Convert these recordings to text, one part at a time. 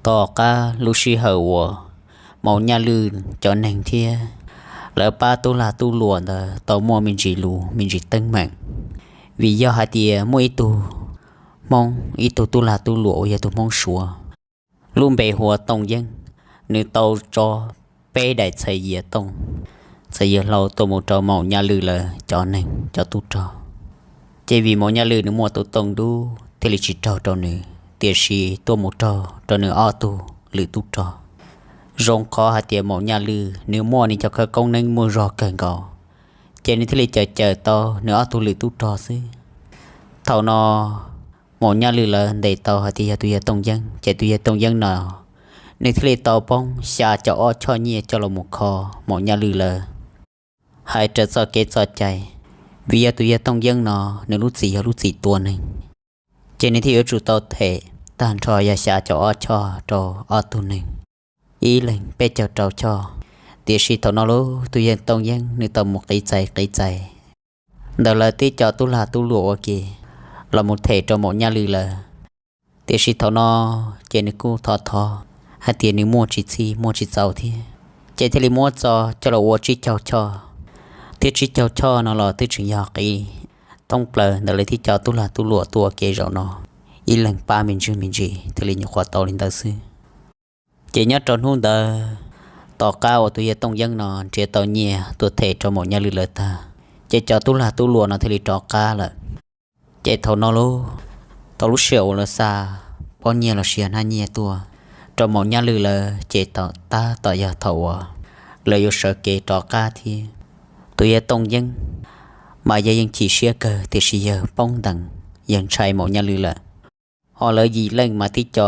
Tom qab lub sij hawm uas Maum Nyaj Lwj cov neeg thiab lawv pab tub lag tub luam ntawd tau muaj me ntsis lus me ntsis teeb meem, vim yog hais tias muaj ib tug Hmoob, ib tug tub lag tub luam uas yog tus Hmoob Suav, lub npe hu ua Tooj Yeeb, nws tau tso peb daim txhais yias tooj, txhais yias hlau tuaj mus rau Maum Nyaj Lwj lawv cov neeg cov tub rog. Ces vim Maum Nyaj Lwj nws muaj tus tooj dub thiaj li tsis raug rau nws, tiam sis tuaj mus raug rau nws ob tug lwm tub rog. Zoo qhov hais tias Maum Nyaj Lwj nws muaj nws cov khawv koob neeb muaj zog kawg nkaus, ces nws thiaj li cawm cawm tau nws ob tug lwm tub rog xwb. Thaum no Maum Nyaj Lwj lawv ntes tau hais tias yog tus yawg Tooj Yeeb, ces tus yawg Tooj Yeeb no nws thiaj li tau poob xya caum ob choj nyiaj coj los mus kho Maum Nyaj Lwj lawv. Hais raws txoj kev txoj cai, vim yog tus yawg Tooj Yeeb no nws lub txim yog lub txim tua neeg, ces nws thiaj yuav tsum tau them tag nrho yog xya caum ob choj rau ob tug neeg, ib leeg peb caug rau choj. Tiam sis thaum no lauj, tus yawg Tooj Yeeb nws tau mus qiv txais qiv txais ntawm lawv tib co tub lag tub luam ua ke los mus them rau Maum Nyaj Lwj lawv. Tiam sis thaum no ces nws kuj thov thov hais tias nws muaj tsis txhij muaj tsis txaus thiab, ces thiaj li muab txo coj los ua tsib caug choj, thiab tsib caug choj no los twb tseem yog qiv thoob plaws ntawm lawv tib co tub lag tub luam tuaj ua ke zaum no, ib leeg pab me ntsis me ntsis thiaj li nyuam qhuav tau li ntawd xwb. Ces nyob rau hnub ntawd, tom qab uas tus yawg Tooj Yeeb no nrhiav tau nyiaj tuaj them rau Maum Nyaj Lwj lawv tag, ces cov tub lag tub luam no thiaj li rov qab lawm. Ces thaum no lauj, tau lub sij hawm uas lawv xa pob nyiaj los sis hnab nyiaj tuaj rau Maum Nyaj Lwj lawv, ces tau tab tom yog thaum uas lawv yuav sawv kev rov qab thiab. Tus yawg Tooj Yeeb mas yawg yeej chim siab kawg, tiam sis yawg poob ntees, yawg ntshai Maum Nyaj Lwj lawm. Ho lawv yim leej mas tib co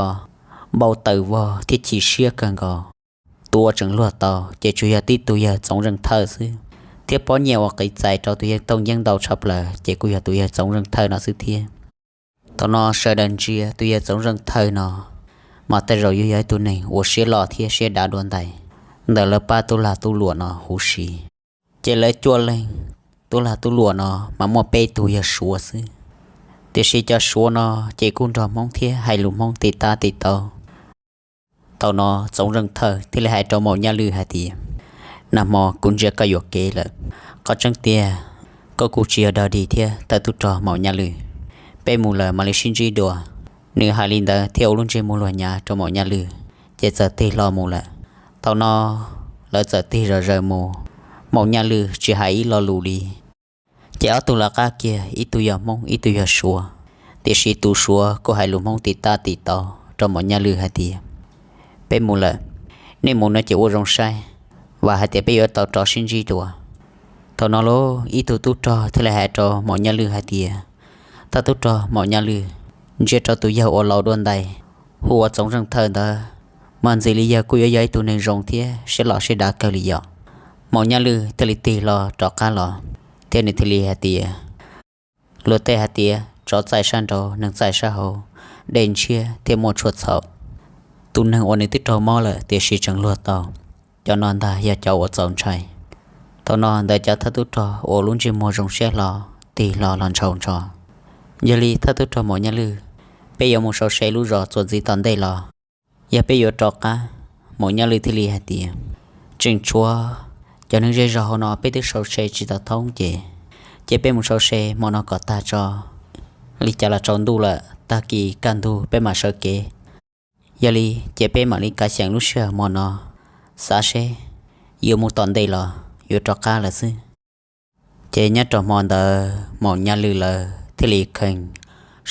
npau taws vog thiab chim siab kawg nkaus. Tus uas tseem luag tau ces tsuas yog tib tug yawg Txoov Zeej Thawj xwb, thiab pob nyiaj uas qiv txais rau tus yawg Tooj Yeeb ntau tshaj plaws ces kuj yog tus yawg Txoov Zeej Thawj no xwb thiab. Thaum no sawv daws ntsia tus yawg Txoov Zeej Thawj no mas tej zaum yuav yog ib tug neeg uas siab loj thiab siab dav dua ntais ntawm lawv pab tub lag tub luam no huv si. Ces lawv cuaj leeg tub lag tub luam no mas muaj peb tug yog Suav xwb, tiam sis cov Suav no ces kuj nrog Hmoob thiab hais lus Hmoob tim tab tim tau. Thaum no Txoov Zeej Thawj thiaj li hais rau Maum Nyaj Lwj hais tias, nag hmo kuv ntsia koj yuam kev lawm, qhov tseeb tiag koj kuj tsis yog dog dig thiab thawj tub rog Maum Nyaj Lwj, peb mus lawm mam li sib ntsib dua. Nws hais li ntawd thiaj ua lub ntsej muag luag nyav rau Maum Nyaj Lwj, ces txawm tig hlo mus lawm. Thaum no lawv txawm tig zom zaws mus, Maum Nyaj Lwj tsis hais ib lo lus li. Ces ob tug lawv qab kiag, ib tug yog Hmoob ib tug yog Suav, tiam sis tus Suav kuj hais lus Hmoob tim tab tim tau rau Maum Nyaj Lwj hais tias, peb mus lawm, nej mus no ces ua zoo saib, vam hais tias peb yuav tau rov sib ntsib dua. Thaum no lauj, ib tug tub rog thiaj li hais rau Maum Nyaj Lwj hais tias, thawj tub rog Maum Nyaj Lwj, ntsia rau tus yawg uas laus dua ntais hu ua Txoov Zeej Thawj ntawd, mas ntxim li yawg kuj yuav yog ib tug neeg zoo thiab siab loj siab dav kawg li yom. Maum Nyaj Lwj thiaj li tig hlo rov qab los, thiab nws thiaj li hais tias, luag tej hais tias tsov txaij sab nraud, neeg txaij sab hauv, dej ntshiab thiaj muaj tshuaj txhaum. Tus neeg uas nws twb raug mob lawm tiam sis tseem luag tau, cov no ntag yog cov uas txaus ntshai. Thaum no ntawm cov thawj tub rog uas lub ntsej muag zoo siab hlo tig hlo los ntshaus ntsho, yog li thawj tub rog Maum Nyaj Lwj, peb yuav mus sau se lub zos txuas ntxiv tom ntej los yog peb yuav rov qab? Maum Nyaj Lwj thiaj li hais tias, tseem tshuav cov neeg zej zog hauv no peb twb sau se tsis tau thoob ces, ces peb mus sau se hmo no kom tag tso, li cas los tsaus ntuj lawm, tag kis kaj ntug peb mam sawv kev. Yog li ces peb mam li kav xyeem lub sij hawm hmo no, xav seb yuav mus tom ntej los yuav rov qab lawm xwb. Ces nyob rau hmo ntawd Maum Nyaj Lwj lawv thiaj li kheev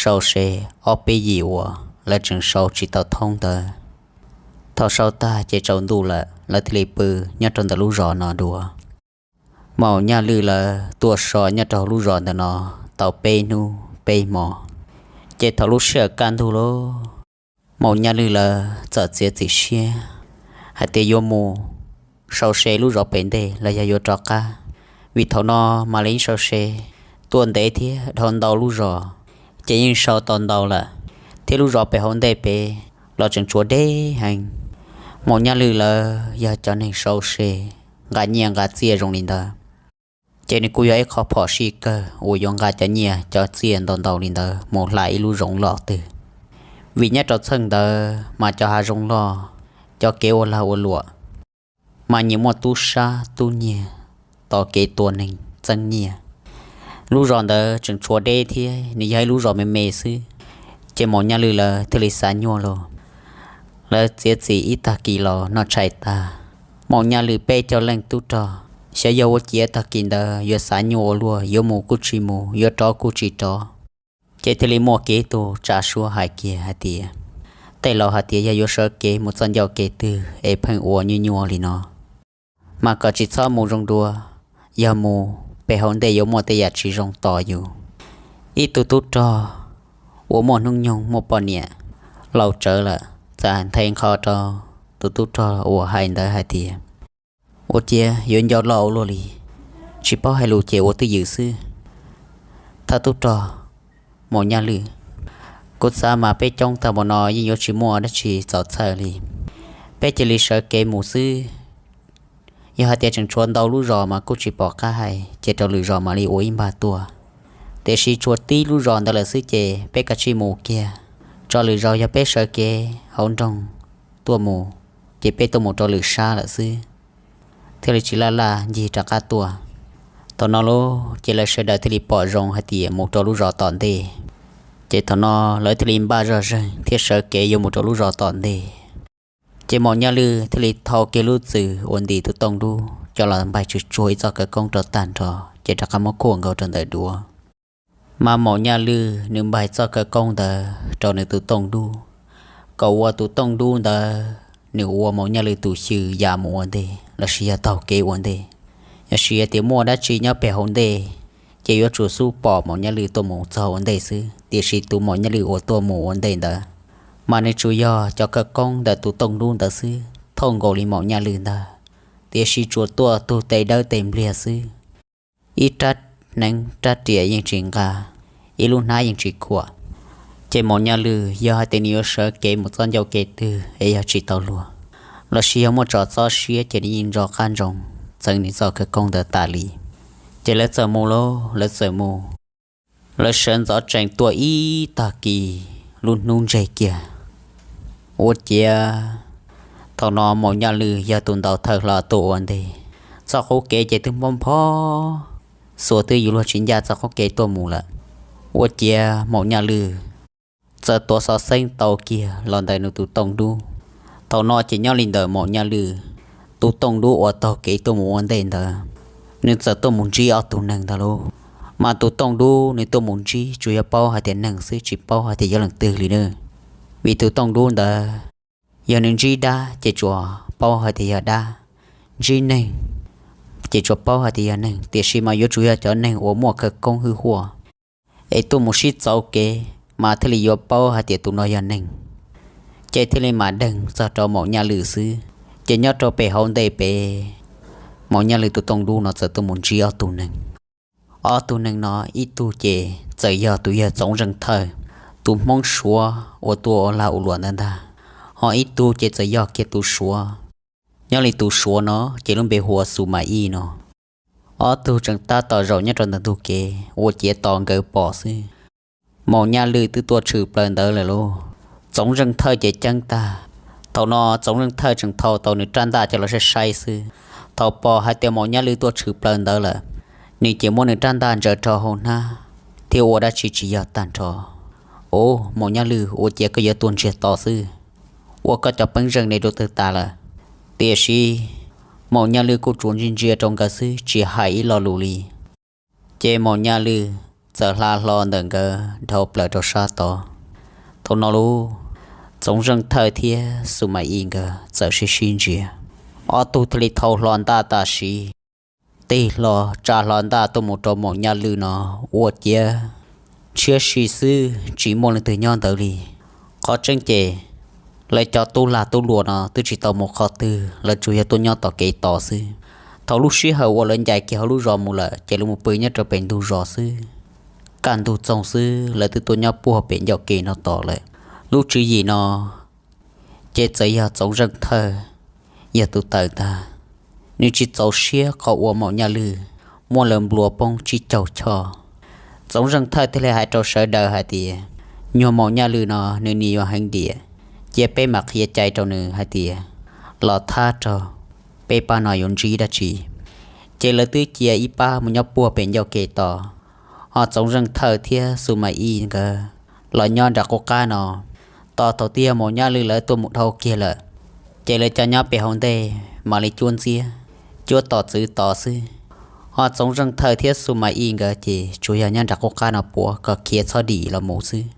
sau se ob peb yim uas lawv tseem sau tsis tau thoob ntawd. Thaum sau tag ces tsaus ntuj lawm, lawv thiaj li pw nyob rau ntawm lub zos no dua. Maum Nyaj Lwj lawv tuaj so nyob rau lub zos ntawm no tau peb hnub peb hmo, ces thaum lub sij hawm kaj ntug lauj, Maum Nyaj Lwj lawv txawm txiav txim siab hais tias yuav mus sau se lub zos pem ntej los yog yuav rov qab, vim thaum no mam li sau se tuaj ntev thiab dhau ntau lub zos, ces yeej sau tau ntau lawm, thiab lub zos pem hauv ntej pem los tseem tshuav deb heev. Maum Nyaj Lwj lawv yog cov neeg sau se nqa nyiaj nqa txiaj zoo li ntawd, ces nws kuj yog ib qho phom sij kawg uas yuav nqa cov nyiaj cov txiaj ntau ntau li ntawd mus hla ib lub zoov loj twg. Vim nyob rau txheej ntawd mas cov hav zoov loj, cov kev ua lag ua luam mas nyias muaj tub sab tub nyiag, tos kev tua neeg txeeb nyiaj. Lub zos ntawd tseem tshuav deb thiab nws yog ib lub zos me me xwb, ces Maum Nyaj Lwj lawv thiaj li xav nyuaj los. Lawv txiav txim ib tag kis los noj tshais tag, Maum Nyaj Lwj peb cov leej tub rog xyov yog ua ciav tag kis ntawd yuav xav nyuaj ua luaj, yuav mus kuj tsis mus, yuav rov kuj tsis rov. Ces thiaj li muaj kiag ib tug tsa suab hais kiag hais tias, tej laus hais tias yog yuav sawv kev mus txoj ncauj kev twg es pheej ua nyuaj nyuaj li no, mas kom tsis txhob mus zoo dua, yog mus pem hauv ntej yuav muaj tej yam tsis zoo tos yus. Ib tug tub rog uas muaj hnub nyoog muaj poj niam laus tsawv lawm txawm nthe nqho rau tus tub rog uas hais ntawd hais tias, ua ciav yuav nco loj ua luaj li, tsis paub hais lus ces ua twj ywm xwb. Thawj tub rog Maum Nyaj Lwj, kuv xav mas peb coob tag npaum no yeej yuav tsis muaj dab tsi txaus txhawj li. Peb cia li sawv kev mus xwb. Yog hais tias tseem tshuav ntau lub zos mas kuj tsis pom qab hais, ces rau lwm zos mam li ua ib npag tuaj. Tiam sis tshuav tib lub zos ntawd lawm xwb ces peb kav tsij mus kiag. Tso lwm zaus yog peb sawv kev hauv nroog tuaj mus, ces peb tuaj mus rau lwm sab lawm xwb, thiaj li tsis laj laj ncig rov qab tuaj. Thaum no lauj ces lawv sawv daws thiaj li pom zoo hais tias mus rau lub zos tom ntej. Ces thaum no lawv thiaj li npaj zog zeeg thiab sawv kev yuav mus rau lub zos tom ntej. Ces Maum Nyaj Lwj thiaj li thau kiag lub txwm uas ntim tus tooj dub coj los npaig tsuag tsuag ib txoj khawv koob rau tag nrho, ces rov qab muab khuam nkaus rau ntawm duav. Mas Maum Nyaj Lwj nws npaig txoj khawv koob ntawd rau nws tus tooj dub, kom ua tus tooj dub ntawd nws ua Maum Nyaj Lwj tus xyw ya mus ua ntej lossis yog taug kev ua ntej. Yog hais tias muaj dab tsi nyob pem hauv ntej, ces yuav tsum xub pom Maum Nyaj Lwj tuaj mus txog ua ntej xwb. Tiam sis tus Maum Nyaj Lwj uas tuaj mus ua ntej ntawd, mas nws tsuas yog cov khawv koob ntawm tus tooj dub ntawd xwb, thauj nkaus li Maum Nyaj Lwj ntag. Tiam sis tsuas tuaj tug tes dawb tes npliag xwb, ib rab hneev rab riam yeej tsis nqa, ib lub hnab yeej tsis khuam. Ces Maum Nyaj Lwj yog hais tias nws yuav sawv kev mus txoj ncauj kev twg es yog tsis tau luag, lossis yog muaj tso txob siab ces nws yeej nco qab ntsoov txeev nws txoj khawv koob ntawd tas li. Ces lawv txawm mus lauj, lawv txawm mus. Lawv sawv ntxov tsees tuaj ib tag kis, lub hnub ntseg kiag. Ua ciav thaum no Maum Nyaj Lwj yog tus ntaus thawj hlo tuaj ua ntej. Txoj qub kev ces twb nphob nphob, xuas twb yuav luag tsis ncaj txoj qub kev tuaj mus lawm. Ua ciav Maum Nyaj Lwj txawm tuav xov xeeb tau kiag los ntawm nws tus tooj dub. Thaum no ces nyob li ntawm Maum Nyaj Lwj tus tooj dub uas taug kev tuaj mus ua ntej ntawd, nws txawm tuaj mus ntsib ob tug neeg ntag lauj. Mas tus tooj dub nws tuaj mus ntsib tsuas yog paub hais tias neeg xwb, tsis paub hais tias yog leej twg li na. Vim tus tooj dub ntawd, yog nws ntsib dab ces tsuas paub hais tias yog dab, ntsib neeg ces tsuas paub hais tias yog neeg, tiam sis mas yuav tsum yog cov neeg uas muaj khawv koob hwj huaj, es tuaj mus sib txauv kev mas thiaj li yuav paub hais tias tus no yog neeg. Ces thiaj li mam deeg txog rau Maum Nyaj Lwj xwb. Ces nyob rau pem hauv ntej pem, Maum Nyaj Lwj tus tooj dub no txawm tuaj mus ntsib ob tug neeg. Ob tug neeg no ib tug ces txawm yog tus yawg Txoov Zeej Thawj, tus Hmoob Suav uas tuaj ua lag ua luam ntawd ntag, ho ib tug ces txawm yog kiag tus Suav. Nyob li tus Suav no ces lub npe hu ua Xus Mas Ij no. Ob tug tseem tab tom zaum nyob rau ntawm ntug kev ua ciav tos nkawd pom xwb. Maum Nyaj Lwj twb tuaj tshwm plaws ntawd lawm lauj. Txoov Zeej Thawj ces ceeb tag. Thaum no Txoov Zeej Thawj tseem thau tau nws rab ntaj coj los saib saib xwb. Thaum pom hais tias Maum Nyaj Lwj tuaj tshwm plaws ntawd lawm, nws ces muab nws rab ntaj ntsaws rau hauv hnab thiab ua dab tsi tsis yog tag nrho. Au, Maum Nyaj Lwj, ua ciav koj yuav tuaj ntsiag to xwb, ua koj cov peeb zeej ne rau twg tas lawm? Tiam sis Maum Nyaj Lwj kuj tsuas ntsia ntsia rau nkawd xwb tsis hais ib lo lus li. Ces Maum Nyaj Lwj txawm hla hlo ntawm nkawd dhau plaws rau sab tod. Thaum no lauj, Txoov Zeej Thawj thiab Xus Mas Ij nkawd txawm sib sib ntsia. Ob tug thiaj li thau hlo ntaj tam sim, tig hlo tsa hlo ntaj tuaj mus rau Maum Nyaj Lwj no, ua ciav tshiab si xwb tsis muaj leej twg nyob ntawd li. Qhov tseeb ces lawv cov tub lag tub luam no twb tsis tau mus qhov twg, lawv tsuas yog tuaj nyob tom kev tos xwb. Thaum lub sij hawm uas lawv ncaim kiag hauv lub zos mus lawm ces lawv mus pw nyob rau pem ntug zos xwb. Kaj ntug txoog xwb lawv twb tuaj nyob puag pem ncauj ke no tos lawm. Lub tswv yim no ces txawm yog Txoov Zeej Thawj yog tus tawm ntag. Nws tsis txaus siab qhov uas Maum Nyaj Lwj muab lawv nplua poob tsib caug choj. Txoov Zeej Thawj thiaj li hais rau sawv daws hais tias, Nyuag Maum Nyaj Lwm no nws nim yuav heev diam, cia peb mam qhia cai rau nws hais tias los thab rau peb pab no yuav ntsib dab tsi. Ces lawv twb cia ib pab mus nyob puag pem ncauj ke tos, ho Txoov Zeej Thawj thiab Xu Mas Ij nkawd los nyob nram qub qab no. Tos thaum twg yog Maum Nyaj Lwm lawv tuaj mus dhau kiag lawm, ces lawv cov nyob pem hauv ntej mam li cuab ntxiab, cuab tos txwv tos xwb. Ho Txoov Zeej Thawj thiab Xu Mas Ij nkawd ces tsuas yog nyob nram qub qab no puav kom khiav txhob dim los mus xwb.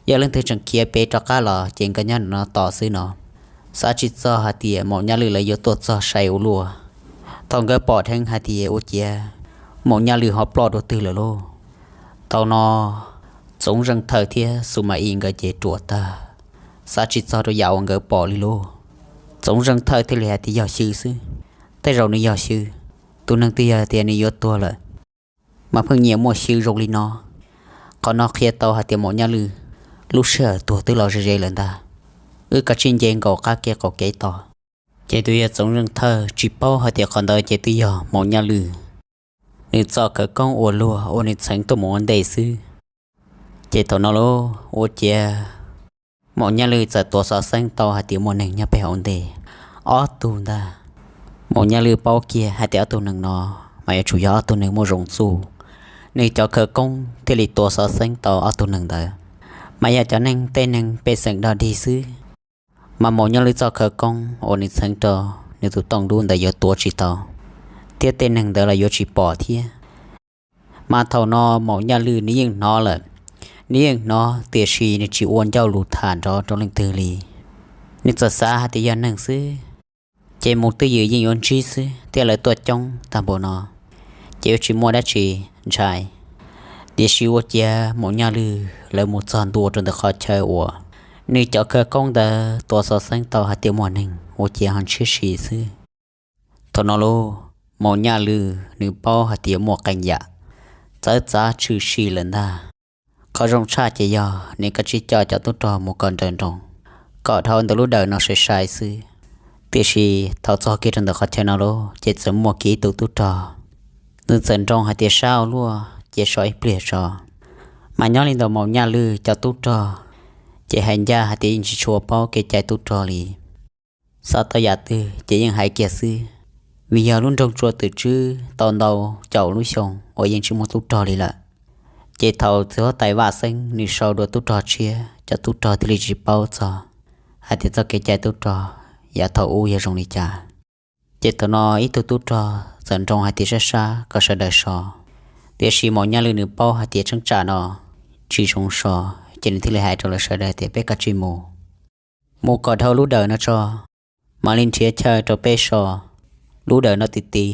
Yog leej twg tseem khiav pem rov qab los ces nkawd nyob no tos xwb no. Xav tsis txog hais tias Maum Nyaj Lwm lawv yuav tuaj txog sai ua luaj. Thaum nkawd pom dheev hais tias ua ciav Maum Nyaj Lwm ho ploj dua twg lawm lauj, thaum no Txoov Zeej Thawj thiab Xu Mas Ij nkawd ces ruam tag, xav tsis txog rau yam uas nkawd pom li lauj. Txoov Zeej Thawj thiaj li hais tias yog xyw xwb, tej zaum nws yog xyw, tus neeg twg yog tias nws yuav tuag lawm mas pheej nyiam muaj xyw zoo li no. Qhov no qhia tau hais tias Maum Nyaj Lwm lub sij hawm tuag twb los ze ze lawm ntag. Wb kav tsij nce nkaus qab kev qaum kev tos. Ces tus yawg Txoov Zeej Thawj tsis paub hais tias qhov ntawd ces twb yog Maum Nyaj Lwm nws txoj khawv koob ua luag uas nws txheev tuaj mus ua ntej xwb. Ces thaum no lauj, ua ciav Maum Nyaj Lwm txawm tuav xov xeeb tau hais tias muaj neeg nyob pem hauv ntej ob tug ntag. Maum Nyaj Lwm paub kiag hais tias ob tug neeg no mas yuav tsum yog ob tug neeg muaj zoo txuj, nws cov khawv koob thiaj li tuav xov xeeb tau ob tug neeg ntawd. Mas yog cov neeg tej neeg pej xeem dog dig xwb, mas Maum Nyaj Lwm txoj khawv koob uas nws txheev rau nws tus tooj dub ntawd yuav tuav tsis tau, thiab tej neeg ntawd los yuav tsis pom thiab. Mas thaum no Maum Nyaj Lwm nws yeej hnov lawm, nws yeej hnov tiam sis nws tsis ua ncauj lus tham nrov rau leej twg li. Nws txawm xav hais tias yog neeg xwb, ces mus twj ywm yeej yuav ntsib xwb thiab lawv tuaj coob tag npaum no, ces yuav tsis muaj dab tsi ntshai. Tiam sis ua ciav Maum Nyaj Lwm lawv mus txog ntua rau ntawm qhov chaw uas nws cov khawv koob ntawd tuav xov xeeb tau hais tias muaj neeg ua ciav ho ntshiab si xwb. Thaum no lauj, Maum Nyaj Lwm nws paub hais tias muaj qee yam txawv txav tshwm sim lawm ntag. Qhov zoo tshaj ces yog nws kav tsij coj cov tub rog mus kom nrawm nroos, kom dhau ntawm lub dawm no sai sai xwb. Tiam sis thaum txog kiag rau ntawm qhov chaw no lauj, ces txawm muaj kiag ib tug tub rog, nws txawm nroo hais tias sab ua luaj ces so ib pliag tso. Mas nyob li ntawm Maum Nyaj Lwm cov tub rog, ces hais ncaj hais tias yeej tsis tshua paub kev cai tub rog li. Xav tau yam twg ces yeej hais kiag xwb, vim yog lub nroog Tsua Twm Tswb tau ntau caum lub xyoo uas yeej tsis muaj tub rog li lawm. Ces thaum txiv huab tais Vaj Xeeb nws sau dua tub rog tshiab, cov tub rog thiaj li tsis paub txog hais tias txoj kev cai tub rog yav thaum ub yog zoo li cas. Ces thaum no ib tug tub rog txawm nroo hais tias sab sab kom sawv daws so, tiam sis Maum Nyaj Lwm nws paub hais tias cheeb tsam no tsis zoo so, ces nws thiaj li hais rau lawv sawv daws tias peb kav tsij mus, mus kom dhau lub dawm no tso, mam li nrhiav chaw rau peb so. Lub dawm no ti ti,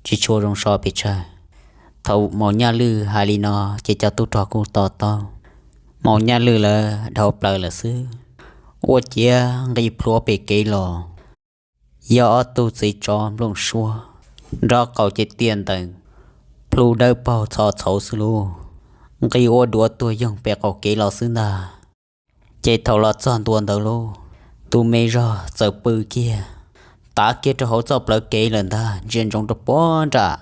tsis tshua zoo so pes tsawg. Thaum Maum Nyaj Lwm hais li no, ces cov tub rog kuj to taub. Maum Nyaj Lwm lawv dhau plaws lawm xwb, ua ciav nqis plhuav pem kev los, yog ob tug txiv tsov nplooj suab, nrov qaus ces tiaj ntees, plhu dawb paug txho txhauv xwb lauj, nqis ua duav tuag yoog pem qaum kev los xwb ntag. Ces thaum los txog ntua ntawd lauj, tus me zog txawm pw kiag, tav kiag rau hauv txoj plawv kev lawm ntag, ntsia ntsoov rau puag nram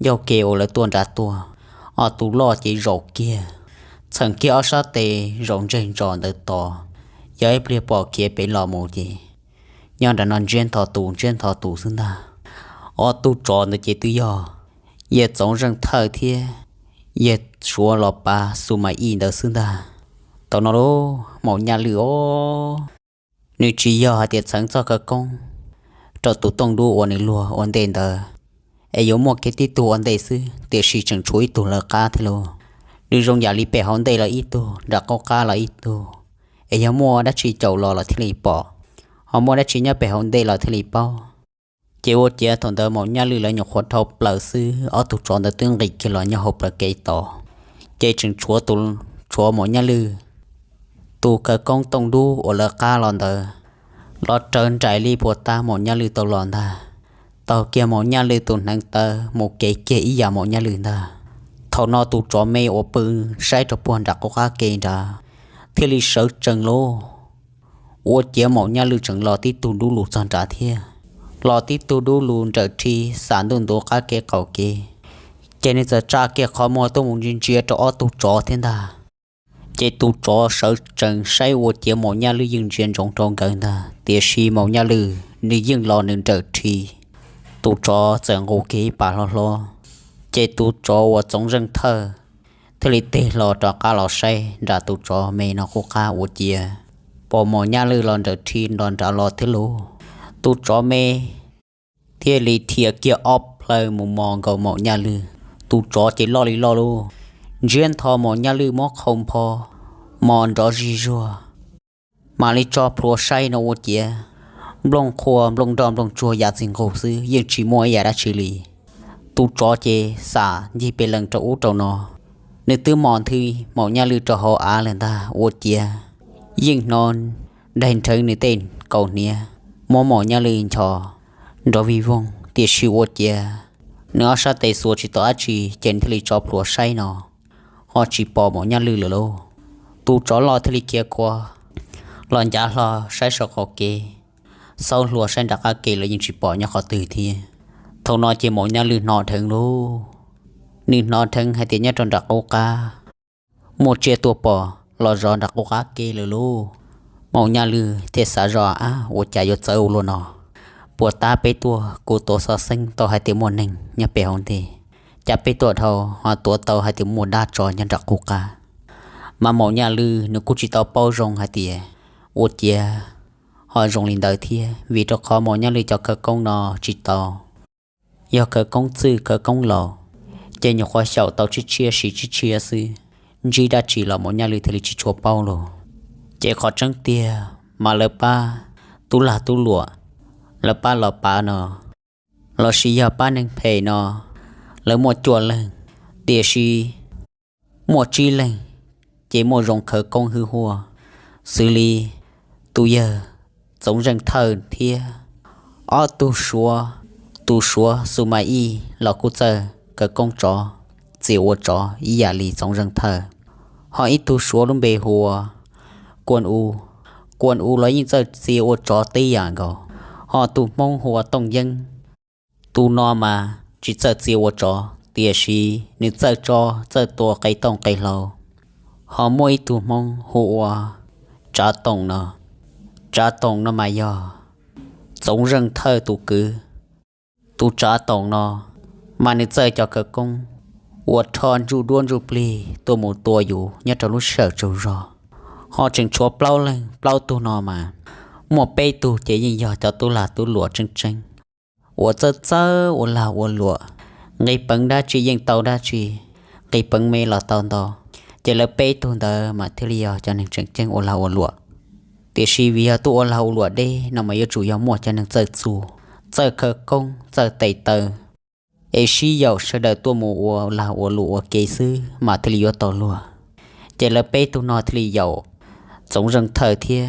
ncauj ke uas lawv tuaj nrad tuaj. Ob tug loj ces zaum kiag, txheem kiag ob sab tes zaum ntseg ntsos ntawd tos, yog ib pliag pom khiav pem los mus ces nyob nram no ntsiab ntho tus ntsiab ntho tus xwb ntag. Ob tug tsov ntawd ces twb yog yawg Txoov Zeej Thawj thiab yawg Suav los pav Xu Mas Ij ntawd xwb ntag. Thaum no lauj, Maum Nyaj Lwm os, nws tsis yog hais tias txheev txoj khawv koob rau tus tooj dub uas nws luag ua ntej ntawd es yuav muaj kiag tib tug ua ntej xwb, tiam sis tseem tshuav ib tug lawv qab thiab lauj. Nws zoo yam li pem hauv ntej los ib tug, nram qub qab los ib tug, es yog muaj dab tsi caum los los thiaj li pom, ho muaj dab tsi nyob pem hauv ntej los thiaj li paub. Ces ua ciav thaum ntawd Maum Nyaj Lwm lawv nyuam qhuav dhau plaws xwb, ob tug tsov ntawd twb nqis kiag los nyob hauv plawv kev tos. Ces tseem tshuav tus, tshuav Maum Nyaj Lwm tus khawv koob tooj dub uas lawv qab los ntawd los raws nraim li puas ta Maum Nyaj Lwm tau los ntag. Taug kiag Maum Nyaj Lwm tus hneev taw mus kev kiag ib yam Maum Nyaj Lwm ntag. Thaum no tus tsov me uas pw saib rau puag nram qub qab ke nrad thiaj li sawv tsees lauj. Ua ciav Maum Nyaj Lwm tseem los tib tug dub lug txog nrad thiab, los tib tug dub lug nrawm rhi xam ntuj ntuv qab kev qaum kev. Ces nws txawm tsa kiag qhov muag tuaj mus ntsia ntsia rau ob tug tsov thiab ntag. Ces tus tsov sawv tsees saib ua ciav Maum Nyaj Lwj yeej ntsia ntsoov rau nkawd ntag, tiam sis Maum Nyaj Lwj nws yeej los nws nrawm rhi. Tus tsov txawm nqus kiag ib pas hlob hlob, ces tus tsov uas Txoov Zeej Thawj thiaj li tig hlo rov qab los saib nram tus tsov me no qub qab ua ciav pom Maum Nyaj Lwj los nrawm rhi nrov nrad los thiab lauj. Tus tsov me thiaj li dhia kiag ob plhaw mus mos nkaus Maum Nyaj Lwj. Tus tsov ces loj li loj lauj, ntsiab ntho Maum Nyaj Lwj muab qhau npho mos nrov zig zuag, mam li tso plhuav saib no ua ciav nplooj qhuav nplooj nroj nplooj tsuag yav txij nqug xwb, yeej tsis muaj ib yam dab tsi li. Tus tsov ces xam ncig pes lees rau ub rau no, nws twb mos nthwv Maum Nyaj Lwj rau hauv av lawm ntag ua ciav yeej hnov daig nrheev nws tej kaus hniav muab Maum Nyaj Lwj nchos nrov vij voog, tiam sis ua ciav nws ob sab tes xuas tsis tau dab tsi ces nws thiaj li tso plhuav saib no ho tsis pom Maum Nyaj Lwj lawm lauj. Tus tsov loj thiaj li khiav khuav los ncav hlo saib saum qaum kev, xaub hlua saib nram qab ke los yeej tsis pom nyob qhov twg thiab. Thaum no ces Maum Nyaj Lwj hnov dheev lauj, nws hnov dheev hais tias nyob rau nram qub qab muaj tsiaj tuaj pom los zov nram qub qab ke lawm lauj. Maum Nyaj Lwj thiaj xav zoj, ab, ua cas yuav txawv ua luaj no? Puas tab peb tuaj kuv tuav xov xeeb tau hais tias muaj neeg nyob pem hauv ntej, cas peb tuaj dhau ho tuav tau hais tias muaj dab tsov nyob nram qub qab? Mas Maum Nyaj Lwj nws kuj tsis tau paub zoo hais tias ua ciav ho zoo li ntawd thiab, vim rau qhov Maum Nyaj Lwj cov khawv koob no tsis tau yog khawv koob txwj khawv koob laus, ces nyuam qhuav xyaum tau tsib tshiab siv tsib tshiab xwb, ntsib dab tsi los Maum Nyaj Lwj thiaj li tsis tshua paub lauj. Ces qhov tseeb tiag mas lawv pab tub lag tub luam, lawv pab los pav no, lossis yog pab neeg phem no, lawv muaj cuaj leeg, tiam sis muaj tsib leeg ces muaj zoo khawv koob hwj huaj, xws li tus yawg Txoov Zeej Thawj thiab ob tug suav, tus suav Xus Mas Ij los kuj txawj khawv koob tsov, txia ua tsov ib yam li Txoov Zeej Thawj. Ho ib tug suav lub npe hu ua Kuan U, Kuan U los yeej txawj txia ua tsov tib yam nkaus. Ho tus Hmoob hu ua Tooj Yeeb, tus no mas tsis txawj txia ua tsov, tiam sis nws txawj tso, txawj tua qe tooj qe hlau. Ho muaj ib tug Hmoob hu ua Tsav Toom no, Tsav Toom no mas yog Txoov Zeej Thawj tus kwv. Tus Tsav Toom no mas nws txawj cov khawv koob uas rho ntsuj duab ntsuj plig tuaj mus tua yus nyob rau lub sij hawm tsaug zog. Ho tseem tshuav plaub leeg, plaub tug no mas muaj peb tug ces yeej yog cov tub lag tub luam tseeb tseeb uas txawj txawj ua lag ua luam, nqis peev dab tsi yeej tau dab tsi, nqis peev me los tau ntau. Ces lawv peb tug ntawd mas thiaj li yog cov neeg tseem ceeb ua lag ua luam. Tiam sis vim yog tuaj ua lag ua luam deb no mas yuav tsum yog muaj cov neeg txawj txuag, txawj khawv koob, txawj tes taw, es sib yaum sawv daws tuaj mus ua lag ua luam ua ke xwb mas thiaj li yuav tau luag. Ces lawv peb tug no thiaj li yaum Txoov Zeej Thawj thiab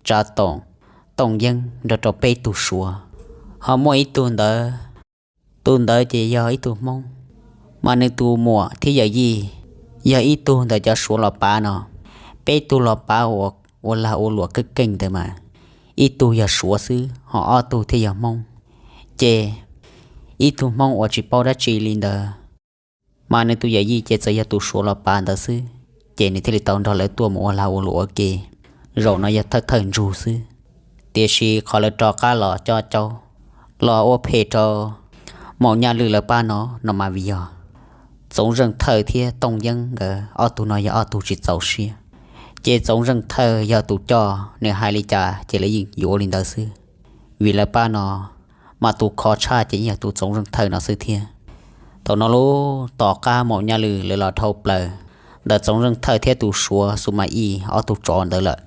Tsav Toom, Tooj Yeeb nrog rau peb tug suav. Ho muaj ib tug ntawd, tus ntawd ces yog ib tug Hmoob, mas nws tus muam thiab yawm yij yog ib tug ntawm cov suav los pav no. Peb tug los pav uas ua lag ua luam keej keej ntawd mas ib tug yog suav xwb, ho ob tug thiaj yog Hmoob. Ces ib tug Hmoob uas tsis paub dab tsi li ntawd, mas nws tus yawm yij ces txawm yog tus suav los pav ntawd xwb, ces nws thiaj li tau nrog lawv tuaj mus ua lag ua luam ua ke. Zaum no yog thawj thawj ntsug xwb, tiam sis qhov lawv rov qab los coj caub los ua phem rau Maum Nyaj Lwj lawv pab no, no mas vim yog Txoov Zeej Thawj thiab Tooj Yeeb nkawd ob tug no yog ob tug tsis txaus siab. Ces Txoov Zeej Thawj yog tus coj, nws hais li cas ces lawv yeej yuav li ntawd xwb. Vim lawv pab no mas tus kho tshaj ces yeej yog tus Txoov Zeej Thawj no xwb thiab. Thaum no lub tom qab Maum Nyaj Lwj lawv los dhau plaws ntawm Txoov Zeej Thawj thiab tus suav Xus Mas Ij ob tug tsov ntawd lawm,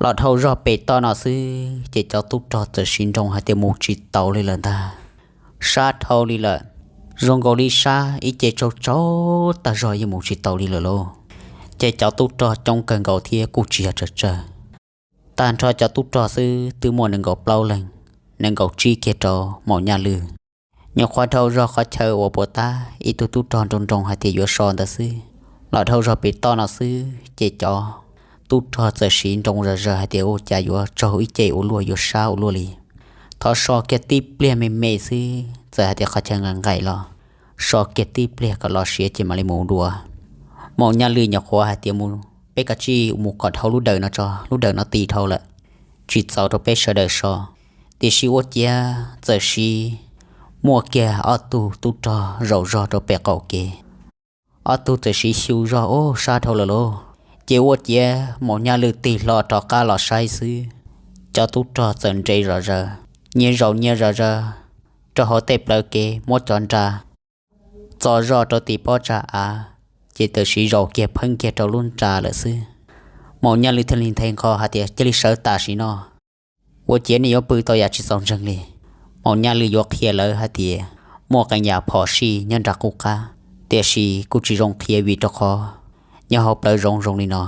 los dhau zog pem toj no xwb ces cov tub rog txawm siv nroo hais tias mus tsis taus li lawm ntag. Sab dhau li lawm, zoo nkaus li sab ib ce tsaug tsaug tag zog yeej mus tsis taus li lawm lauj. Ces cov tub rog coob kawg nkaus thiab kuj tsis yog tsawg tsawg. Tag nrho cov tub rog xwb twb muaj nees nkaum plaub leeg, nees nkaum tsib kiag rau Maum Nyaj Lwj. Nyuam qhuav dhau zog qhov chaw uas puas tab ib tug tub rog nroo nroo hais tias yuav so ntawd xwb, los dhau zog pem toj no xwb ces cov tub rog txawm siv nroo zom zaws hais tias ua cas yuav tsaug ib ce ua luaj, yuav sab ua luaj li. Thov so kiag tib pliag me me xwb, txawm hais tias qhov chaw nqaim nqaim los so kiag tib pliag kom los siav ces mam li mus dua. Maum Nyaj Lwj nyuam qhuav hais tias mus peb kav tsij mus kom dhau lub dawm no tso, lub dawm no ti dhau lawm, tsis txaus rau peb sawv daws so. Tiam sis ua ciav txawm sis muaj kiag ob tug tub rog zaum zog rau pem qaum kev. Ob tug txawm sis xyu zog ub sab dhau lawm lauj. Ces ua ciav Maum Nyaj Lwj tig hlo rov qab los saib xwb, cov tub rog txawm nres zom zaws, nyias zaum nyias zom zaws rau hauv tej plawv kev, muab cov nra txo zoj rau tim pob tsag av, ces txawm sis zaum kiag pheeb kiag rau lub nra lawm xwb. Maum Nyaj Lwj thiaj li nthe nqho hais tias, cia li sawv tam sim no, ua ciav nej yuav pw tau yam tsis txaus ntseeg li. Maum Nyaj Lwj yuav qhia lawv hais tias muaj qee yam phom sij nyob nram qub qab, tiam sis kuj tsis zoo qhia vim rau qhov nyob hauv plawv zoov zoo li no.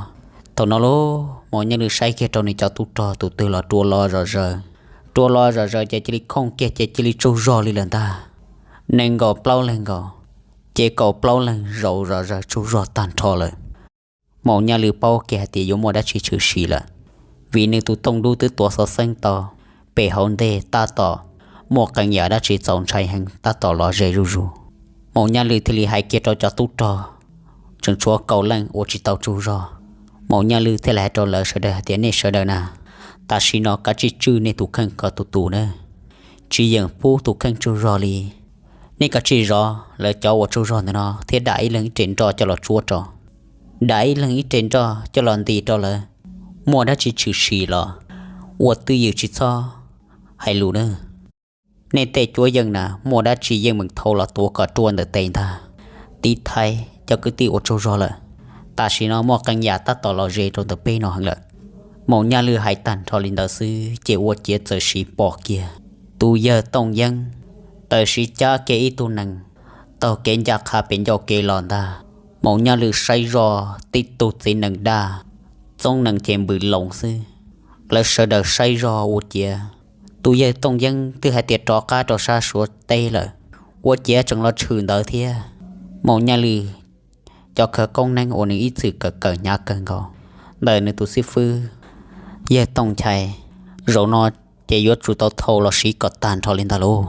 Thaum no lauj, Maum Nyaj Lwj saib kiag rau nws cov tub rog tus twg los rua lo zom zaws, rua lo zom zaws ces cia li khooj kiag ces cia li tsaug zog li lawm ntag. Nees nkaum plaub leeg nkaus, ces kaum plaub leeg zaum zom zaws tsaug zog tag nrho lawm. Maum Nyaj Lwj paub kiag hais tias yuav muaj dab tsi tshwm sim lawm, vim nws tus tooj dub twb tuav xov xeeb tau, pem hauv ntej tab tom muaj qee yam dab tsi txaus ntshai heev tab tom los ze zuj zus. Maum Nyaj Lwj thiaj li hais kiag rau cov tub rog tseem tshuav kaum leej uas tsis tau tsaug zog. Maum Nyaj Lwj thiaj li hais rau lawv sawv daws hais tias, nej sawv daws na, tam sim no kav tsij tswj nej tus kheej kom tus tus na, tsis yeem pub tus kheej tsaug zog li. Nej kav tsij zov lawv cov uas tsaug zog ntawm no thiab dam ib leeg ib re nroj coj los tsuab rau, dam ib leeg ib re nroj coj los nti rau lawv. Muaj dab tsi tshwm sim los ua twj ywm tsis txhob hais lus na. Nej tej cuab yeej na, muaj dab tsi yeej meem thau los tuav kom ruaj ntawm tes ntag. Tiv thaiv cov kwv tij uas tsaug zog lawm, tam sim no muaj qee yam tab tom los ze rau ntawm peb no heev lawm. Maum Nyaj Lwj hais tag nrho li ntawd xwb ces ua ciav txawm sis pom kiag tus yawg Tooj Yeeb txawm sis cab kiag ib tug nees taug kev ncaj qha pem ncauj kev los ntag. Maum Nyaj Lwj saib zoj tib tug txiv nees daj, txoob nees ces npws loos xwb. Lawv sawv daws saib zoj ua ciav tus yawg Tooj Yeeb twb hais tias rov qab rau sab Suav teb lawm, ua ciav tseem los tshwm ntawd thiab. Maum Nyaj Lwj cov khawv koob neeb uas nws ib txwm kawm kawm hnyav kawg nkaus ntawm nws tus xib fwb yawg Tooj Nchai, zaum no ces yuav tsum tau thau los siv kom tag nrho li ntag lauj.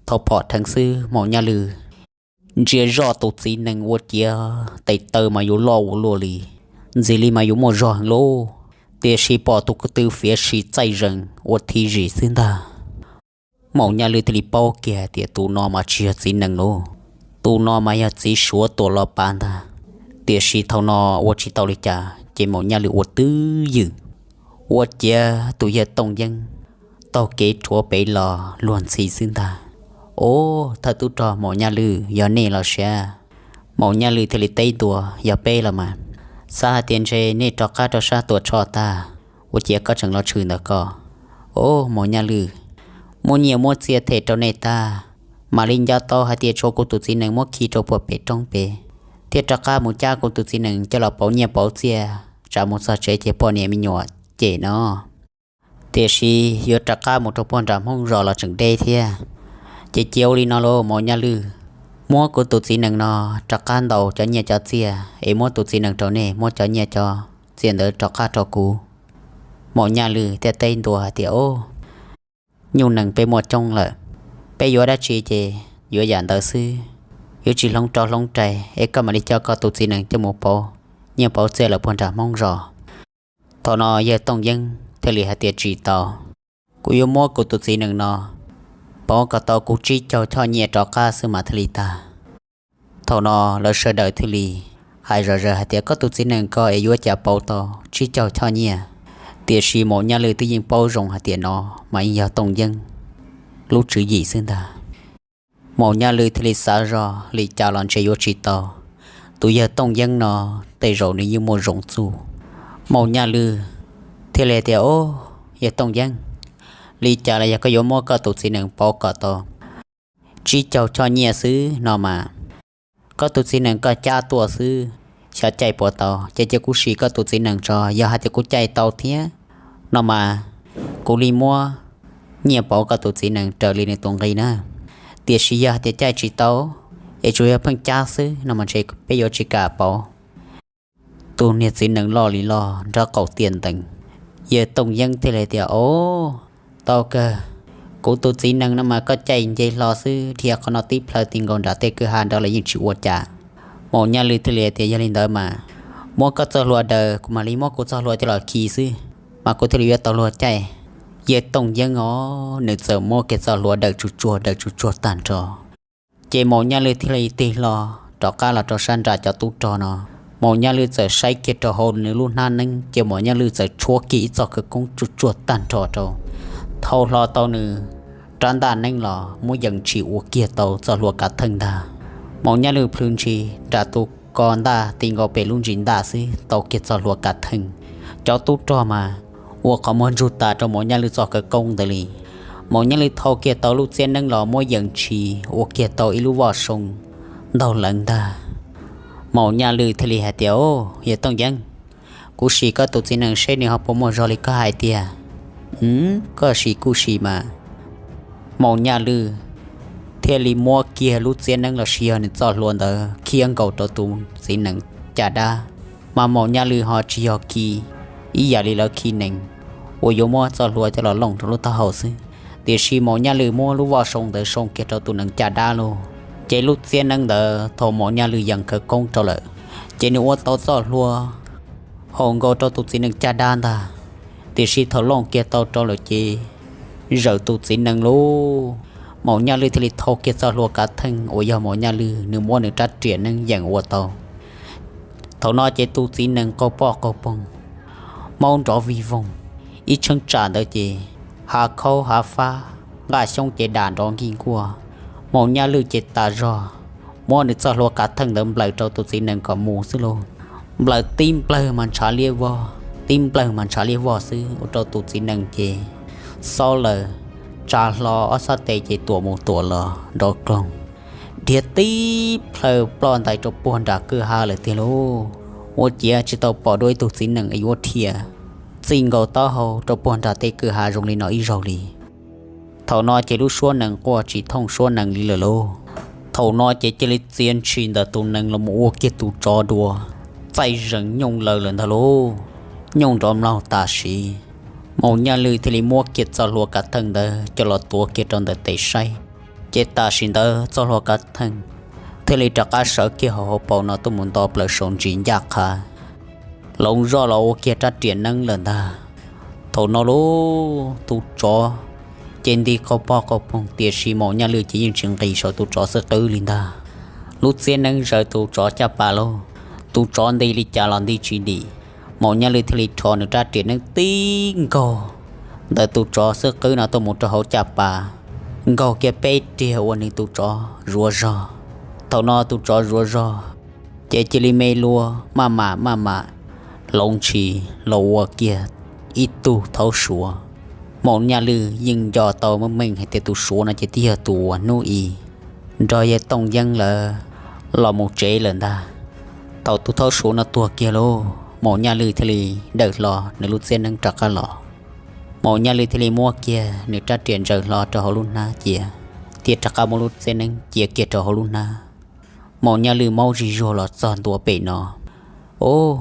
Thaum pom dheev xwb Maum Nyaj Lwj ntsia zoj tus txiv nees ua ciav tes taw mas yuav loj ua luaj li, ntxim li mas yuav muaj zog heev lauj. Tiam sis pom tus ko tw fiav sis txaij zees ua thib zis xwb ntag. Maum Nyaj Lwj thiaj li paub kiag tias tus no mas tsis yog txiv nees lauj, tus no mas yog txiv Suav tuam los pav ntag. Tiam sis thaum no ua tsis tau li cas ces Maum Nyaj Lwj ua twj ywm, ua ciav tus yawg Tooj Yeeb taug kev rhuav pem los luag ntxhi xwb ntag. Ub, thawj tub rog Maum Nyaj Lwj, yog nej los siab? Maum Nyaj Lwj thiaj li teb ntua, yog peb los mas. Xav hais tias ntshe nej rov qab rau sab Tuam Tshoj tag, ua ciav koj tseem los tshwm ntawm ko. Ub, Maum Nyaj Lwj, muab nyiaj muab txiaj them rau nej tag, mam li nco tau hais tias tshuav kuv tus txiv nees muab khi rau puag pem roob pem, thiaj rov qab mus cab kuv tus txiv nees coj los pauv nyiaj pauv txiaj, tsam mus txog tsev ces poj niam me nyuam cem no. Tiam sis yuav rov qab mus rau puag nram Hmoob zos los tseem deb thiab. Ces cia ua li no lauj Maum Nyaj Lwj, muab kuv tus txiv nees no rov qab ntaus cov nyiaj cov txiaj es muab tus txiv nees rau nej, muab cov nyiaj cov txiaj ntawd rov qab rau kuv. Maum Nyaj Lwj thiaj teb ntua hais tias, Ub, nyuj nees peb muaj coob lawm, peb yuav dab tsi ces yuav yam ntawd xwb, yuav tsis hloov rov hloov rais, es koj mam li coj koj tus txiv nees coj mus pauv nyiaj pauv txiaj lawm puag nram Hmoob zos. Thaum no yawg Tooj Yeeb thiaj li hais tias, Tsis tau, kuv yuav muab kuv tus txiv nees no pauv kom tau kuv tsib caug choj nyiaj rov qab xwb mas thiaj li tag. Thaum no lawv sawv daws thiaj li hais zom zaws hais tias, Koj tus txiv nees ko es yuav cas pauv tau tsib caug choj nyiaj? Tiam sis Maum Nyaj Lwj twb yeej paub zoo hais tias no mas yeej yog Tooj Yeeb lub tswv yim xwb ntag. Maum Nyaj Lwj thiaj li xav zog li cas los ntshe yuav tsis tau, tus yawg Tooj Yeeb no tej zaum nws yeej muaj zoo txuj. Maum Nyaj Lwj thiaj li tias, Ub, yawg Tooj Yeeb, li cas los yog koj yuav muab koj tus txiv nees pauv kom tau tsib caug choj nyiaj xwb no mas, koj tus txiv nees koj cab tuaj xwb, xyov caij puas tau, ces cia kuv sim koj tus txiv nees tso, yog hais tias kuv caij tau thiab no mas, kuv li muab nyiaj pauv koj tus txiv nees raws li nws tus nqi na. Tiam sis yog hais tias caij tsis tau, es tsuas yog pheej cab xwb no mas ntshe peb yuav tsis kam pauv. Tus niag txiv nees loj li loj nrab qaum tiaj ntees. Yawg Tooj Yeeb thiaj li tias, Ov, tau kawg, kuv tus txiv nees no mas koj caij nce hlo xwb, dhia qhov no tib plhaw ti nkaus nram tej kwj ha nrad los yeej tsis ua cas. Maum Nyaj Lwj thiaj li tias, Yog li ntawd mas Muab koj txoj hlua daws, kuv mam li muab kuv txoj hlua coj los khi xwb, mas kuv thiaj li yuav tau luag caij. Yawg Tooj Yeeb os, nws txawm muab kiag txoj hlua daws tsuj tsuag daws tsuj tsuag tag nrho. Ces Maum Nyaj Lwj thiaj li tig hlo rov qab los rau sab nram cov tub rog no. Maum Nyaj Lwj txawm saib kiag rau hauv nws lub hnab neeb, ces Maum Nyaj Lwj txawm tshuab kiag ib txoj khawv koob tsuj tsuag tag nrho rau, thau hlo tau nws rab ntaj neeb los muab yees tshis ua kiag tau txoj hlua kav theej ntag. Maum Nyaj Lwj plhws ntshis nram tus ko ntaj ti nkaus pem lub ntsis ntaj xwb tau kiag txoj hlua kav theej. Cov tub rog mas ua qhov muag ntsug tas rau Maum Nyaj Lwj txoj khawv koob ntawd li. Maum Nyaj Lwj thau kiag tau lub txiab neeb los muab yees tshis ua kiag tau ib lub voj soo ntaug leev ntag. Maum Nyaj Lwj thiaj li hais tias, Au, yawg Tooj Yeeb, kuv sim koj tus txiv nees seb nws ho puas muaj zog li koj hais tiag. Koj sim kuj sim mas. Maum Nyaj Lwj thiaj li muab kiag lub txiab neeb los sis yog nws txoj hlua ntawd khiab nkaus rau tus txiv nees caj dab. Mas Maum Nyaj Lwj ho tsis yog khi ib yam li lawv khi nees uas yuav muab txoj hlua coj los looj rau lub taub hau xwb, tiam sis Maum Nyaj Lwj muab lub voj soo ntawd soo kiag rau tus nees caj dab lauj. Ces lub txiab neeb ntawd thaum Maum Nyaj Lwj yees khawv koob rau lawm, ces nws ua tau txoj hlua haum nkaus rau tus txiv nees caj dab ntag. Tiam sis thaum looj kiag tau rau lawm ces zawm tus txiv nees lauj. Maum Nyaj Lwj thiaj li thau kiag txoj hlua kav theej uas yog Maum Nyaj Lwj nws muab nws rab riam neeb yees ua tau. Thaum no ces tus txiv nees qaug poj qaug poog, maub nrov vig voog, ib cheeb tsam ntawd ces hav khaub hav fab, nqaj xyoob ces dam nrov nkig nkuaj. Maum Nyaj Lwj ces tas zog muab nws txoj hlua kav theej ntawd nplawm rau tus txiv nees kom mus xwb lauj. Nplawm tib nplawg mas ntshav liab vog, tib nplawg mas ntshav liab vog xwb ua rau tus txiv nees ces xob lawm, tsa hlo ob sab tes ces tuam mus tuam los nrov kloog, dhia tib plhaw ploj ntais rau puag nram kwj ha lawm tiag lauj. Ua ciav tsis tau pom dua ib tug txiv nees yuav dhia txij nkaus taub hau rau puag nram tej kwj ha zoo li no ib zaug li. Thaum no ces lub suab nees quaj tsis thooj suab nees li lawm lauj. Thaum no ces cia li txia ntshis ntawm tus nees los mus ua kiag tus tsov dua, txaij zees nyooj laws lawm ntag lauj. Nyooj nrov mlaug tam sim, Maum Nyaj Lwj thiaj li muab kiag txoj hlua kav theej ntawd coj los tuav kiag rau ntawm tes saib. Ces tam sim ntawd txoj hlua kav theej thiaj li rov qab sawv kiag hauv hauv paus no tuaj mus nto plaws saum ntsis ncaj qha, hloov zoj los ua kiag rab riam neeb lawm ntag. Thaum no lauj, tus tsov ces nti qaug poj qaug poog, tiam sis Maum Nyaj Lwj ces yeej tsis nqis saum tus tsov xwb qwb li ntag. Lub txiab neeb zaws tus tsov caj pas lauj, tus tsov nti li cas los nti tsis dim. Maum Nyaj Lwj thiaj li rho nws rab riam neeb tib nkaug ntawm tus tsov xwb qwb no tuaj mus rau hauv caj pas, nkaug kiag peb riag ua nws tus tsov zuav zog. Thaum no tus tsov zuav zog ces cia li me lua maj mam maj mam hloov ntshis los ua kiag ib tug thaub suav. Maum Nyaj Lwj yeej nco tau meej meej hais tias tus suav no ces twb yog tus uas hnub i nrog yawg Tooj Yeeb lawv los mus tsev lawm ntag. Thaum tus thaub suav no tuag kiag lauj, Maum Nyaj Lwj thiaj li dawm hlo nws lub txiab neeb rov qab los. Maum Nyaj Lwj thiaj li muab kiag nws rab riam ntsaws hlo rau hauv lub hnab cia, thiaj rov qab muab lub txiab neeb cia kiag rau hauv lub hnab. Maum Nyaj Lwj maub zig zuag los txog ntua pem no. Ub,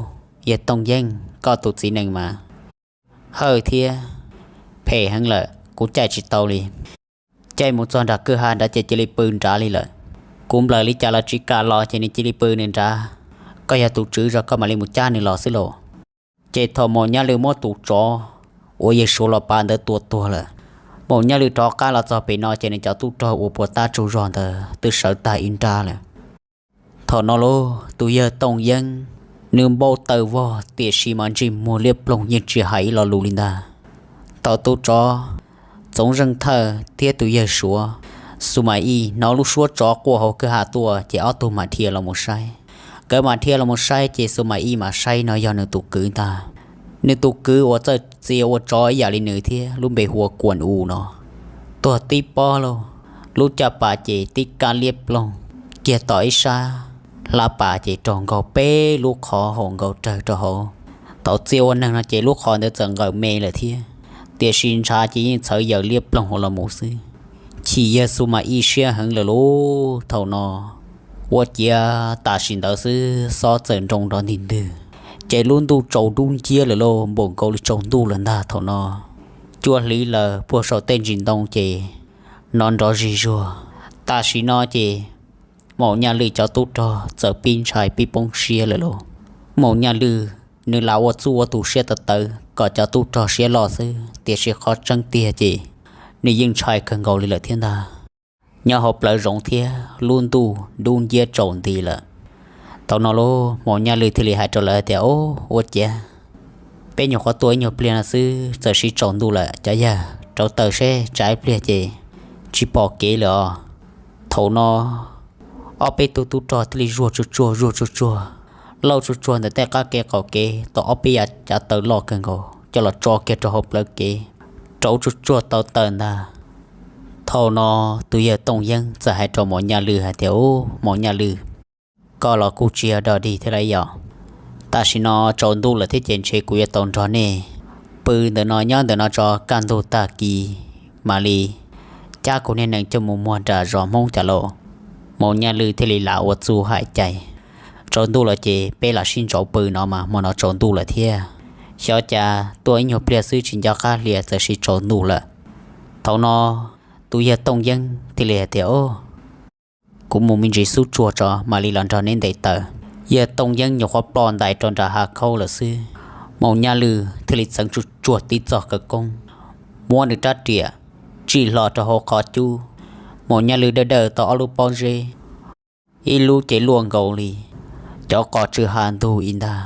yawg Tooj Yeeb, koj tus txiv nees mas hawj thiab phem heev lawm, kuv caij tsis tau li. Caij mus txog nram kwj ha nrad ces cia li pw nrad li lawm. Kuv nplawm li cas los tsis kam los ces nws cia li pw nws nrad. Koj yog tus tswv zog koj mam li mus cab nws los xwb lauj. Ces thaum Maum Nyaj Lwj muab tus tsov uas yawg suav los pav ntawd tua tuag lawm, Maum Nyaj Lwj rov qab los txog pem no ces nws cov tub rog uas puas tab tsaug zog ntawd twb sawv tag ib nrab lawm. Thaum no lauj, tus yawg Tooj Yeeb, nws npau taws vog tiam sis mas ntsej muag liab ploog yeej tsis hais ib lo lus li ntag. Thaum tus tsov Txoov Zeej Thawj thiab tus yawg suav Xu Mas Ij hnov lub suab tsov quaj hauv kwj ha tuaj ces ob tug mam dhia los mus saib. Nkawd mam dhia los mus saib ces Xu Mas Ij mam saib no yog nws tus kwv ntag. Nws tus kwv uas txawj txia ua tsov ib yam li nws thiab lub npe hu ua Kuam U no. Tuag tib pob lauj, lub caj pas ces tib kab liab ploog kiag tom ib sab hlab pas ces raug nkaug peb lub qhov haum nkaus rawg rau hauv. Thaum txia ua neeg no ces lub qhov ntawd txawm nqawm me lawm thiab, tiam sis ntshav ces yeej txhawv yaws liab ploog hauv los mus xwb. Chim yawg Xu Mas Ij siab heev lawm lauj thaum no. Ua ciav tam sim ntawd xwb xob txawm nroo nrov ntig ntwg, ces lub ntuj tsaus dub nciab lawm lauj, npaum nkaus li tsaus ntuj lawm ntag thaum no. Cuaj hli lawm puag saum tej ntsis ntoo ces nrov nrov zig zuag. Tam sim no ces Maum Nyaj Lwj cov tub rog txawm pib ntshai pib poob siab lawm lauj. Maum Nyaj Lwj nws lam ua txuj ua tus siab tawv tawv kom cov tub rog siab loj xwb, tiam sis qhov tseeb tiag ces nws yeej ntshai kawg nkaus li lawm thiab ntag. Nyob hauv plawv zoov thiab lub ntuj dub nciab tsaus nti lawm. Thaum no lub Maum Nyaj Lwj thiaj li hais rau lawv tias, Ub, ua ciav peb nyuam qhuav tuaj ib nyuag pliag no xwb txawm siv tsaus ntuj lawm cov yawg, rauv taws seb tsam ib pliag ces tsis pom kev lawm os. Thaum no ob peb tug tub rog thiaj li zuag tsuag tsuag zuag tsuag tsuag, lauj tsuag tsuag ntawm tej qab kev qaum kev tau ob peb yav cav taws loj kawg nkaus coj los tso kiag rau hauv plawv kev, rauv tsuag tsuag tau taws ntag. Thaum no tus yawg Tooj Yeeb txawm hais rau Maum Nyaj Lwj hais tias, Ub, Maum Nyaj Lwj, koj los kuj tsis yog dog dig thiab lauj yom. Tam sim no tsaus ntuj lawm thiab ces ntshe kuv yuav tau nrog nej pw ntawm no, nyob ntawm no tso, kaj ntug tag kis mam li cab kuv niag nees coj mus muag nram zos Hmoob cas lauj. Maum Nyaj Lwj thiaj li lam ua txuj hais cai, Tsaus ntuj lawm ces peb lam sib ntsaum pw no mas hmo no tsaus ntuj lawm thiab. Xyov cas tuaj ib nyuag pliag xwb tsis nco qab hli txawm siv tsaus ntuj lawm. Thaum no tus yawg Tooj Yeeb thiaj li hais tias, Ub, kuv mus me ntsis xub tsuag tso mam li los nrog neb ntes taws. Yawg Tooj Yeeb nyuam qhuav ploj ntais rau nram hav khaub lawm xwb, Maum Nyaj Lwj thiaj li txeev tsuag tsuag tib txoj khawv koob, muab nws rab riam tsim hlo rau hauv qhov cub. Maum Nyaj Lwj dawj dawj tau ob lub pob zeb, ib lub ces luaj nkaus li cov qos tsw ha ntug ib ntag,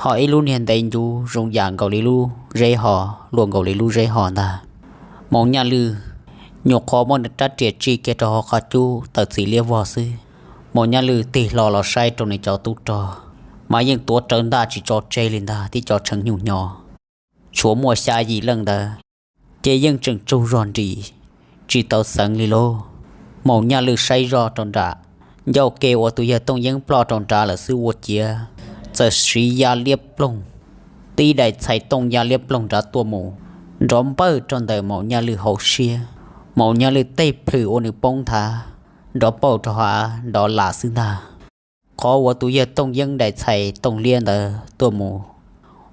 ho ib lub niag ntev ncuv zoo yam nkaus li lub zeb ho, luaj nkaus li lub zeb ho ntag. Maum Nyaj Lwj nyuam qhuav muab nws rab riam tsim kiag rau hauv qhov cub tawm txiv liab vog xwb, Maum Nyaj Lwj tig hlo los saib rau nws cov tub rog mas yeej tuav rawv ntaj tsis tso tseg li ntag, tib co tshee nyuj hnyo tshuav muaj xya yim leej ntawd, ces yeej tseem tsaug zog nrim tsis tau xeev li lauj. Maum Nyaj Lwj saib zoj rau nram ncauj ke uas tus yawg Tooj Yeeb ploj rau nrad lawm xwb ua ciav txawm siv ya liab ploog, tib daim txhais tooj ya liab ploog nrad tuaj mus nrov npawj rau ntawm Maum Nyaj Lwj hauv siab. Maum Nyaj Lwj tej plhws ua nws poob nthav nrov pauj rau hav nrov lam xwb ntag. Qhov uas tus yawg Tooj Yeeb daim txhais tooj liab ntawd tuaj mus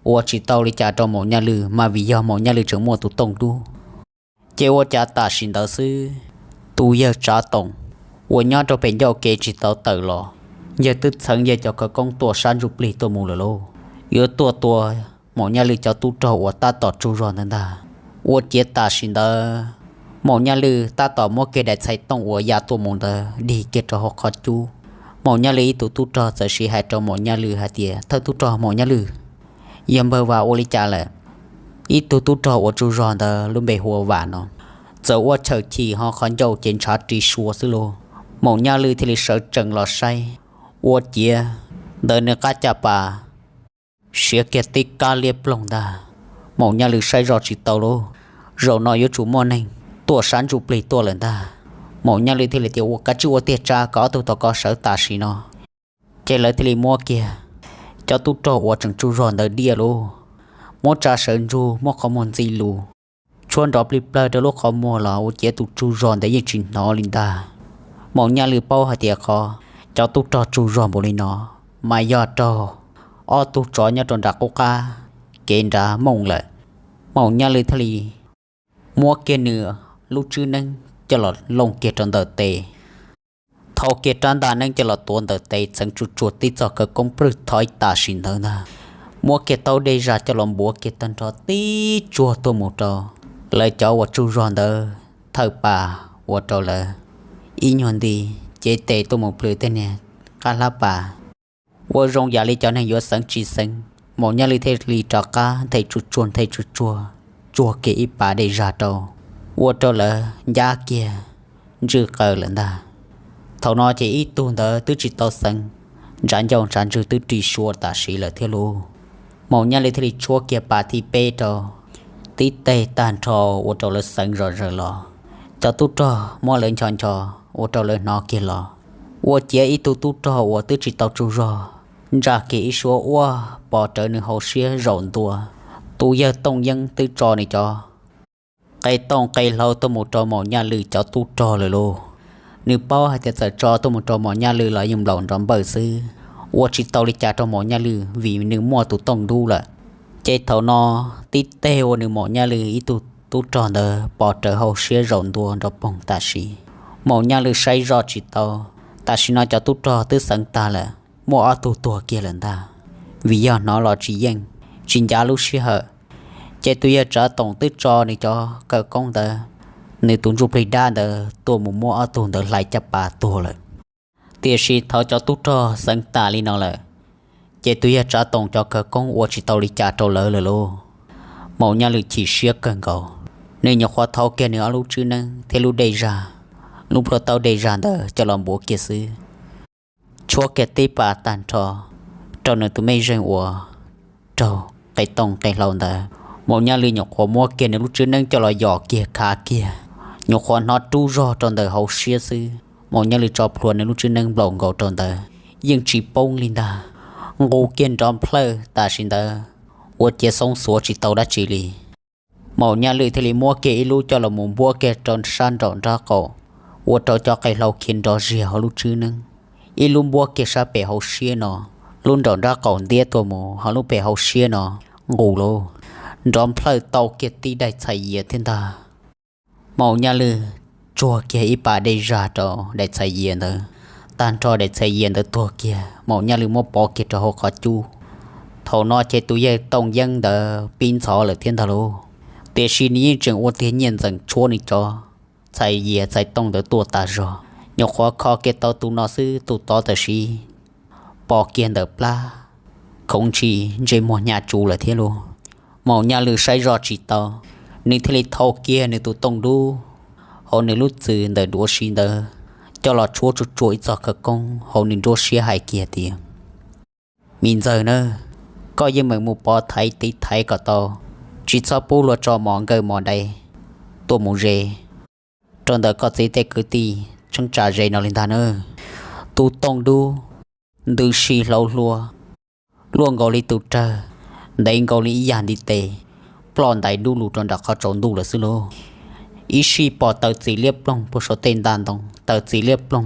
ua tsis tau li cas rau Maum Nyaj Lwj mas vim yog Maum Nyaj Lwj tseem muaj tus tooj dub. Ces ua cas tam sim ntawd xwb, tus yawg Tsav Toom uas nyob rau pem ncauj kev tsis tau tawm los, yawg twb txheev yawg cov khawv koob tuaj sab ntsuj plig tuaj mus lawm lauj, yuav tuaj tua Maum Nyaj Lwj cov tub rog uas tab tom tsaug zog ntawd ntag. Ua ciav tam sim ntawd Maum Nyaj Lwj tab tom muab kiag daim txhais tooj uas ya tuaj mus ntawd dig kiag rau hauv qhov cub. Maum Nyaj Lwj ib tug tub rog txawm siv hais rau Maum Nyaj Lwj hais tias, Thawj tub rog Maum Nyaj Lwj, yog npawg Vam ua li cas lawm? Ib tug tub rog uas tsaug zog ntawd lub npe hu ua Vam no, txawm ua chawm chim ho qhov ncauj ces ntshav ris sua xwb lauj. Maum Nyaj Lwj thiaj li sawv tsees los saib, ua ciav ntawm nws qab caj pas siav kiag tib kab liab ploog ntag. Maum Nyaj Lwj saib zoj tsis tau lauj, zaum no yuav tsum muaj neeg tuaj sab ntsuj plig tuaj lawm ntag. Maum Nyaj Lwj thiaj li tias, Ua kav tsij ua tiag tsa kom ob tug tom ko sawv tam sim no. Ces lawv thiaj li muab kiag cov tub rog uas tseem tsaug zog ntawd diaj lauj, muab tsa sawv ntsug, muab qhov muag ntxi lus, tshuab nrov plig plawg rau lub qhov muag los ua ciav tus tsaug zog ntawd yeej tsis hnov li ntag. Maum Nyaj Lwj paub hais tias qhov cov tub rog tsaug zog npaum li no mas yog raug ob tug tsov nyob rau nram qub qab kev nrad mooj lawm. Maum Nyaj Lwj thiaj li muab kiag nws lub tswb neeb coj los looj kiag rau ntawm tes, thau kiag rab ntaj neeb coj los tuav ntawm tes, txeev tsuag tsuag tib txoj khawv koob plwj thov tam sim ntawd ntag, muab kiag taub dej zaj coj los npuav kiag tag nrho tib tsuag tuaj mus rau lawv cov uas tsaug zog ntawd thawj pas, ua rau lawv ib nyuag nti cev tes tuaj mus plhws tej niag qab hlab pas. Ua zoo yam li cov neeg yuav xeev tsis xeev, Maum Nyaj Lwj thiaj li rov qab nthe tsuag tsuag nthe tsuag tsuag tsuag kiag ib pas dej zaj rau, ua rau lawv ncab kiag ntswj qaws lawm ntag. Thaum no ces ib tug ntawd twb tsis tau xeev, ntshav ncauj ntshav ntswg twb ris sua tam sim lawm thiab lauj. Maum Nyaj Lwj thiaj li tshuab kiag pas thib peb rau, tib teg tag nrho ua rau lawv xeev zom zaws los. Cov tub rog muab lawv ncho ncho ua rau lawv hnov kiag los, ua ciav ib tug tub rog uas twb tsis tau tsaug zog ntsaj kiag ib suab uab pos rawv nws hauv siab zaum ntua. Tus yawg Tooj Yeeb twb tso nws cov qe tooj qe hlau tuaj mus rau Maum Nyaj Lwj cov tub rog lawm lauj. Nws paub hais tias txawm tso tuaj mus rau Maum Nyaj Lwj los yeej nplaum nrov npawj xwb, ua tsis tau li cas rau Maum Nyaj Lwj vim nws muaj tus tooj dub lawm. Ces thaum no tib teg ua nws Maum Nyaj Lwj ib tug tub rog ntawd pos rawv hauv siab zaum ntua nrov poog tam sim. Maum Nyaj Lwj saib zoj tsis tau, tam sim no cov tub rog twb xeev tag lawm, muaj ob tug tuag kiag lawm ntag. vim yog hnov los tsis yeej, tsis ncav lub sij hawm. Ces tus yawg Tsav Toom twb tso nws cov khawv koob ntawd, nws tus ntsuj plig dab ntawd tuaj mus muab ob tug ntawd hlais caj pas tuag lawm. Tiam sis thaum cov tub rog xeev tas li no lawm, ces tus yawg Tsav Toom cov khawv koob ua tsis tau li cas rau lawv lawm lauj. Maum Nyaj Lwm chim siab kawg nkaus, nws nyuam qhuav thau kiag nws ob lub tswb neeb thiab lub dej zag, lub plhuav taub dej zag ntawd coj los npuav kiag xwb, tshuab kiag tib pas tag nrho rau nws tus mej zeej uas raug qe tooj qe hlau ntawd. Maum Nyaj Lwm nyuam qhuav muab kiag nws lub tswb neeb coj los yos kiag khav kiag, nyuam qhuav hnov rub zog rau ntawm hauv siab xwb. Maum Nyaj Lwm tso plhuav nws lub tswb neeb nplaum nkaus rau ntawd, yeej tsis poob li ntag, nqus kiag nrov nplhawj tam sim ntawd, ua ciav xoob xuav tsis tau dab tsi li. Maum Nyaj Lwm thiaj li muab kiag ib lub coj los mus npuab kiag rau sab nraum nraub qaum, ua rau cov qe hlau khiav nrov ziag hauv lub tswb neeb. Ib lub npuab kiag sab pem hauv siab no, lub nraum nraub qaum ntiab tuaj mus, ho lub pem hauv siab no nqus lauj, nrov nplhawj tau kiag tib daim txhais yias thiab ntag. Maum Nyaj Lwm tsuag kiag ib pas dej zag rau daim txhais yias ntawd, tag nrho daim txhais yias ntawd tuag kiag, Maum Nyaj Lwm muab pov kiag rau hauv qhov cub. Thaum no ces tus yawg Tooj Yeeb ntawd pib ntxhov lawm thiab ntag lauj, tiam sis nws yeej tseem ua tiag nyiaj ntxeem tshuab nws cov txhais yias txhais tooj ntawd tuaj tas zog. Nyuam qhuav kho kiag tau tus no xwb, tus tod tam sim pom kiag ntawm plab, khoov ntshis ntsej muag hnyav tsuv lawm thiab lauj. Maum Nyaj Lwm saib zoj tsis tau, nws thiaj li thau kiag nws tus tooj dub hauv nws lub txwm ntawm duav si ntawd coj los tshuab tsuag tsuag ib txoj khawv koob hauv nws nruab siab hais kiag tias, Me ntxawg na, koj yeej meem mus pov thaiv tiv thaiv kom tau, tsis txhob pub luag tso mov nkawj mov dai tuaj mus ze rau ntawm koj txiv tej kwv tij tsheeb tsa ze no li ntag na. Tus tooj dub ntws si hlauv hlua, luaj nkaus li tus rawg, ntev nkaus li ib yam ntiv tes, ploj ntais dub lug rau nram qhov tsaus ntuj lawm xwb lauj. Ib sij pom taws txim liab ploog puag saum tej ntaj ntoo, taws txim liab ploog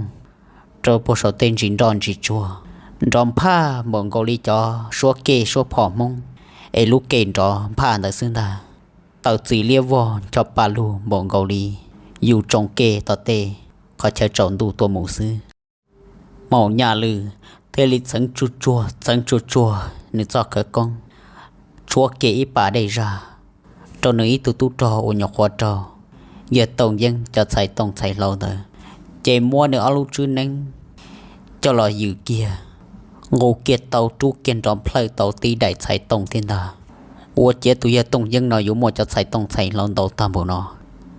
rau puag saum tej ntsis nroj ntsis tsuag, nrov nphaj npaum nkaus li cov suab kej suab phom Hmoob es lub kej nrov nphaj ntawd xwb ntag. Taws txim liab vog ncho pa lug npaum nkaus li yus tsoo kej tom tej qhov chaw tsaus ntuj tuaj mus xwb. Maum Nyaj Lwm thiaj li txeev tsuag tsuag txeev tsuag tsuag nws txoj khawv koob, tshuab kiag ib pas dej zag rau nws ib tug tub rog uas nyuam qhuav raug yawg Tooj Yeeb cov txhais tooj txhais hlau ntawd, ces muab nws ob lub tswb neeb coj los yws kiag, nqus kiag tau rub kiag nrov nplhawj tau tib daim txhais tooj thiab ntag. Ua ciav tus yawg Tooj Yeeb no yuav muaj cov txhais tooj txhais hlau ntau tag npaum no.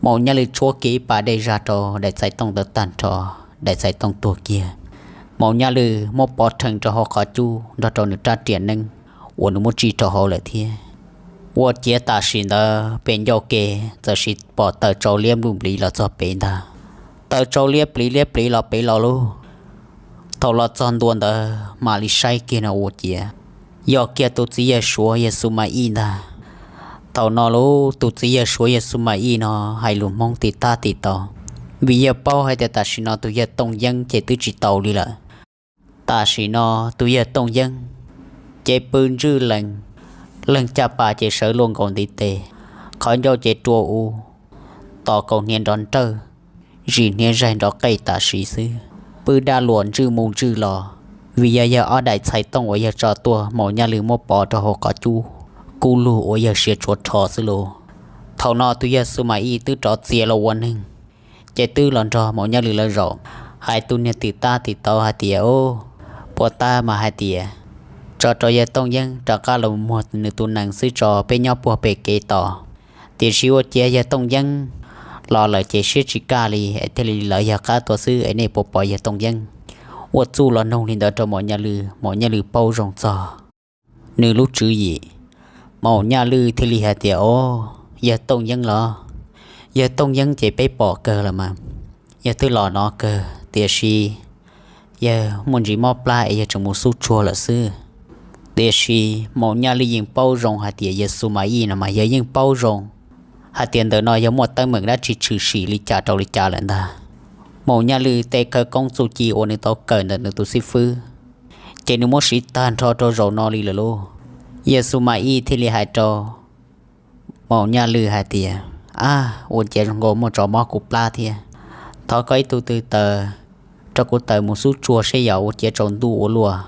Maum Nyaj Lwm tshuab kiag ib pas dej zag rau daim txhais tooj ntawd tag nrho, daim txhais tooj tuag kiag. Maum Nyaj Lwm muab pov rhees rau hauv qhov cub nrog rau nws rab riam neeb uas nws muab tsij rau hauv lawm thiab. Ua ciav tam sim ntawd pem ncauj ke txawm sis pom taws tsau liab npluj npliv los txog pem ntag. Taws tsau liab pliv liab pliv los pem los lauj. Thaum los txog ntua ntawd mam li saib kiag no ua ciav yog kiag tus txiv yawg Suav yawg Xu Ma Ij ntag. Thaum no lauj, tus txiv yawg Suav yawg Xu Ma Ij no hais lus Hmoob tiv tab tiv tau, vim yawg paub hais tias tam sim no tus yawg Tooj Yeeb ces twb tsis tau li lawm. Tam sim no tus yawg Tooj Yeeb ces pw ntswj lees, leeg caj pas ces sawv luaj nkaus ntiv tes, qhov ncauj ces rua u, tos kaus hniav nrov nrawj, zis hniav zaig nrov qej tam sim xwb, pw daj luam ntswj mus ntswj los. Vim yog yawg ob daim txhais tooj uas yawg tso tuaj Maum Nyaj Lwm muab pov rau hauv qhov cub kub lug uas yawg siav tshuav rho xwb lauj. Thaum no tus yawg Xu Ma Ij twb rov txias los ua neeg, ces twb los nrog Maum Nyaj Lwm lawv zaum, hais tus niag tiv tab tiv tau hais tias, Puas tab mas hais tias tso rau yawg Tooj Yeeb rov qab los muag nws tus nees xwb tso, peb nyob puag pem kev tos. Tiam sis ua ciav yawg Tooj Yeeb los lawm ces siab tsis kaj li es thiaj li lawv yawg qab tuaj xwb es nej puas pom yawg Tooj Yeeb? Ua txuj los nug li ntawd rau Maum Nyaj Lwm, Maum Nyaj Lwm paub zoo txog nws lub tswv yim. Maum Nyaj Lwm thiaj li hais tias, Au, yawg Tooj Yeeb los? Yawg Tooj Yeeb ces peb pom kawg lawm mas, yawg twb los no kawg, tiam sis yawg muaj ntsis mob plab es yawg tseem mus xub tsuag lawm xwb. Tiam sis Maum Nyaj Lwm yeej paub zoo hais tias yawg Xu Ma Ij no mas yawg yeej paub zoo hais tias ntawm no yog muaj teeb meem dab tsi tshwm sim li cas rau li cas lawm ntag. Maum Nyaj Lwm tej khawv koob txuj ci uas nws tau kawm ntawm nws tus xib fwb, ces nws muab siv tag nrho rau zaum no li lawm lauj. Yawg Xu Ma Ij thiaj li hais rau Maum Nyaj Lwm hais tias, Ab, ua ciav zoo nkaus muaj tsov mob kuv plab thiab. Thov koj ib tug tw taws rau kuv taws mus xub tsuag seb yog ua ciav tsaus ntuj ua luaj.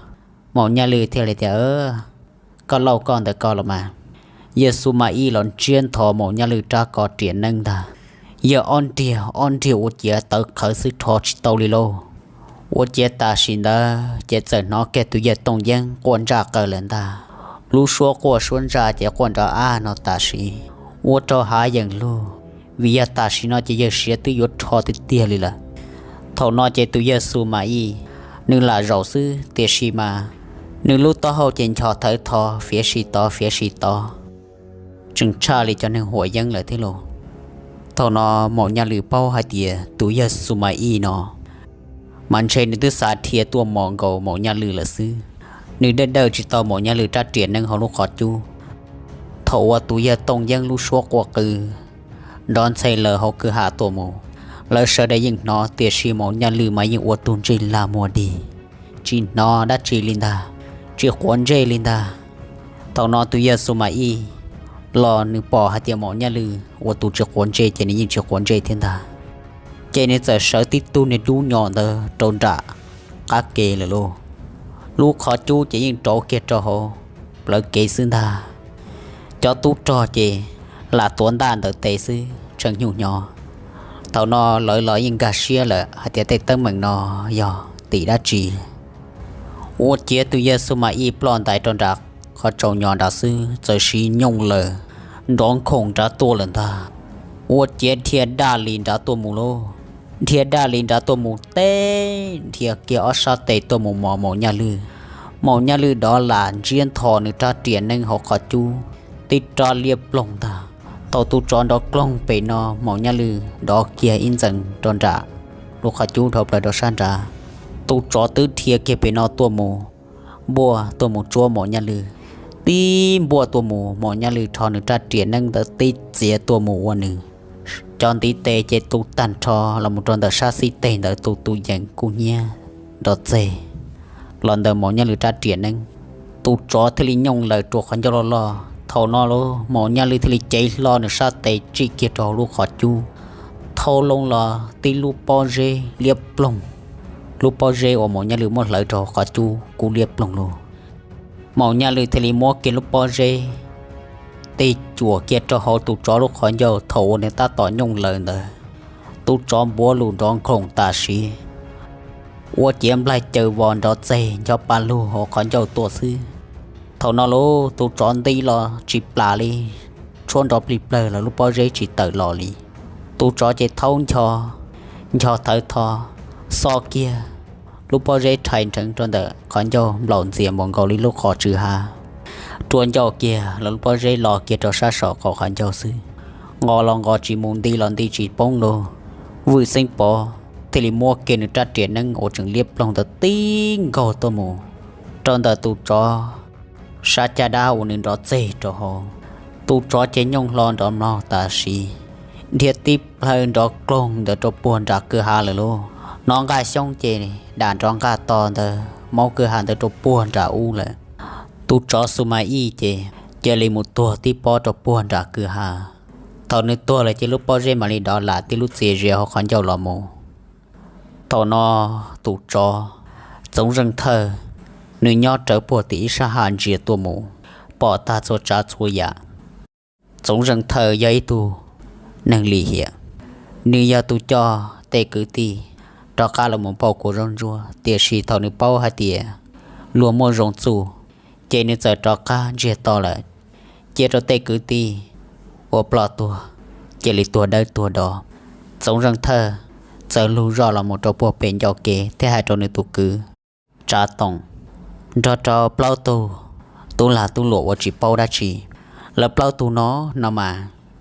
Maum Nyaj Lwm thiaj li tias, Koj lauj, koj ntawm koj los mas. Yawg Xu Ma Ij los ntsiab nthos Maum Nyaj Lwm rab ko riam neeb ntag. Yawg ob nriag ob nriag ua ciav tawv qhawv xwb, rho tsis tau li lauj. Ua ciav tam sim ntawd ces txawm hnov kiag tus yawg Tooj Yeeb quaj ntsaj qaws lawm ntag. Lub suab quaj suab ntsaj ces quaj nrov ab no tam sim, ua rau hav yeem lug, vim yog tam sim no ces yawg siav twb yuav rho tiag tiag li lawm. Thaum no ces tus yawg Xu Ma Ij, nws lam zaum xwb tiam sis mas nws lub taub hau ces ncho thawv tho fiav si tod fiav si tod, tseem tshaj li cov neeg huam yeeb lawm thiab lauj. Thaum no Maum Nyaj Lwm paub hais tias tus yawg Xu Ma Ij no mas ntshe nws twb xav dhia tuaj mos nkaus Maum Nyaj Lwm lawm xwb. Nws dawj dawj tsis tau Maum Nyaj Lwm rab riam neeb hauv lub qhov cub. Thaum uas tus yawg Tooj Yeeb lub suab quaj qw nrov ntxhe lawm hauv kwj ha tuaj mus, lawv sawv daws yeej hnov, tiam sis Maum Nyaj Lwm mas yeej ua tug ntsej lag muag dig, tsis hnov dab tsi li ntag, tsis quav ntsej li ntag. Thaum no tus yawg Xu Ma Ij los nws pom hais tias Maum Nyaj Lwm ua tus tsis quav ntsej ces nws yeej tsis quav ntsej thiab ntag. Ces nws txawm sawv tib tug niag dub nyos ntawd rau nram qab ke lawm lauj. Lub qhov cub ces yeej rauv kiag rau hauv plawv kev xwb ntag. Cov tub rog ces lam tuav ntaj ntawm tes xwb tshee hnyuj hnyo. Thaum no lawv los yeej nkag siab lawm hais tias tej teeb meem no yog tim dab tsi. Ua ciav tus yawg Xu Ma Ij ploj ntais rau nram qhov tsaus nyos nrad xwb txawm siv nyooj lawm nrov nkhoom nrad tuaj lawm ntag. Ua ciav dhia daj li nrad tuaj mus lauj. Dhia daj li nrad tuaj mus teb, dhia kiag ob sab tes tuaj mus mos Maum Nyaj Lwm. Maum Nyaj Lwm dov lam ntsiab nthos nws rab riam neeb hauv qhov cub, tib rab liab ploog ntag. Thaum tus tsov nrov kloog pem no Maum Nyaj Lwm dov kiag ib ntxees rau nram lub qhov cub dhau plaws rau sab nrad. Tus tsov twb dhia kiag pem no tuaj mus npuaj tuaj mus tsuab Maum Nyaj Lwm. Tib npuaj tuaj mus Maum Nyaj Lwm rho nws rab riam neeb ntawd tib txiav tuaj mus ua nws cov ntiv tes ces tu tag nrho los mus rau ntawm sab xib teg ntawd, tus tus yees kuj hnyiab nrov txeg los ntawm Maum Nyaj Lwm rab riam neeb. Tus tsov thiaj li nyooj lawm rua qhov ncauj loj loj. Thaum no lauj Maum Nyaj Lwm thiaj li cev hlo nws sab tes tsij kiag rau hauv lub qhov cub, thau loo los tib lub pob zeb liab ploog. Lub pob zeb uas Maum Nyaj Lwm muab hlawv rau hauv qhov cub kuj liab ploog lauj. Maum Nyaj Lwm thiaj li muab kiag lub pob zeb tig cuam kiag rau hauv tus tsov lub qhov ncauj thaum uas nws tab tom nyooj lawm ntawd. Tus tsov npuav lus nrov nkhoom tam sim, ua ciav nplaig caws vos nrov txeg ncho pa lug hauv qhov ncauj tuaj xwb. Thaum no lauj tus tsov nti los tsis plam li, tshuab nrov plig plawg los lub pob zeb tsis tawm los li. Tus tsov ces thaub ncho, ncho thawv tho, xo kiag lub pob zeb rhais nrheev rau ntawm qhov ncauj nplaum ntxias npaum nkaus li lub qhov tswv hav, rua ncauj kiag los lub pob zeb lo kiag rau sab saum qaum qhov ncauj xwb. Nqos los nqos tsis mus, nti los nti tsis poob lauj. Vwj Xeeb Pov thiaj li muab kiag nws rab riam neeb uas tseem liab ploog ntawd tib nkaug tuaj mus rau ntawm tus tsov sab caj dab uas nws nrov txeg rau hauv. Tus tsov ces nyooj hlo nrov mlaug tam sim, dhia tib plhaw nrov kloog ntawd rau puag nram kwj ha lawm lauj. Hnov nqaj xyoob ces dam nrov nqaj to ntawd maub kwj ha ntawd rau puag nram ub lawm. Tus tsov Xu Ma Ij ces cia li mus tuag tib pob rau puag nram kwj ha. Thaum nws tuag lawm ces lub pob zeb mam li dov lam tib lub txias zias hauv qhov ncauj los mus. Thaum no tus tsov Txoov Zeej Thawj, nws nyob rawv puag tim ib sab ha ntsia tuaj mus, pom tag txhua tsav txhua yam. Txoov Zeej Thawj yog ib tug neeg lim hiam, nws yog tus coj tej kwv tij rov qab los mus pauj kua zaub ntsuab, tiam sis thaum nws paub hais tias luag muaj zoo txuj, ces nws txawm rov qab ntsiag to lawm, cia rau tej kwv tij uas ploj tuag cia li tuag dawb tuag do. Txoov Zeej Thawj txawm lug zoj los mus rau puag pem ncauj kev thiab hais rau nws tus kwv Tsav Toom nrog rau plaub tug tub lag tub luam uas tsis paub dab tsi. Lawv plaub tug no no mas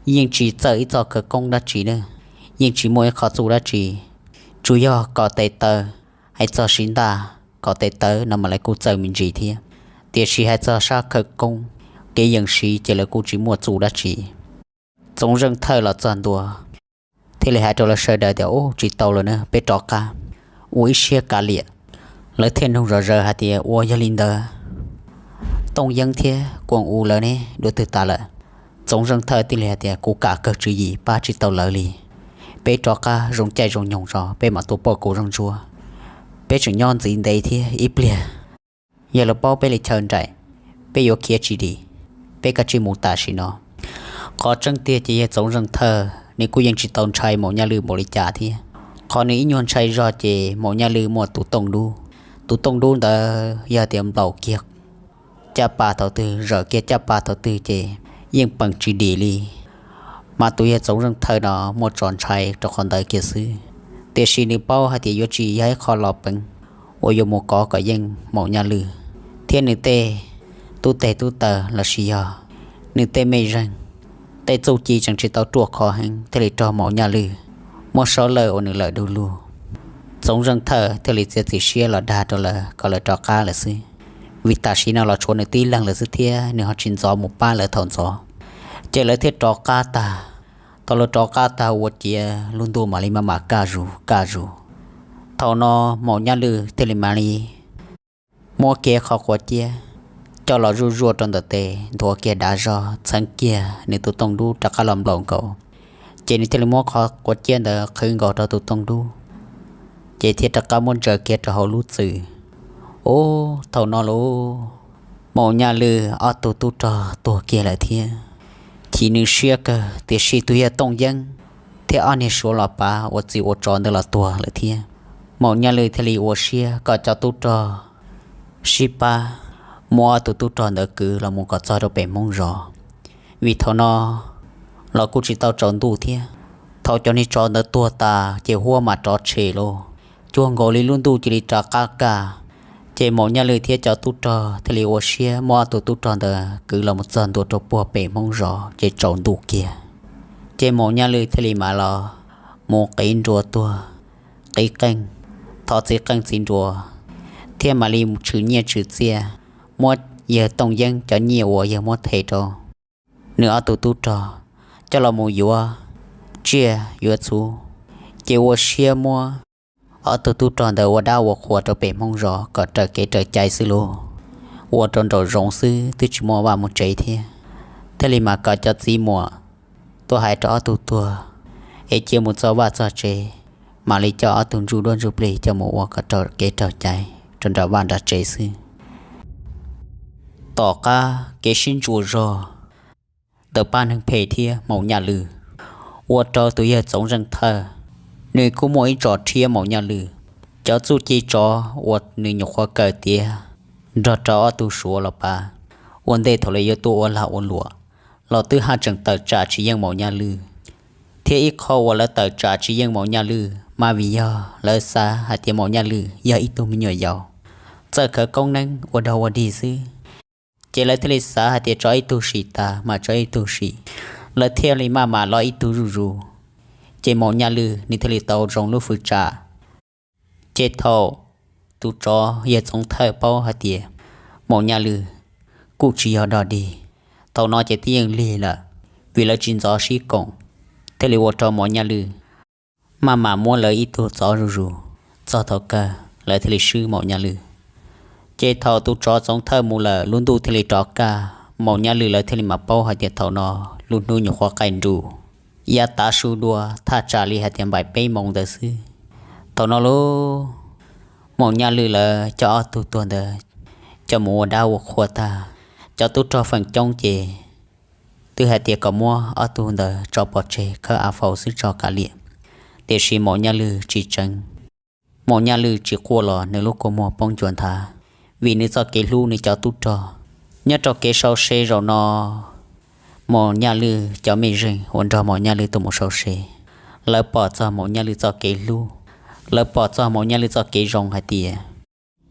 yeej tsis txawj ib txoj khawv koob dab tsi na, yeej tsis muaj ib qho txuj dab tsi. Tsuas yog kaum tes taw, hais txog siv ntaj kaum tes taw no mas lawv kuj txawj me ntsis thiab, tiam sis hais txog sab khawv koob, kev yees siv ces lawv kuj tsis muaj txuj dab tsi. Txoov Zeej Thawj los txog ntua thiaj li hais rau lawv sawv daws tias, Ub, tsis tau lawm na, peb rov qab. Ua ib siab kav liam. Lawv thiaj nug zom zaws hais tias, Ua yog li ntawd, Tooj Yeeb thiab Kuam U lawv ne, dua twg tas lawm? Txoov Zeej Thawj thiaj li hais tias, Kuv kam kawg tswv yim, pab tsis tau lawv li. Peb rov qab zoo caij zoo nyoog tso peb mam tuaj pauj kua zaub ntsuab. Peb tseem nyob ntxiv ntev thiab, ib pliag yog lawv paub peb li chaw nraim, peb yuav khiav tsis dim, peb kav tsij mus tam sim no. Qhov tseeb tiag ces yawg Txoov Zeej Thawj nws kuj yeej tsis tau ntshai Maum Nyaj Lwj npaum li cas thiab. Qhov nws ib nyuag ntshai zog ces Maum Nyaj Lwj muaj tus tooj dub. Tus tooj dub ntawd yog tias nplaum kiag caj pas thaum twg, zawm kiag caj pas thaum twg ces yeej peem tsis dim li. Mas tus yawg Txoov Zeej Thawj no muaj tso ntshai rau qhov ntawd kiag xwb, tiam sis nws paub hais tias yuav tsis yog ib qho los peev uas yuav mus kov kom yeej Maum Nyaj Lwj thiab nws tej tub teg tub taw los sis yog nws tej mej zeeg, tej txuj ci tseem tsis tau ruaj khov heev thiaj li raug Maum Nyaj Lwj muab saub lawj ua nws lawm du lug. Txoov Zeej Thawj thiaj li txiav txim siab los dag rau lawv kom lawv rov qab lawm xwb, vim tam sim no los tshuav nws tib leeg lawm xwb thiab nws ho tsis ntxov mus pab lawv thaum ntxov. Ces lawv thiaj rov qab tag. Thaum lawv rov qab tag ua ciav lub ntuj mam li maj mam kaj zus kaj zus. Thaum no Maum Nyaj Lwj thiaj li mam li muab kiag qhov quav ciab coj los zuj zuaj rau ntawm tes, nthuav kiag dav zog, txheev kiag nws tus tooj dub rov qab los nplaum nkaus. Ces nws thiaj li muab qhov quav ciab ntawd qhwv nkaus rau tus tooj dub, ces thiaj rov qab muab ntsaws kiag rau hauv lub txwm. Ub, thaum no lauj, Maum Nyaj Lwj ob tug tub rog tuag kiag lawm thiab. Chim nws siab kawg, tiam sis tus yawg Tooj Yeeb thiab ob niag Suav los pav ua txiv ua tsov ntawd los tuag lawm thiab. Maum Nyaj Lwj thiaj li ua siab kom cov tub rog sib pab muab ob tug tub rog ntawd kwv los mus kom txog rau pem Hmoob zos, vim thaum no los kuj tsis tau tsaus ntuj thiab. Thaum cov niag tsov ntawd tuag tas ces huab mam rov tshem los cuag nkaus li lub ntuj cia li rov qab kaj. Ces Maum Nyaj Lwj thiab cov tub rog thiaj li ua siab muab ob tug tub rog ntawd kwv los mus txog ntua rau puag pem Hmoob zos ces tsaus ntuj kiag. Ces Maum Nyaj Lwj thiaj li mam los mus qiv nruas tuag, qiv qeej, thov txiv qeej txiv nruas, thiab mam li tshwm nyiaj tshwm txiaj, muab yawg Tooj Yeeb cov nyiaj uas yawg muab them rau nws ob tug tub rog coj los mus yuav tsiaj yuav txhu, ces ua siab muab ob tug tub rog ntawd ua dab ua qhua rau pem Hmoob zos kom raws kev raws cai xwb lauj. Ua rau nraum zoov xwb twb tsis muaj vaj muaj tsev thiab, thiaj li mam kom cov txiv muam tuaj hais rau ob tug tuag es cia mus txog vaj txog tsev, mam li coj ob tug ntsuj duab ntsuj plig coj mus ua kom raws kev raws cai rau nram vaj nram tsev xwb. Tom qab kev sib ntsuas zog ntawm pab neeg phem thiab Maum Nyaj Lwj, ua rau tus yawg Txoov Zeej Thawj nws kuj muaj ib tso rhiab Maum Nyaj Lwj. Cov txuj ci tsov uas nws nyuam qhuav kawm tiav nrog rau ob tug Suav los pav ua ntej thaum lawv yuav tuaj ua lag ua luam los twb haj tseem tawm tsam tsis yeej Maum Nyaj Lwj. Thiab ib qho uas lawv tawm tsam tsis yeej Maum Nyaj Lwj mas vim yog lawv xav hais tias Maum Nyaj Lwj yog ib tug me nyuam yaus, txawj khawv koob neeb ua dog ua dig xwb. Ces lawv thiaj li xav hais tias tso ib tug sim tas mas tso ib tug sim, lawv thiaj li maj mam los ib tug zuj zus. Ces Maum Nyaj Lwj nws thiaj li tau zoo lub fwv tsam. Ces thaum tus tsov yawg Txoov Thawj paub hais tias Maum Nyaj Lwj kuj tsis yog dog dig, thaum no ces twb yeej lig lawm, vim lawv tsis ntxov sib koom, thiaj li ua rau Maum Nyaj Lwj maj mam muab lawv ib tug txov zuj zus. Txog thaum kawg lawv thiaj li swb Maum Nyaj Lwj. Ces thaum tus tsov Txoov Thawj mus lawm lub ntuj thiaj li rov kaj, Maum Nyaj Lwj lawv thiaj li mam paub hais tias thaum no lub hnub nyuam qhuav qaij nruj, yav tav su dua thaj tsam li hais tias npaim peb moos ntawd xwb. Thaum no lauj, Maum Nyaj Lwj lawv coj ob tug tuag ntawd coj mus ua dab ua qhua tag, cov tub rog feem coob ces twb hais tias kom muab ob tug ntawd tso pov tseg khawb av faus xwb tso kav liam. Tiam sis Maum Nyaj Lwj tsis tseev. Maum Nyaj Lwj tsis quaj los nws lub kua muag poob ncua nthav, vim nws txoj kev hlub nws cov tub rog. Nyob rau kev sau se zaum no, Maum Nyaj Lwj cov mej zeej uas nrog Maum Nyaj Lwj tuaj mus sau se, lawv pom txog Maum Nyaj Lwj txoj kev hlub, lawv pom txog Maum Nyaj Lwj txoj kev zoo hais tias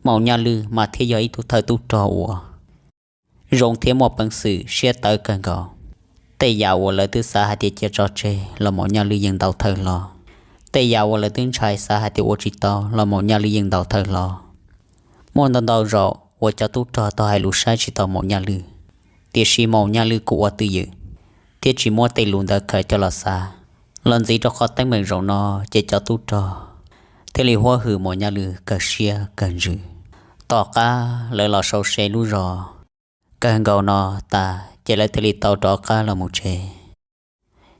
Maum Nyaj Lwj mas thiaj yog ib tug thawj tub rog uas zoo thiab muaj peev xwm siab tawv kawg nkaus. Tej yam uas lawv twb xav hais tias cia tso tseg los Maum Nyaj Lwj yeej ntaus thawj hlo. Tej yam uas lawv twb ntshai xav hais tias ua tsis tau los Maum Nyaj Lwj yeej ntaus thawj hlo. Muaj ntau ntau zaum uas cov tub rog tau hais lus saib tsis taus Maum Nyaj Lwj, tiam sis Maum Nyaj Lwj kuj ua twj ywm thiab tsis muab tej lus ntawd khaws coj los xav. Los ntxiv rau qhov teeb meem zaum no, ces cov tub rog thiaj li huab hwm Maum Nyaj Lwj kawg siab kawg ntsws. Tom qab lawv los sau se lub zos kawg nkaus no tas, ces lawv thiaj li tau rov qab los mus tsev.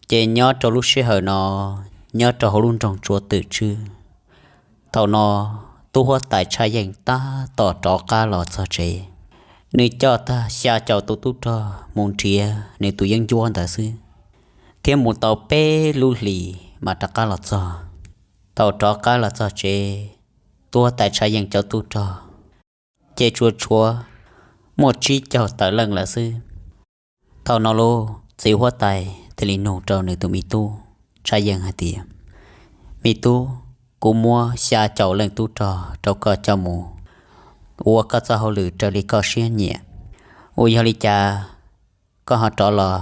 Ces nyob rau lub sij hawm no, nyob rau hauv lub nroog Tsua Twm Tswb, thaum no tub huab tais Tshaj Yeej tab tom rov qab los txog tsev. Nws coj tag xya caum tus tub rog mus nrhiav nws tus yeeb ncuab ntawd xwb, thiab mus tau peb lub hlis mas rov qab los txog. Thaum rov qab los txog tsev, tub huab tais Tshaj Yeej cov tub rog ces tsuas tshuav muaj tsib caug tawm leej lawm xwb. Thaum no lauj, txiv huab tais thiaj li nug rau nws tus me tub Tshaj Yeej hais tias, Me tub, kuv muab xya caum leej tub rog rau koj coj mus ua koj txoj hauj lwm raws li koj siab nyiam, ua yog li cas koj ho rov los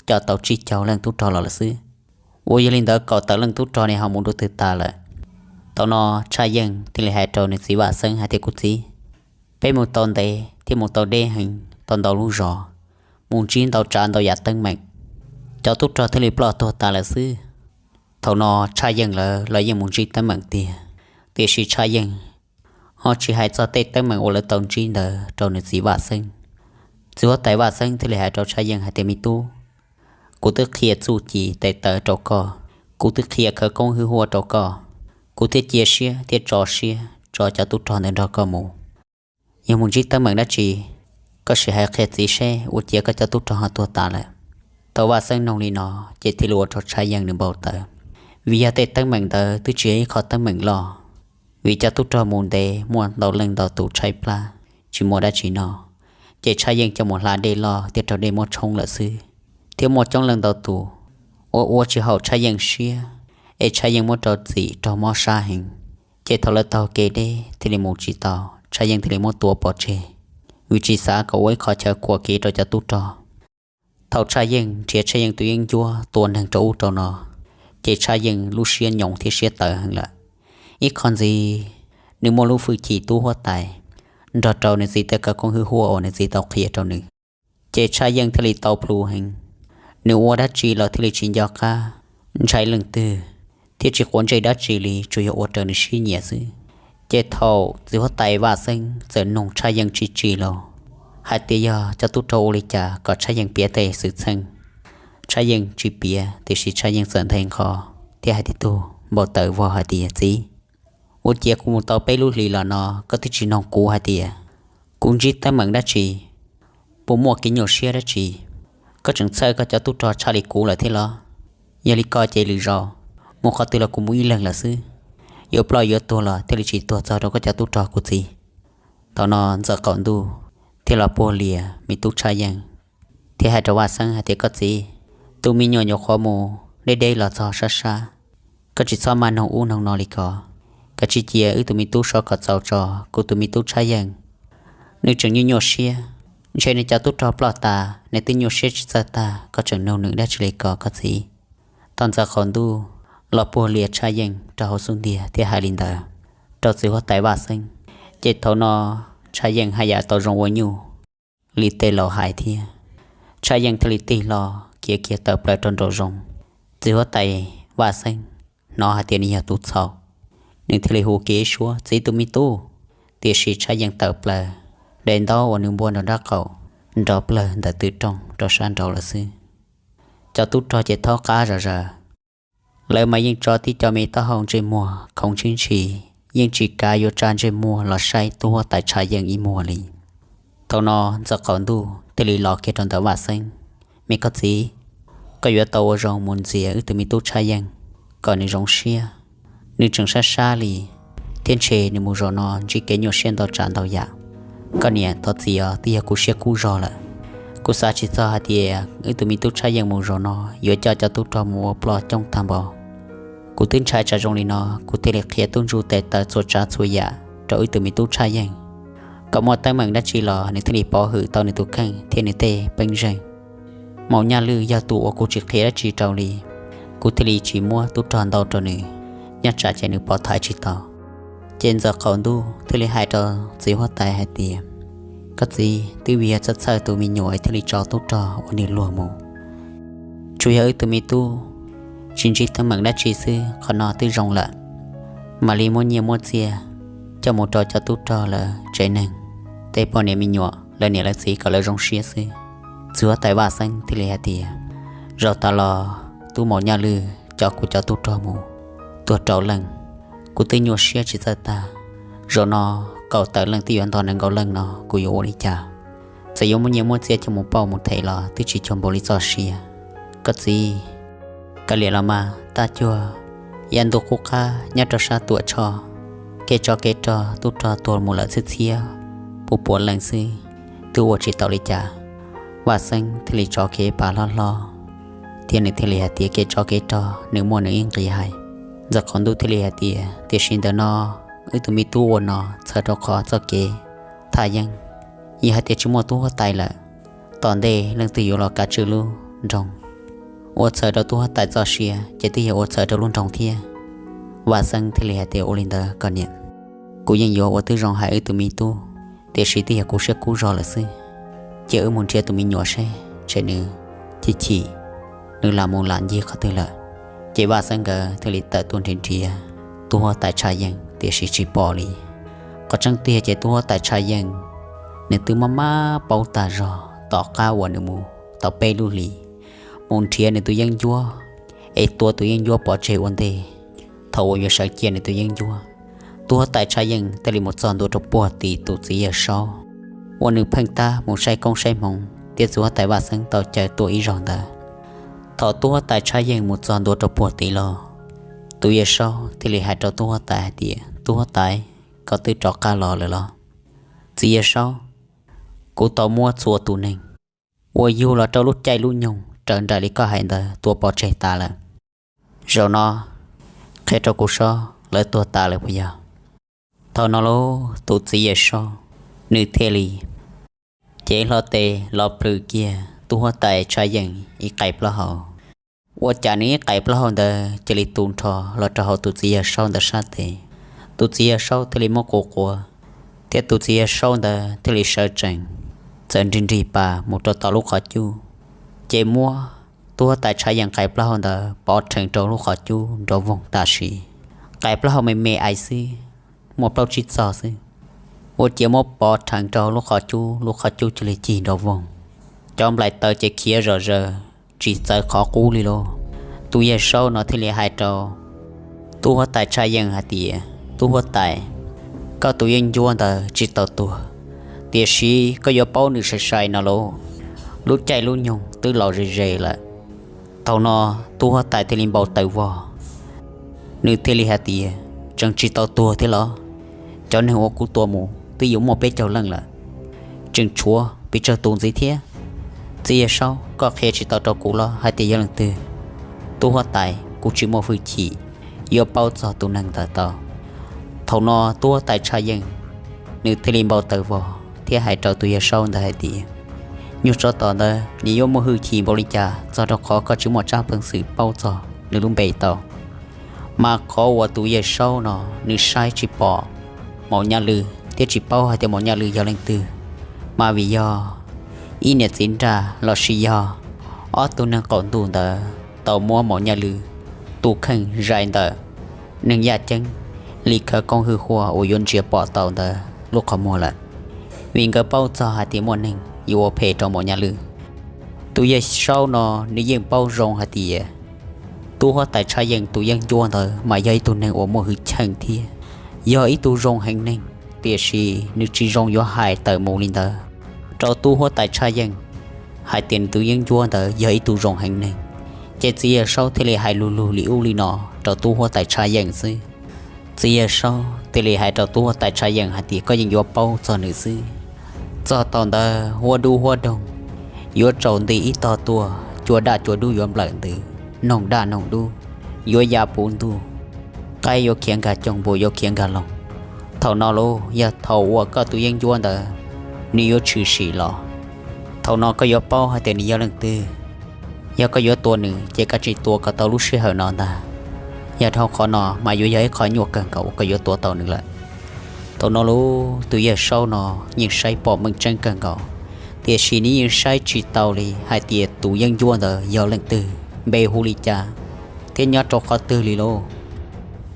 coj tau tsib caug leej tub rog los lawm xwb? Ua yog li ntawd kaum tawm leej tub rog ne ho mus dua twg tas lawm? Thaum no Tshaj Yeej thiaj li hais rau nws txiv Vaj Xeeb hais tias, Kuv txiv, peb mus tau ntev thiab mus tau deb heev, tau ntau lub zos, mus ntsib ntau tsav ntau yam teeb meem, cov tub rog thiaj li ploj tuag tas lawm xwb. Thaum no Tshaj Yeej lawv los yeej mus ntsib teeb meem tiag, tiam sis Tshaj Yeej ho tsis hais txog tej teeb meem uas lawv tau ntsib ntawd rau nws txiv Vaj Xeeb. Txiv huab tais Vaj Xeeb thiaj li hais rau Tshaj Yeej hais tias, Me tub, kuv twb qhia txuj ci tes taw rau koj, kuv twb qhia khawv koob hwj huaj rau koj, kuv thiaj cia siab thiab tso siab tso cov tub rog ntawd nrog koj mus. Yog mus ntsib teeb meem dab tsi, koj sim hais qhia txiv seb ua cas koj cov tub rog ho tuag tas lawm. Thaum Vaj Xeeb nug li no ces thiaj li ua rau Tshaj Yeej nws npau taws, vim yog tej teeb meem ntawd twb tsis yog ib qho teeb meem loj, vim cov tub rog mus ntev muaj ntau leej ntau tus tshaib plab, tsis muaj dab tsi noj, ces Tshaj Yeej coj mus hla dej loj thiab raug dej muab tshoob lawm xwb, thiab muaj coob leej ntau tus ua ua tsis haum Tshaj Yeej siab, es Tshaj Yeej muab rau txim raug mob sab heev. Ces thaum lawv taug kev deb thiaj li mus tsis tau, Tshaj Yeej thiaj li muab tua pov tseg, vim tsis xav kom ua ib qho chaw khuam kev rau cov tub rog. Thaum Tshaj Yeej nrhiav Tshaj Yeej tus yeeb ncuab tua neeg rau ub rau no, ces Tshaj Yeej lub siab nyoos thiab siab tawv heev lawm. Ib qho ntxiv, nws muaj lub hwj chim tub huab tais nrog rau nws txiv tej khawv koob hwj huaj uas nws txiv tau qhia rau nws, ces Tshaj Yeej thiaj li tau plhus heev. Nws ua dab tsi los thiaj li tsis nco qab ntshai leej twg, thiab tsis quav ntsej dab tsi li, tsuas yog ua raws nws siab nyiam xwb. Ces thaum txiv huab tais Vaj Xeeb txawm nug Tshaj Yeej tsis tsim los hais tias yog cov tub rog ua li cas kom Tshaj Yeej piav tej xwm txheej, Tshaj Yeej tsis piav, tiam sis Tshaj Yeej txawm nthe nqho thiab hais tias, Tug, npau taws vog hais tias, Txiv, ua cas kuv mus tau peb lub hlis los no koj twb tsis nug kuv hais tias kuv ntsib teeb meem dab tsi, puas muaj kev nyuaj siab dab tsi? Koj tseem txhawj koj cov tub rog tshaj li kuv lawm thiab los? Yog li ko ces lwm zaus mus qhov twg los kuv mus ib leeg lawm xwb, yuav ploj yuav tuag los thiaj li tsis tuag txog rau koj cov tub rog, kuv txiv. Thaum no Ntxawm Qaum Ntuj thiaj los puag lias me tub Tshaj Yeej thiab hais rau Vaj Xeeb hais tias, Koj txiv, tus me nyuam nyuam qhuav mus deb deb los txog sab sab, koj tsis txhob maj nug ub nug no li ko, koj cia wb tus me tub sov kom txaus tso. Kuv tus me tub Tshaj Yeej nws tseem nyuaj nyuaj siab, ntshe nws cov tub rog ploj tas nws twb nyuaj siab tsis txawj tag, koj tseem nug nws dab tsi li ko, koj txiv. Thaum Ntxawm Qaum Ntuj los puag lias Tshaj Yeej rau hauv xub ntiag thiab hais li ntawd rau txiv huab tais Vaj Xeeb, ces thaum no Tshaj Yeej haj yam tau zoo ua nyuj li tej laus hais thiab. Tshaj Yeej thiaj li tig hlo khiav kiag tawm plaws rau nraum zoov. Txiv huab tais Vaj Xeeb hnov hais tias nws yog tus txhaum, nws thiaj li hu kiag ib suab, Txiv, tus me tub! Tiam sis Tshaj Yeej tawm plaws, daim ntaub uas nws npuab nrog nraub qaum nrov plawg ntawm tw rooj rau sab nraud lawm xwb. Cov tub rog ces thaub qab zom zaws, lawv mas yeej tso tib co me taub hau ntsej muag khoov tshib ntshis, yeej tsis kav yuav tsa ntsej muag los saib tub huab tais Tshaj Yeej ib muag li. Thaum no Ntxawm Qaum Ntuj thiaj li los kiag rau ntawm Vaj Xeeb, Me koj txiv, koj yuav tau ua zoo mus ntxias wb tus me tub Tshaj Yeej kom nws zoo siab. Nws tseem sab sab li, thiab ntshe nws mus zaum no ntsib kev nyuaj siab ntau tsav ntau yam. Koj niam, thov txim os, twb yog kuv siab kub zog lawm. Kuv xav tsis txog hais tias wb tus me tub Tshaj Yeej mus zaum no yuav coj cov tub rog mus ua ploj coob tag npaum. Kuv twb ntshai tsam zoo li no, kuv thiaj li qhia tub ntsuj tes taw txhua tsav txhua yam rau wb tus me tub Tshaj Yeej, kom muaj teeb meem dab tsi los nws thiaj li pov hwm tau nws tus kheej thiab nws tej peeb zeej. Maum Nyaj Lwj yog tus uas kuv tsis qhia dab tsi rau li, kuv thiaj li tsis muab tub rog ntau rau nws, nyob tsam ces nws pov thaiv tsis tau. Ces Ntxawm Qaum Ntuj thiaj li hais rau txiv huab tais hais tias, Koj txiv, twb vim yog txhawj txhawj tus me nyuam thiaj li tso tub rog ua nws luag mus. Tsuas yog wb tus me tub tsis ntsib teeb meem dab tsi xwb, qhov no twb zoo lawm. Mam li muab nyiaj muab txiaj coj mus rau cov tub rog lawv tsev neeg, tej poj niam me nyuam, lawv niam lawv txiv kom lawv zoo siab xwb. Txiv huab tais Vaj Xeeb thiaj li hais tias, Zaum tas los tub Maum Nyaj Lwj coj kuv cov tub rog mus tuag rau leej, kuv twb nyuaj siab tsis txawj tag. Zaum no kaum tawm leej twb yuav nto nees nkaum leej no kuv yuav ua li cas? Txawm yuav muaj nyiaj muaj txiaj coj mus pauj mus them los twb tsis cuag npaum li txoj sia. Koj txiv, kav liam los mas, tag kis yav ntuj qub qab nyob rau sab Tuam Tsho, kev tsov kev rog tub rog tuag mus lawm txhia txhia puas puas leej xwb, twb ua tsis tau li cas. Vaj Xeeb thiaj li tso kev pam hlob hlob, thiab nws thiaj li hais tias kev tsov kev rog nws muaj nws ib nqis hais. Ntxawm Qaum Ntuj thiaj li hais tias, tiam sis ntawm no wb tus me tub ua no txhawm rau qhov txoj kev thaj yeeb, yog hais tias tsis muaj tub huab tais lawm, tom ntej leej twg yuav los kav tswj lub nroog. Ua txhawm rau tub huab tais txoj sia ces twb yog ua txhawm rau lub nroog thiab. Vaj Xeeb thiaj li hais tias, ua li ntawd koj niam, kuv yeej yuav ua tib zoo hais wb tus me tub, tiam sis twb yog kuv siab kub zog lawm xwb. Cia wb mus nrhiav tus me nyuam seb ntshe nws chim chim, nws lam mus lam ncig qhov twg lawm. Ces Vaj Xeeb nkawd thiaj li tawm tuaj nrhiav nrhiav tub huab tais Tshaj Yeej tiam sis tsis pom li. Qhov tseeb tiag ces tub huab tais Tshaj Yeej nws twb maj maj paub tag zog tom qab uas nws mus tau peb lub hlis mus nrhiav nws tus yeeb ncuab, es tua tus yeeb ncuab pov tseg ua ntej. Thaum uas yuav sawv cia nws tus yeeb ncuab, tub huab tais Tshaj Yeej thiaj li mus txog ntua rau puag tim tus txiv Yawg Saub uas nws pheej tab mus saib koob saib hmoov thiab txiv huab tais Vaj Xeeb tau caw tuaj ib zaug ntawd. Thaum tub huab tais Tshaj Yeej mus txog ntua rau puag tid los, tus Yawg Saub thiaj li hais rau tub huab tais hais tias, tub huab tais, koj twb rov qab los lawm los? Txiv Yawg Saub, kuv tau muab txhua tus neeg uas yug los rau lub caij lub nyoog raws nraim li koj hais ntawd tua pov tseg tas lawm. Zaum no qhia rau kuv saib lawv tuag tas lawm puas yog? Thaum no lauj, tus txiv Yawg Saub nws thiaj li cev hlo tes los plhws kiag tub huab tais Tshaj Yeej ib qais plaub hau. Ua cas nws ib qais plaub hau ntawd cia li tu nrho los rau hauv tus txiv Yawg Saub ntawd sab tes. Tus txiv Yawg Saub thiaj li muab quas quas, thiab tus txiv Yawg Saub ntawd thiaj li sawv tsees, txawm nrig nrig pas mus rau tom lub qhov cub, ces muab tub huab tais Tshaj Yeej qais plaub hau ntawd pov rhees rau lub qhov cub nrov voog tam sim. Qais plaub hau me me ais xwb, muaj plaub tsib txog xwb, ua ciav muab pov rhees rau lub qhov cub, lub qhov cub cia li cig nrov voog. Cov nplaim taws ces khiav zom zaws tsis txawv qhov qub li lauj. Tus Yawg Saub no thiaj li hais rau tub huab tais Tshaj Yeej hais tias, tub huab tais, koj tus yeeb ncuab ntawd tsis tau tuag, tiam sis koj yuav paub nws sai sai no lauj. Lub caij lub nyoog twb los ze ze lawm. Thaum no tub huab tais thiaj li npau taws vog, nws thiaj li hais tias, tseem tsis tau tuag thiab los? Cov neeg uas kuv tua mus twb yuav muaj peb caug leej lawm, tseem tshuav pes tsawg tus ntxiv thiab. Txiv Yawg Saub, koj qhia tsis tau rau kuv los hais tias yog leej twg? Tub huab tais, kuv tsis muaj hwj chim yuav paub txog tus neeg ntawd tau. Thaum no tub huab tais Tshaj Yeej nws thiaj li npau taws vog thiab hais rau tus Yawg Saub ntawd hais tias, nyuag tsov tom ntawd nws yuav muaj hwj chim npaum li cas txog rau qhov koj tsis muaj tsab peev xwm paub txog nws lub npe tau? Mas qhov uas tus Yawg Saub no nws saib tsis pom Maum Nyaj Lwj thiab tsis paub hais tias Maum Nyaj Lwj yog leej twg, mas vim yog ib niam txiv nraj los sis yog ob tug neeg qaum ntuj ntawd tau muab Maum Nyaj Lwj tus kheej zais ntawm neeg yaj ceeb li khawv koob hwj huaj uas yuav ntsia pom tau ntawd lub qhov muag lawm, vim nkawd paub txog hais tias muaj neeg yuav ua phem rau Maum Nyaj Lwj. Tus Yawg Saub no nws yeej paub zoo hais tias tub huab tais Tshaj Yeej tus yeeb ncuab ntawd mas yog ib tug neeg uas muaj hwj chim thiab yog ib tug zoo heev neeg, tiam sis nws tsis zoo yuav hais tawm mus li ntawd rau tub huab tais Tshaj Yeej hais tias nws tus yeeb ncuab ntawd yog ib tug zoo heev neeg. Ces txiv Yawg Saub thiaj li hais lug lug li ub li no rau tub huab tais Tshaj Yeej xwb. Txiv Yawg Saub thiaj li hais rau tub huab tais Tshaj Yeej hais tias koj yeej yuav paub txog nws xwb. Txog thaum ntawd huab dub huab doog yuav tsaus nti ib tog tuaj, cua daj cua dub yuav nplawm ntws, noog daj noog dub yuav ya puv ntuj, qaib yuav khiav nkag coog, npua yuav khiav nkag loog. Thaum no lauj, yog thaum uas koj tus yeeb ncuab ntawd nws yuav tshwm sim los, thaum no koj yuav paub hais tias nws yog leej twg. Yog koj yuav tua nws ces koj tsis tua kom tau lub sij hawm no ntag, yog dhau qhov no mas yuav yog ib qho nyuaj kawg nkaus uas koj yuav tua tau nws lawm. Thaum no lauj, tus Yawg Saub no yeej saib pom meej tseeb kawg nkaus, tiam sis nws yeej saib tsis tau li hais tias tus yeeb ncuab ntawd yog leej twg, npe hu li cas, thiab nyob rau qhov twg li lauj.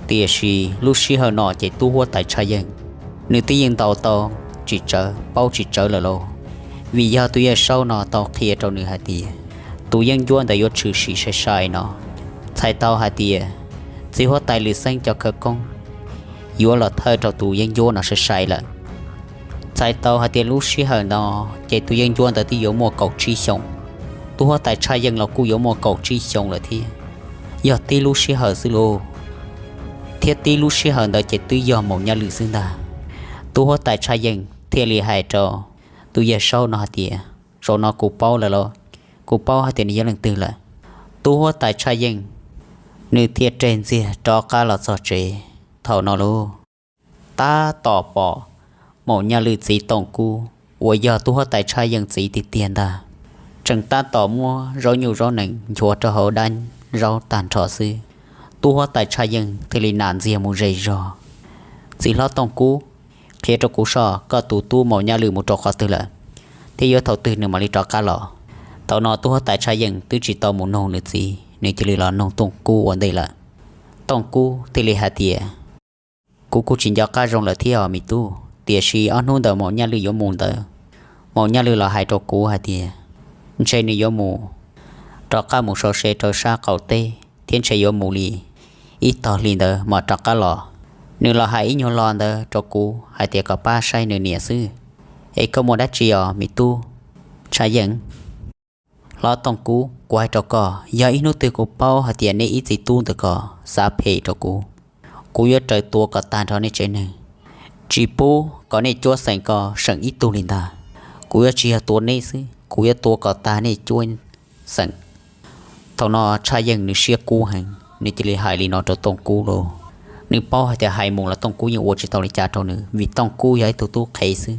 Tiam sis lub sij hawm no ces tub huab tais Tshaj Yeej nws twb yeej ntaus tau tsis tsawv, paub tsis tsawv lawm lauj, vim yog tus Yawg Saub no tau qhia rau nws hais tias tus yeeb ncuab ntawd yuav tshwm sim sai sai no, txhais tau hais tias txiv huab tais Lwm Xeeb cov khawv koob yuav los thawj rau tus yeeb ncuab no sai sai lawm. Txhais tau hais tias lub sij hawm ntawd ces tus yeej ncuab ntawd twb yuav muaj kaum tsib xyoos, tub huab tais Tshaj Yeej los kuj yuav muaj kaum tsib xyoos lawm thiab. Yog tib lub sij hawm xwb lauj, thiab tib lub sij hawm ntawd ces twb yog Maum Nyaj Lwm xwb ntag. Tub huab tais Tshaj Yeej thiaj li hais rau tus yawg saub no hais tias, zaum no kuv paub lawm los, kuv paub hais tias nws yog leej twg lawm. Tub huab tais Tshaj Yeej nws thiaj reg ntxiag rov qab los txog tsev. Thaum no lauj, tab tom pom Maum Nyaj Lwm txiv Tooj Kub uas yog tub huab tais Tshaj Yeej txiv tiag tiag ntag, tseem tab tom muab zaub nyuj zaub nees nchuav rau hauv dab zaub tag nrho xwb. Tub huab tais Tshaj Yeej thiaj li nam ntxiag mus ze zog. Txiv hlob Tooj Kub, qhia rau kuv soj, koj tus tub Maum Nyaj Lwm mus rau qhov twg lawm, thiab yuav thaum twg nws mam li rov qab los? Thaum no tub huab tais Tshaj Yeej twb tsis tau mus nug nws txiv, nws cia li los nug Tooj Kub ua ntej lawm. Tooj Kub thiaj li hais tias, kuv kuj tsis nco qab zoo lawm thiab os me tub, tiam sis ob hnub ntawd Maum Nyaj Lwm yuav mus ntawd, Maum Nyaj Lwm los hais rau kuv hais tias ntshe nws yuav mus rov qab mus sau se rau sab qaum teb thiab ntshe yuav mus li ib tog hli ntawd mam rov qab los. Nws los hais ib nyuag lo ntawd rau kuv hais tias kom pab saib nws niam xwb. Es koj muaj dab tsi os me tub Tshaj Yeej? Hlob Tooj Kub, kuv hais rau koj, yog ib hnub twg kuv paub hais tias nej ib txiv tub ntawm ko xav phem rau kuv, kuv yuav raws tua kom tag nrho nej tsev neeg, tsis pub kom nej cuab xeem ko seem ib tug li ntag. Kuv yuav tsis yog tua nej xwb, kuv yuav tua kom tag nej cuab xeem. Thaum no Tshaj Yeej nws siab kub heev, nws cia li hais li no rau Tooj Kub lauj. Nws paub hais tias hais mus los Tooj Kub yeej ua tsis tau li cas rau nws, vim Tooj Kub yog ib tug tub qhev xwb.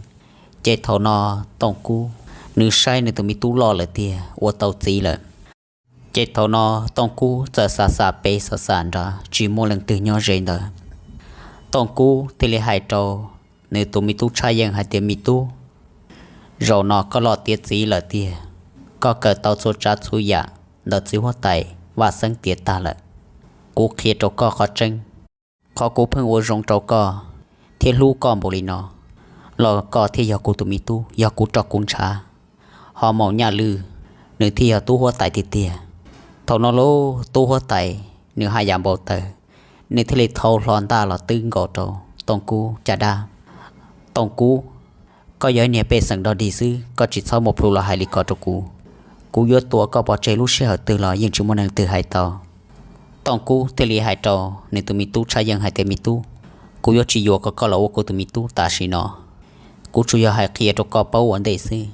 Ces thaum no Tooj Kub nws saib nws tus me tub loj lawm tiag, ua tau txiv lawm. Ces thaum no Tooj Kub txawm xav xav pem xav xav nrad tsis muaj leej twg nyob ze ntawd. Tooj Kub thiaj li hais rau nws tus me tub Tshaj Yeej hais tias, me tub, zaum no koj loj tiav txiv lawm tiag, koj kawm tau txhua tsav txhua yam ntawm txiv huab tais Vaj Xeeb tiav tag lawm. Kuv qhia rau koj qhov tseeb, qhov kuv pheej ua zoo rau koj thiab hlub koj npaum li no los koj thiaj yog kuv tus me tub, yog kuv rau kuv ntshav. Ho Maum Nyaj Lwm, nws thiaj yog tub huab tais tiag tiag. Thaum no lauj, tub huab tais nws haj yam npau taws, nws thiaj li thau hlo ntaj los twb nkaus rau Tooj Kub caj dab. Tooj Kub, koj yog ib niag pej xeem dog dig xwb, koj tsis txhob muaj plhu los hais li ko rau kuv. Kuv yuav tua koj pov tseg lub sij hawm twg los yeej tsis muaj neeg twg hais tau. Tooj Kub thiaj li hais rau nws tus me tub Tshaj Yeej hais tias, me tub, kuv yuav tsis yuam kom koj los ua kuv tus me tub tam sim no. Kuv tsuas yog hais qhia rau koj paub ua ntej xwb,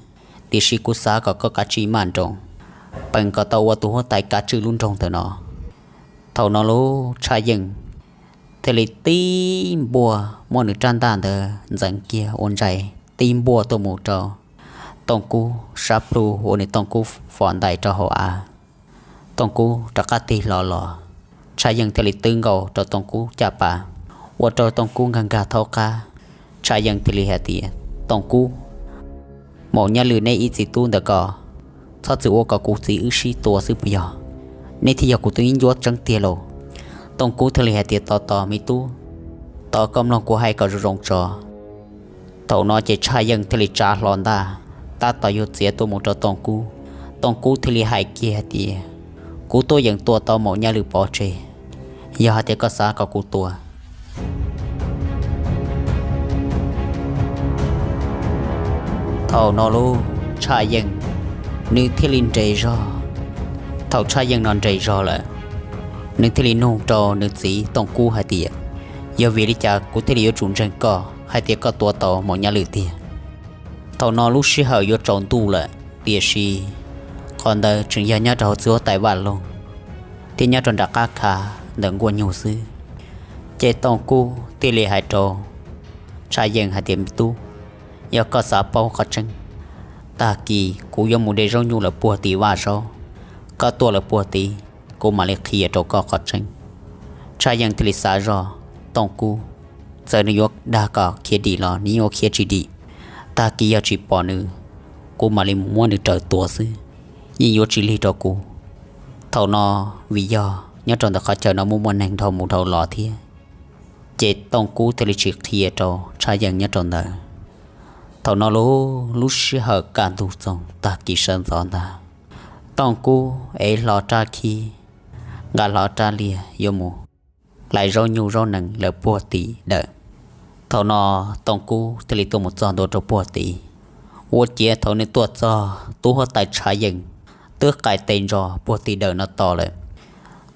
tiam sis kuv xav kom koj kav tsij maj nroos, peem kom tau ua tus huab tais kav tswj lub nroog ntawm no. Thaum no lauj, Tshaj Yeej thiaj li tib npuaj muab nws rab ntaj ntawd ntxeev kiag ua ntsais, tib npuaj tuaj mus rau Tooj Kub sab plhu uas nws Tooj Kub fom ntais rau hauv av. Tooj Kub rov qab tig hlo los, Tshaj Yeej thiaj li twb nkaus rau Tooj Kub caj pas, ua rau Tooj Kub nkag nkag thaub qab. Tshaj Yeej thiaj li hais tias, Tooj Kub, Maum Nyaj Lwm neb ib txiv tub ntawm ko, txhob txwm ua kom kuv txiv wb sib tua xwb puas yog? Neb thiaj yog kuv tus yeeb ncuab tseeb tiag lauj. Tooj Kub thiaj li hais tias, tos tos me tub, tos koj mloog kuv hais kom zoo zoo tso. Thaum no ces Tshaj Yeej thiaj li tsa hlo ntaj, tab tom yuav txiav tuaj mus rau Tooj Kub. Tooj Kub thiaj li hais kiag hais tias, kuv tuaj yeem tua tau Maum Nyaj Lwm pov tseg, yog hais tias koj xav kom kuv tua. Thaum no lauj, Tshaj Yeej nws thiaj li nres zog. Thaum Tshaj Yeej no nres zog lawm, nws thiaj li nug rau nws txiv Tooj Kub hais tias, yog vim li cas kuv thiaj li yuav tsum ntseeg koj hais tias koj tua tau Maum Nyaj Lwm tiag? Thaum no lub sij hawm yuav tsaus ntuj lawm, tiam sis qhov ntawd tseem yog nyob rau hauv txiv huab tais Vaj Loog thiab nyob rau nram qab khav ntawm Nkuaj Nyug xwb. Ces Tooj Kub thiaj li hais rau Tshaj Yeej hais tias, me tub, yog koj xav paub qhov tseeb, tag kis kuv yuav mus de zaub nyuj lawm puag tim Vaj Zaub, koj tuaj lawm puag tid kuv mam li qhia rau koj qhov tseeb. Tshaj Yeej thiaj li xav zog, Tooj Kub, txawm nws yuav dag kom khiav dim los nws yeej yuav khiav tsis dim, tag kis yog tsis pom nws, kuv mam li mus muab nws raws tua xwb, yeej yuav tsis lig rau kuv. Thaum no vim yog nyob rau ntawm qhov chaw no muaj muaj neeg dhau mus dhau los thiab, ces Tooj Kub thiaj li tsis qhia rau Tshaj Yeej nyob rau ntawd. Thaum no lauj, lub sij hawm kaj ntug txoog tag kis sawv ntxov ntag, Tooj Kub ev hlo rab khib, nqa hlo rab liag yuav mus hlais zaub nyuj zaub nees lawm puag tim dawm. Thaum no Tooj Kub thiaj li tuaj mus txog ntua rau puag tid. Ua ciav thaum nws tuaj txog, tub huab tais Tshaj Yeej twb qaij tes ntso puag tim dawm no tos lawm.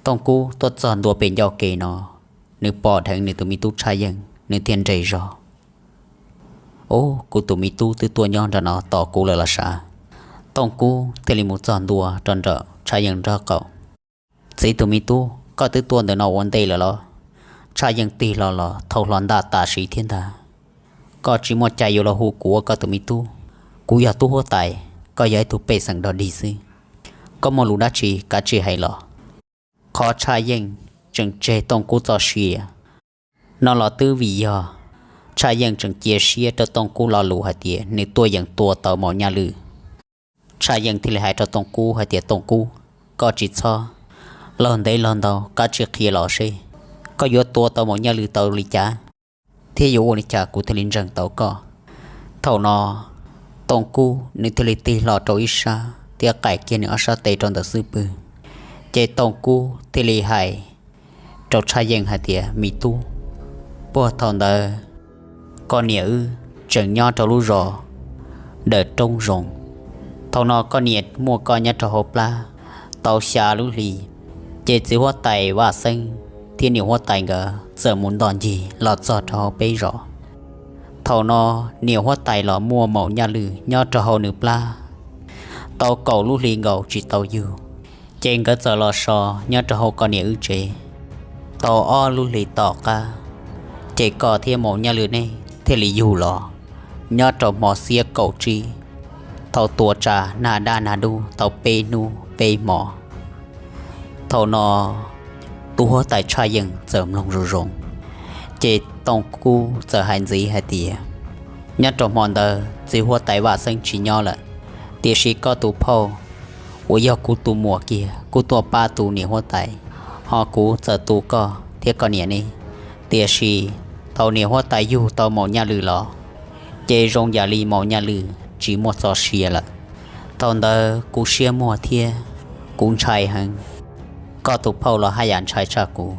Tooj Kub tuaj txog ntua pem ncauj ke no, nws pom dheev nws tus me tub Tshaj Yeej, nws thiaj nres zog. Ub, kuv tus me tub twb tuaj nyob nram no tos kuv lawm los sav. Tooj Kub thiaj li mus txog ntua rau nram Tshaj Yeej nraub qaum. Txiv tus me tub, koj twb tuaj ntawm no ua ntej lawm los? Tshaj Yeej tig hlo los thau hlo ntaj tas siv thiab ntag. Koj tsis muaj cai yuav los hu kuv ua koj tus me tub. Kuv yog tub huab tais, koj yog ib tug pej xeem dog dig xwb. Koj muaj lus dab tsi kav tsij hais los. Qhov Tshaj Yeej tseem tseg Tooj Kub txoj sia no los twb vim yog Tshaj Yeej tseem cia siab rau Tooj Kub lo lus hais tias nws tuaj yeem tua tau Maum Nyaj Lwm. Tshaj Yeej thiaj li hais rau Tooj Kub hais tias, Tooj Kub, koj tsis txhob laug ntev laug ntau, kav tsij qhia los seb koj yuav tua tau Maum Nyaj Lwm tau li cas, thiab yuav ua li cas kuv thiaj li ntseeg tau koj. Thaum no Tooj Kub nws thiaj li tig hlo rau ib sab thiab qaim kiag nws ob sab tes rau ntawm xub pwg. Ces Tooj Kub thiaj li hais rau Tshaj Yeej hais tias, me tub, puag thaum ntawd koj niam wb tseem nyob rau lub zos Dawm Roob Zoov. Thaum no koj niam muaj koj nyob rau hauv plab tau xya lub hli, ces txiv huab tais Vaj Xeeb thiab niam huab tais nkawd txawm mus nto ncig los txog rau hauv peb zos. Thaum no niam huab tais los muaj Maum Nyaj Lwm nyob rau hauv nws plab tau kaum lub hli nkaus tsis tau yug, ces nkawd txawm los so nyob rau hauv koj niam wb tsev tau ob lub hlis tom qab, ces koj thiab Maum Nyaj Lwm nej thiaj li yug los nyob rau hmo xiab kaum tsib, thaum tuav tsav nag dab nag dub tau peb hnub peb hmo. Thaum no tub huab tais Tshaj Yeej txawm mloog zoo zoo, ces Tooj Kub txawm hais ntxiv hais tias, nyob rau hmo ntawd txiv huab tais Vaj Xeeb tsis nyob lawm, tiam sis koj tus phauj uas yog kuv tus muam kiag kuj tuaj pab tus niam huab tais, ho kuv txawm tu koj thiab koj niam ne. Tiam sis thaum niam huab tais yug tau Maum Nyaj Lwm los, ces zoo yam li Maum Nyaj Lwm tsis muaj txoj sia lawm. Thaum ntawd kuv siab muag thiab kuv ntshai heev. Koj tus phauj los haj yam ntshai tshaj kuv,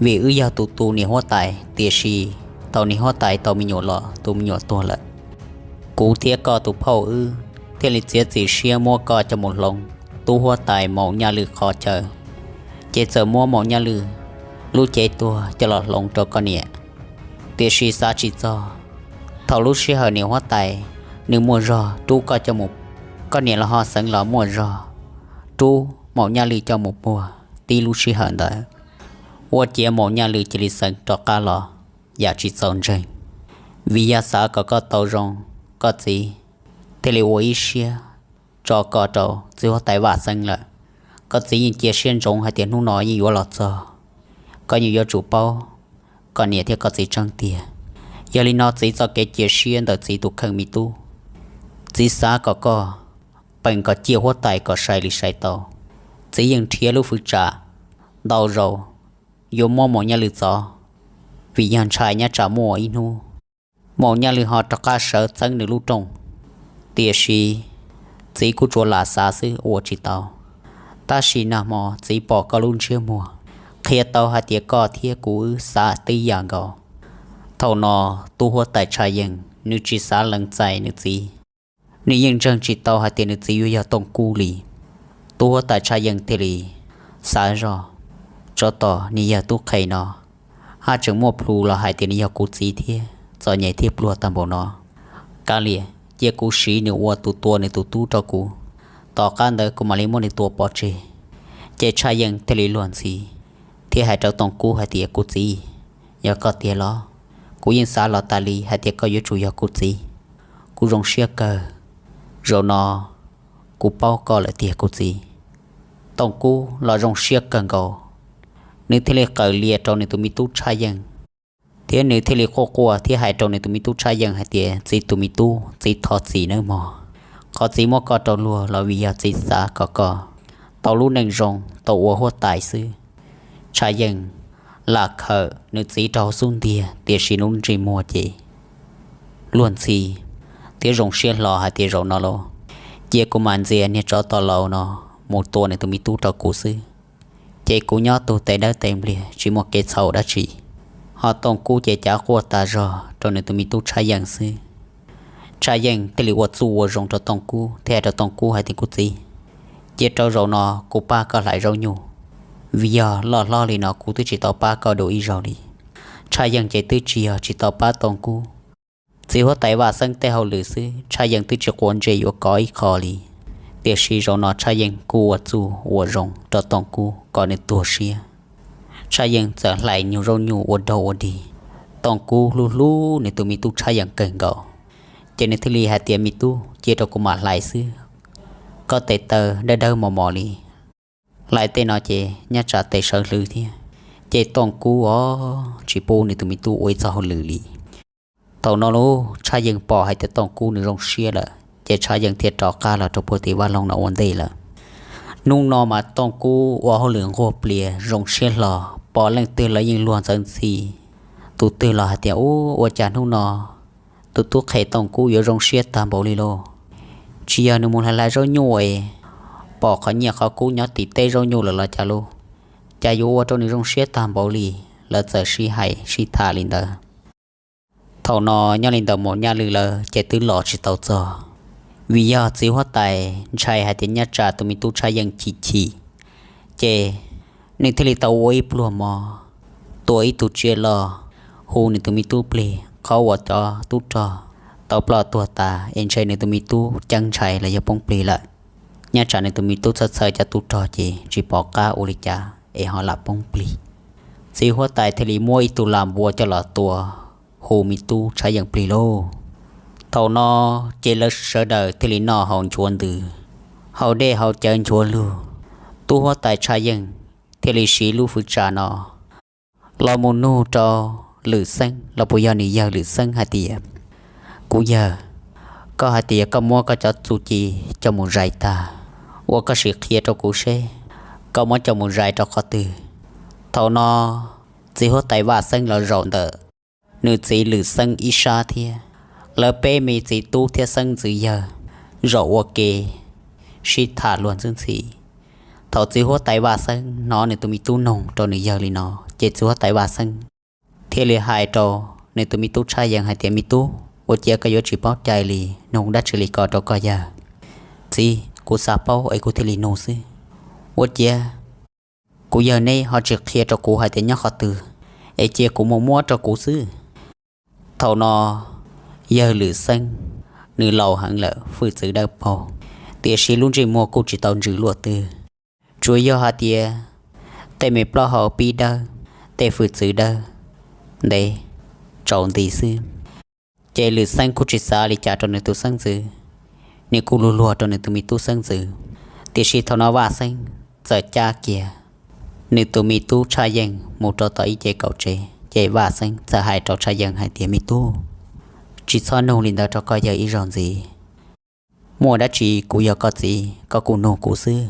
vim wb yog tus tu niam huab tais, tiam sis thaum niam huab tais tau me nyuam los tus me nyuam tuag lawm. Kuv thiab koj tus phauj wb thiaj li txiav txim siab muab koj coj mus hloov tub huab tais Maum Nyaj Lwm qhov chaw, ces txawm muab Maum Nyaj Lwm lub cev tuag coj los hloov rau koj niam. Tiam sis xav tsis txog, thaum lub sij hawm niam huab tais nws muaj zog rub koj coj mus, koj niam los ho xeev los muaj zog rub Maum Nyaj Lwm coj mus puag tib lub sij hawm ntawd, ua ciav Maum Nyaj Lwm cia li xeev rov qab los yam tsis txaus ntseeg. Vim yog xav kom koj tau zoo, koj txiv thiaj li ua ib siab tso koj rau txiv huab tais Vaj Xeeb lawm. Koj txiv yeej cia siab ntsoov hais tias hnub no yeej yuav los txog, koj yeej yuav tsum paub koj niam thiab koj txiv tseeb tiag. Yog li no txiv txoj kev cia siab ntawm txiv tus kheej me tub, txiv xav kom koj peem kom ciaj huab tais kom sai li sai tau. Txiv yeej nrhiav lub fwv tsam ntau zaus yuav muab Maum Nyaj Lwm txov, vim yog ntshai nyob tsam muaj ib hnub Maum Nyaj Lwm ho rov qab sawv txeeb nws lub rooj. Tiam sis txiv kuj tsuas lam xav xwb ua tsis tau. Tab sis nag hmo txiv pom koj lub ntsiab muag, qhia tau hais tias koj thiab kuv wb xav tib yam nkaus. Thaum no tub huab tais Tshaj Yeej nws tsis xav lees txais nws txiv, nws yeej ntseeg tsis tau hais tias nws txiv yuav yog Tooj Kub li. Tub huab tais Tshaj Yeej thiaj li xav zoj, tsov tom nws yawg tub qhe no haj tseem muaj plhu los hais tias nws yog kuv txiv thiab txom nyem thiab pluag tag npaum no. Kav liam, cia kuv siv nws ua tus tua nws tus tub rau kuv, tom qab ntawd kuv mam li muab nws tua pov tseg. Ces Tshaj Yeej thiaj li luag ntxhi thiab hais rau Tooj Kub hais tias, kuv txiv, yog koj tiag los? Kuv yeej xav los tas li hais tias koj yuav tsum yog kuv txiv. Kuv zoo siab kawg, zaum no kuv paub koj lawm tiag kuv txiv. Tooj Kub los zoo siab kawg nkaus, nws thiaj li qawm lias rau nws tus me tub Tshaj Yeej, thiab nws thiaj li quaj quaj thiab hais rau nws tus me tub Tshaj Yeej hais tias, txiv tus me tub, txiv thov txim nawb mog. Qhov txiv muab koj rau luag los vim yog txiv xav kom koj tau lub neej zoo tau ua huab tais xwb. Tshaj Yeej lam khawm nws txiv rau hauv xub ntiag, tiam sis nws lub ntsej muag ces luag ntxhi thiab zoo siab hlo hais tias, zaum no los cia kuv mam ntxias niag tsov tom laus no mus tua nws tus me tub rau kuv xwb, ces kuv nyob tus tes dawb tes npliag tsis muaj kev txhaum dab tsi. Ho Tooj Kub ces cav quaj tas zog rau nws tus me tub Tshaj Yeej xwb. Tshaj Yeej thiaj li ua txuj ua zoo rau Tooj Kub thiab hais rau Tooj Kub hais tias, Kuv txiv, cia rau zaum no kuv pab koj hlais zaub nyuj, vim yog loj hlob li no kuv twb tsis tau pab koj dua ib zaug li. Tshaj Yeej ces twb tsis yog tsis tau pab Tooj Kub, txiv huab tais Vaj Xeeb tej hauj lwm xwb Tshaj Yeej twb tsis quav ntsej yuav kov ib qho li. Tiam sis zaum no Tshaj Yeej kuj ua txuj ua zoo rau Tooj Kub kom nws tuag siab. Tshaj Yeej txawm hlais nyuag zaub nyuj ua dog ua dig. Tooj Kub hlub hlub nws tus me tub Tshaj Yeej kawg nkaus, ces nws thiaj li hais tias, Me tub, cia rau kuv mam hlais xwb. Koj tes taw dawb dawb mos mos li, hlais tej no ces nyob tsam tes sawv hlwv thiab. Ces Tooj Kub os tsis pub nws tus me tub ua ib txoj hauj lwm li. Thaum no lauj, Tshaj Yeej pom hais tias Tooj Kub nws zoo siab lawm ces Tshaj Yeej thiaj rov qab los rau puag tim vaj loog no ua ntej lawm. Hnub no mas Tooj Kub ua hauj lwm nquag plias zoo siab hlo, pom leej twg los yeej luag ntxawv ntxhi. Tus twg los hais tias, Ub, ua cas hnub no tus tub qhe Tooj Kub yuav zoo siab tag npaum li lauj? Tsis yog nws mus hlais hlais zaub nyuj es pom qhov nyiaj qhov kub nyob tim teb zaub nyuj lawm los cas lauj? Cas yuav ua rau nws zoo siab tag npaum li? Lawv txawm sib hais sib tham li ntawd. Thaum no nyob li ntawm Maum Nyaj Lwm lawv ces twb los tsis tau txog, vim yog txiv huab tais ntshai hais tias nyob tsam tus me tub Tshaj Yeej chim chim, ces nws thiaj li tau ua ib pluag mov, tua ib tug tsiaj loj, hu nws tus me tub plig qhov uas cov tub rog tau ploj tuag tas es ntshe nws tus me tub ceeb ntshai los yog poob plig lawm. Nyob tsam nws tus me tub txhawj txhawj cov tub rog ces tsis pom qab ua li cas es ho lam poob plig. Txiv huab tais thiaj li muab ib tug lam npua coj los tua hu me tub Tshaj Yeej plig lauj. Thaum no ces lawv sawv daws thiaj li noj haus nchuav ntws, haus dej haus cawv nchuav lug. Tub huab tais Tshaj Yeej thiaj li siv lub fwv tsa no los mus nug rau Lwm Xeeb los puas yog nws yawg Lwm Xeeb hais tias, Kuv yawg, koj hais tias koj muab koj cov txuj ci coj mus zais tag, ua koj sim qhia rau kuv seb koj muab coj mus zais rau qhov twg. Thaum no txiv huab tais Vaj Xeeb los zaum ntawm nws txiv Lwm Xeeb ib sab thiab, lawv peb me txiv tub thiab xeeb ntxwv yawg zaum ua ke sib tham luag ntxhi ntxhi. Thaum txiv huab tais Vaj Xeeb hnov nws tus me tub nug rau nws yawg li no, ces txiv huab tais Vaj Xeeb thiaj li hais rau nws tus me tub Tshaj Yeej hais tias, Me tub, ua ciav koj yuav tsis paub cai li, nug dab tsi li ko rau koj yawg? Txiv, kuv xav paub es kuv thiaj li nug xwb. Ua ciav kuv yawg neb ho tsis qhia rau kuv hais tias nyob qhov twg, es cia kuv mus muab rau kuv xwb. Thaum no yawg Lwm Xeeb nws laus heev lawm, hwj txwv dawb paug, tiam sis lub ntsej muag kuj tsis tau ntsws luaj twg, tsuas yog hais tias tej me plaub hau pib dawb, tej hwj txwv dawb ntev tsaus nti xwb. Ces Lwm Xeeb kuj tsis xav li cas rau nws tus xeeb ntxwv, nws kuj luag luag rau nws tus me tub xeeb ntxwv. Tiam sis thaum no Vaj Xeeb txawm cab kiag nws tus me tub Tshaj Yeej mus rau tom ib ce kaum tsev, ces Vaj Xeeb txawm hais rau Tshaj Yeej hais tias, Me tub, tsis txhob nug li ntawd rau koj yawg ib zaug ntxiv. Muaj dab tsi kuv yog koj txiv, koj kuj nug kuv xwb.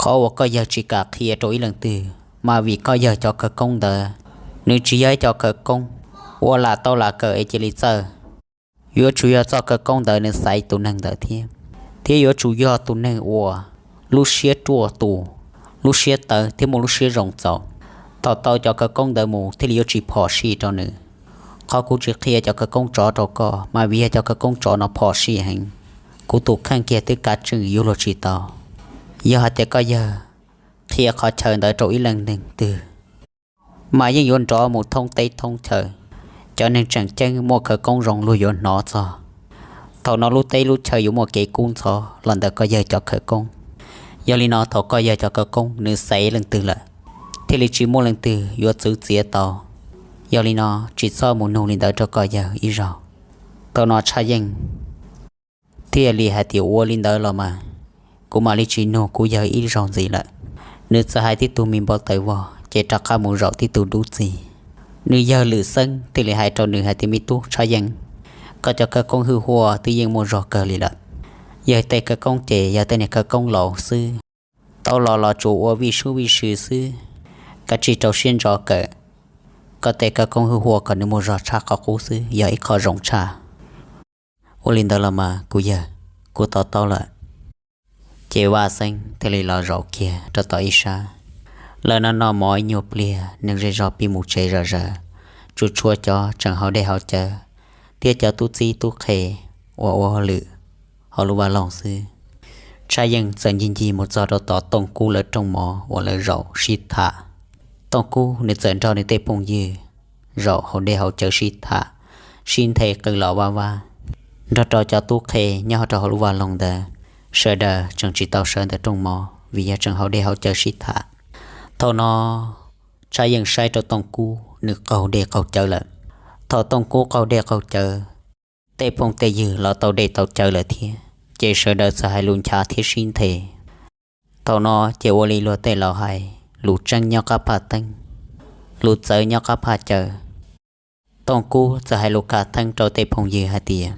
Qhov uas koj yawg tsis kam qhia rau ib leej twg mas vim koj yawg cov khawv koob ntawd nws tsis yog ib co khawv koob uas lam tau lam kawm es cia li txawj. Yuav tsum yog txoj khawv koob ntawd nws xaiv tus neeg ntawd thiab, thiab yuav tsum yog tus neeg uas lub siab ruaj tus, lub siab tawv thiab muaj lub siab zoo txaus. Thaum tau cov khawv koob ntawd mus thiaj li yuav tsis phom sij rau nws. Qhov kuv tsis qhia cov khawv koob tsov rau koj mas vim yog cov khawv koob tsov no phom sij heev, kuv tus kheej kiag twb kav tswj yuav luag tsis tau. Yog hais tias koj yawg qhia qhov chaw ntawd rau ib leej neeg twg mas yeej yuav nrov mus thoob teb thoob chaw. Cov neeg tseem ceeb muaj khawv koob zoo luag yuav hnov txog. Thaum no lub teb lub chaw yuav muaj kev kub ntxhov los ntawm koj yawg cov khawv koob. Yog li no thaum koj yawg cov khawv koob nws xaiv leej twg lawm, thiaj li tsis muaj leej twg yuav txwv txiav tau. Yog li no tsis txhob mus nug li ntawd rau koj yawg ib zaug. Thaum no Tshaj Yeej thiaj li hais tias, Ua li ntawd los mas kuv mam li tsis nug kuv yawg ib zaug ntxiv lawm. Nws txawm hais tib tug me npau taws vog ces rov qab mus zaum tib tug dub txig. Nws yawg Lwm Xeeb thiaj li hais rau nws hais tias, Me tub Tshaj Yeej, koj cov khawv koob hwj huaj twb yeej muaj zog kawg li lawm. Yawg tej khawv koob ces yog tej niag khawv koob laus xwb, tau los los tsuas ua vij sub vij sw xwb, kav tsij rau siab ntso kawm. Koj tej khawv koob hwj huaj kom nws muaj zog tshaj qhov qub xwb yog ib qho zoo tshaj. Ua li ntawd los mas kuv yawg, kuv to taub lawm. Ces Vaj Xeeb thiaj li los zaum kiag rau tom ib sab. Lawv noj noj mov ib nyuag pliag, neeg zej zog pib mus tsev zom zaws. tsuas tshuav cov tseem haus dej haus cawv thiab cov tub txib tub qhe uas ua hauj lwm hauv lub vaj loog xwb. Tshaj Yeej txawm ncig ncig mus txog rau tom Tooj Kub lawv rooj mov uas lawv zaum sib tham. Tooj Kub nws txawm nrog nws tej phooj ywg zaum haus dej haus cawv sib tham, sib nthe qw los vaj vab, nrog rau cov tub qhe nyob rau hauv lub vaj loog ntawd, sawv daws tseem tsis tau sawv ntawm rooj mov vim yog tseem haus dej haus cawv sib tham. Thaum no Tshaj Yeej saib rau Tooj Kub nws qaug dej qaug cawv lawm. Thaum Tooj Kub qaug dej qaug cawv, tej phooj tej ywg los tau dej tau cawv lawm thiab, ces sawv daws txawm hais lus nchav thiab sib nthe. Thaum no ces ua li luag tej laus hais, lus tseeb nyob qab phaj teeb, lus txawv nyob qab phaj cawv. Tooj Kub txawm hais lus khav theeb rau tej phooj ywg hais tias,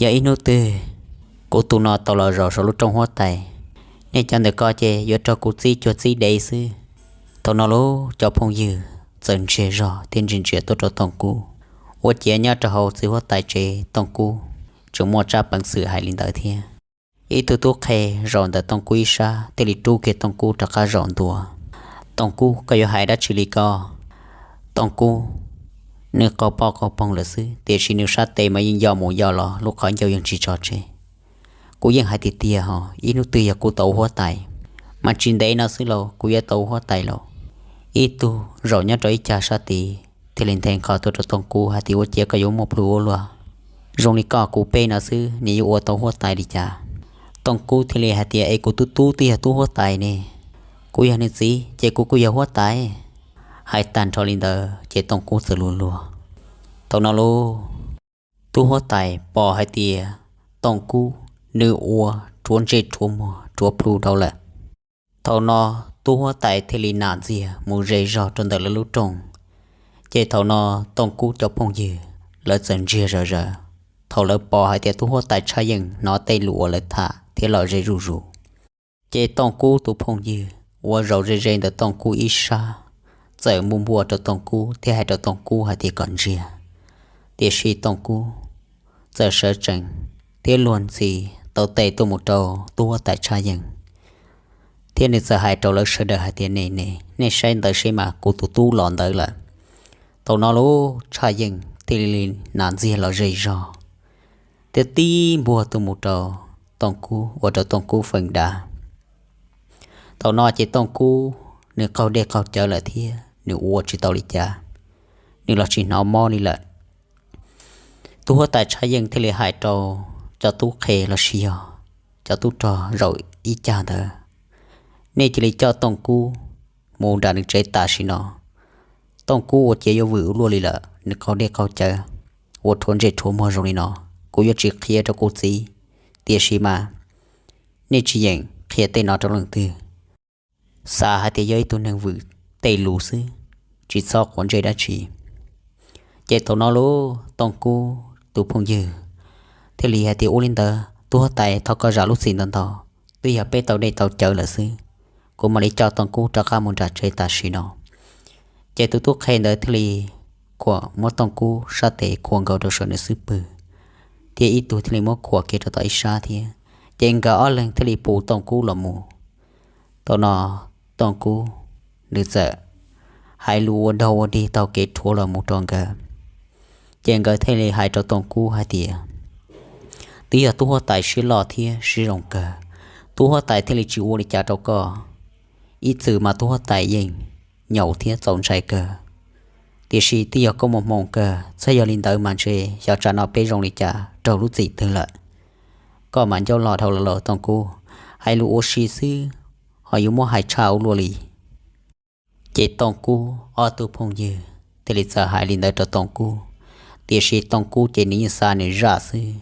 yog ib hnub twg kuv tus no tau los zaum saum lub rooj huab tais, nej cov ntawm ko ces yuav raug kuv txib cuag txib dev xwb. Thaum no lub cov phooj ywg txawm ntsiag zog thiab ntsia ntsia tuaj rau Tooj Kub, ua ciav nyob rau hauv txiv huab tais tsev Tooj Kub tseem muaj tsab peev xwm hais li ntawd thiab. Ib tug tub qhe zaum ntawm Tooj Kub ib sab thiaj li rub kiag Tooj Kub rov qab zaum ntua. Tooj Kub, koj yuav hais dab tsi li ko? Tooj Kub, nws qaug poj qaug poog lawm xwb, tiam sis nws sab tes mas yeej yoj mus yoj los, lub qhov ncauj yeej tsis tso tseg. Kuv yeej hais tiag tiag hos, ib hnub twg yog kuv tau ua huab tais, mas tsis ntev no xwb los kuv yuav tau ua huab tais los. Ib tug zaum nyob rau ib cag sab tid thiaj li nthe nqho tuaj rau Tooj Kub hais tias, ua ciav koj yuav muaj plhu ua luaj, zoo li koj kuv peb no xwb nws yuav ua tau huab tais li cas? Tooj Kub thiaj li hais tias, es kuv tub tub twb yog tub huab tais ne. Kuv yog nws txiv ces kuv kuj yog huab tais. Hais tag nrho li ntawd ces Tooj Kub txawm luag luag. Thaum no lub tub huab tais pom hais tias Tooj Kub nws ua rhuav ntsej rhuav muag rhuav plhu dhau lawm. Thaum no tub huab tais thiaj li nam ntxiag mus ze zog rau ntawm lawv lub rooj. Ces thaum no Tooj Kub cov phooj ywg lawv txawm ntsiag zawv zawv thaum lawv pom hais tias tub huab tais Tshaj Yeej hnov tej lus uas lawv tham thiab los ze zuj zus. Ces Tooj Kub tus phooj ywg uas zaum ze ze ntawm Tooj Kub ib sab txawm npuaj npuaj rau Tooj Kub thiab hais rau Tooj Kub hais tias kom ntsiag. Tiam sis Tooj Kub txawm sawv tsees thiab luag ntxhi tau tes tuaj mus rau tub huab tais Tshaj Yeej, thiab nws txawm hais rau lawv sawv daws hais tias, ne ne, nej saib ntawd seb mas, kuv tus tub los ntawd lawm. Thaum no lub Tshaj Yeej thiaj li nam ntxiag los ze zog thiab tib npuaj tuaj mus rau Tooj Kub ua rau Tooj Kub feem dav. Thaum no ces Tooj Kub nws qaug dej qaug cawv lawm thiab nws ua tsis tau li cas, nws los tsis hnov mob li lawm. Tub huab tais Tshaj Yeej thiaj li hais rau cov tub qhe los sis yog cov tub rog zaum ib cag ntawd, nej cia li coj Tooj Kub mus nram nws tsev tam sim no. Tooj Kub ua ciav yuav vwm ua luaj li lawm, nws qaug dej qaug cawv, ua rhuav ntsej rhuav muag zoo li no, kuv yuav tsis qhia rau kuv txiv. Tiam sis mas nej tsis yeem qhia tej no rau leej twg, xav hais tias yog ib tug neeg vwm tej lus xwb, tsis txhob quav ntsej dab tsi. Ces thaum no lub Tooj Kub tus phooj ywg thiaj li hais tias, ua li ntawd tub huab tais, thov koj zam lub txim ntau ntau, twb yog peb tau dej tau cawv lawm xwb, kuv mam li coj Tooj Kub rov qab mus nram tsev tam sim no. Ces tus tub qhe ntawd thiaj li khuam muab Tooj Kub sab tes khuam nkaus rau saum nws xub pwg, thiab ib tug thiaj li muab khuam kiag rau tom ib sab thiab. Ces nkawd ob leeg thiaj li pus Tooj Kub los mus. Thaum no Tooj Kub nws txawm hais lus ua dog ua dig taug kev rhuav los mus rau nkawd. Ces nkawd thiaj li hais rau Tooj Kub hais tias, twb yog tub huab tais siab loj thiab siab zoo kawg, tub huab tais thiaj li tsis ua li cas rau koj. Ib txwm mas tub huab tais yeej nyaum thiab txaus ntshai kawg, tiam sis twb yog koj muaj hmoo kawg, txhob yog li ntawd mas ntshe xyov tsam no peb zoo li cas raug lub txim twg lawm. Koj mas ncauj loj dhau los lauj Tooj Kub, hais lus ua si xwb ho yuav muab hais tshaj ua luaj li. Ces Tooj Kub ob tug phooj ywg thiaj li txawm hais li ntawd rau Tooj Kub, tiam sis Tooj Kub ces nws yeej xav nws zaj xwb.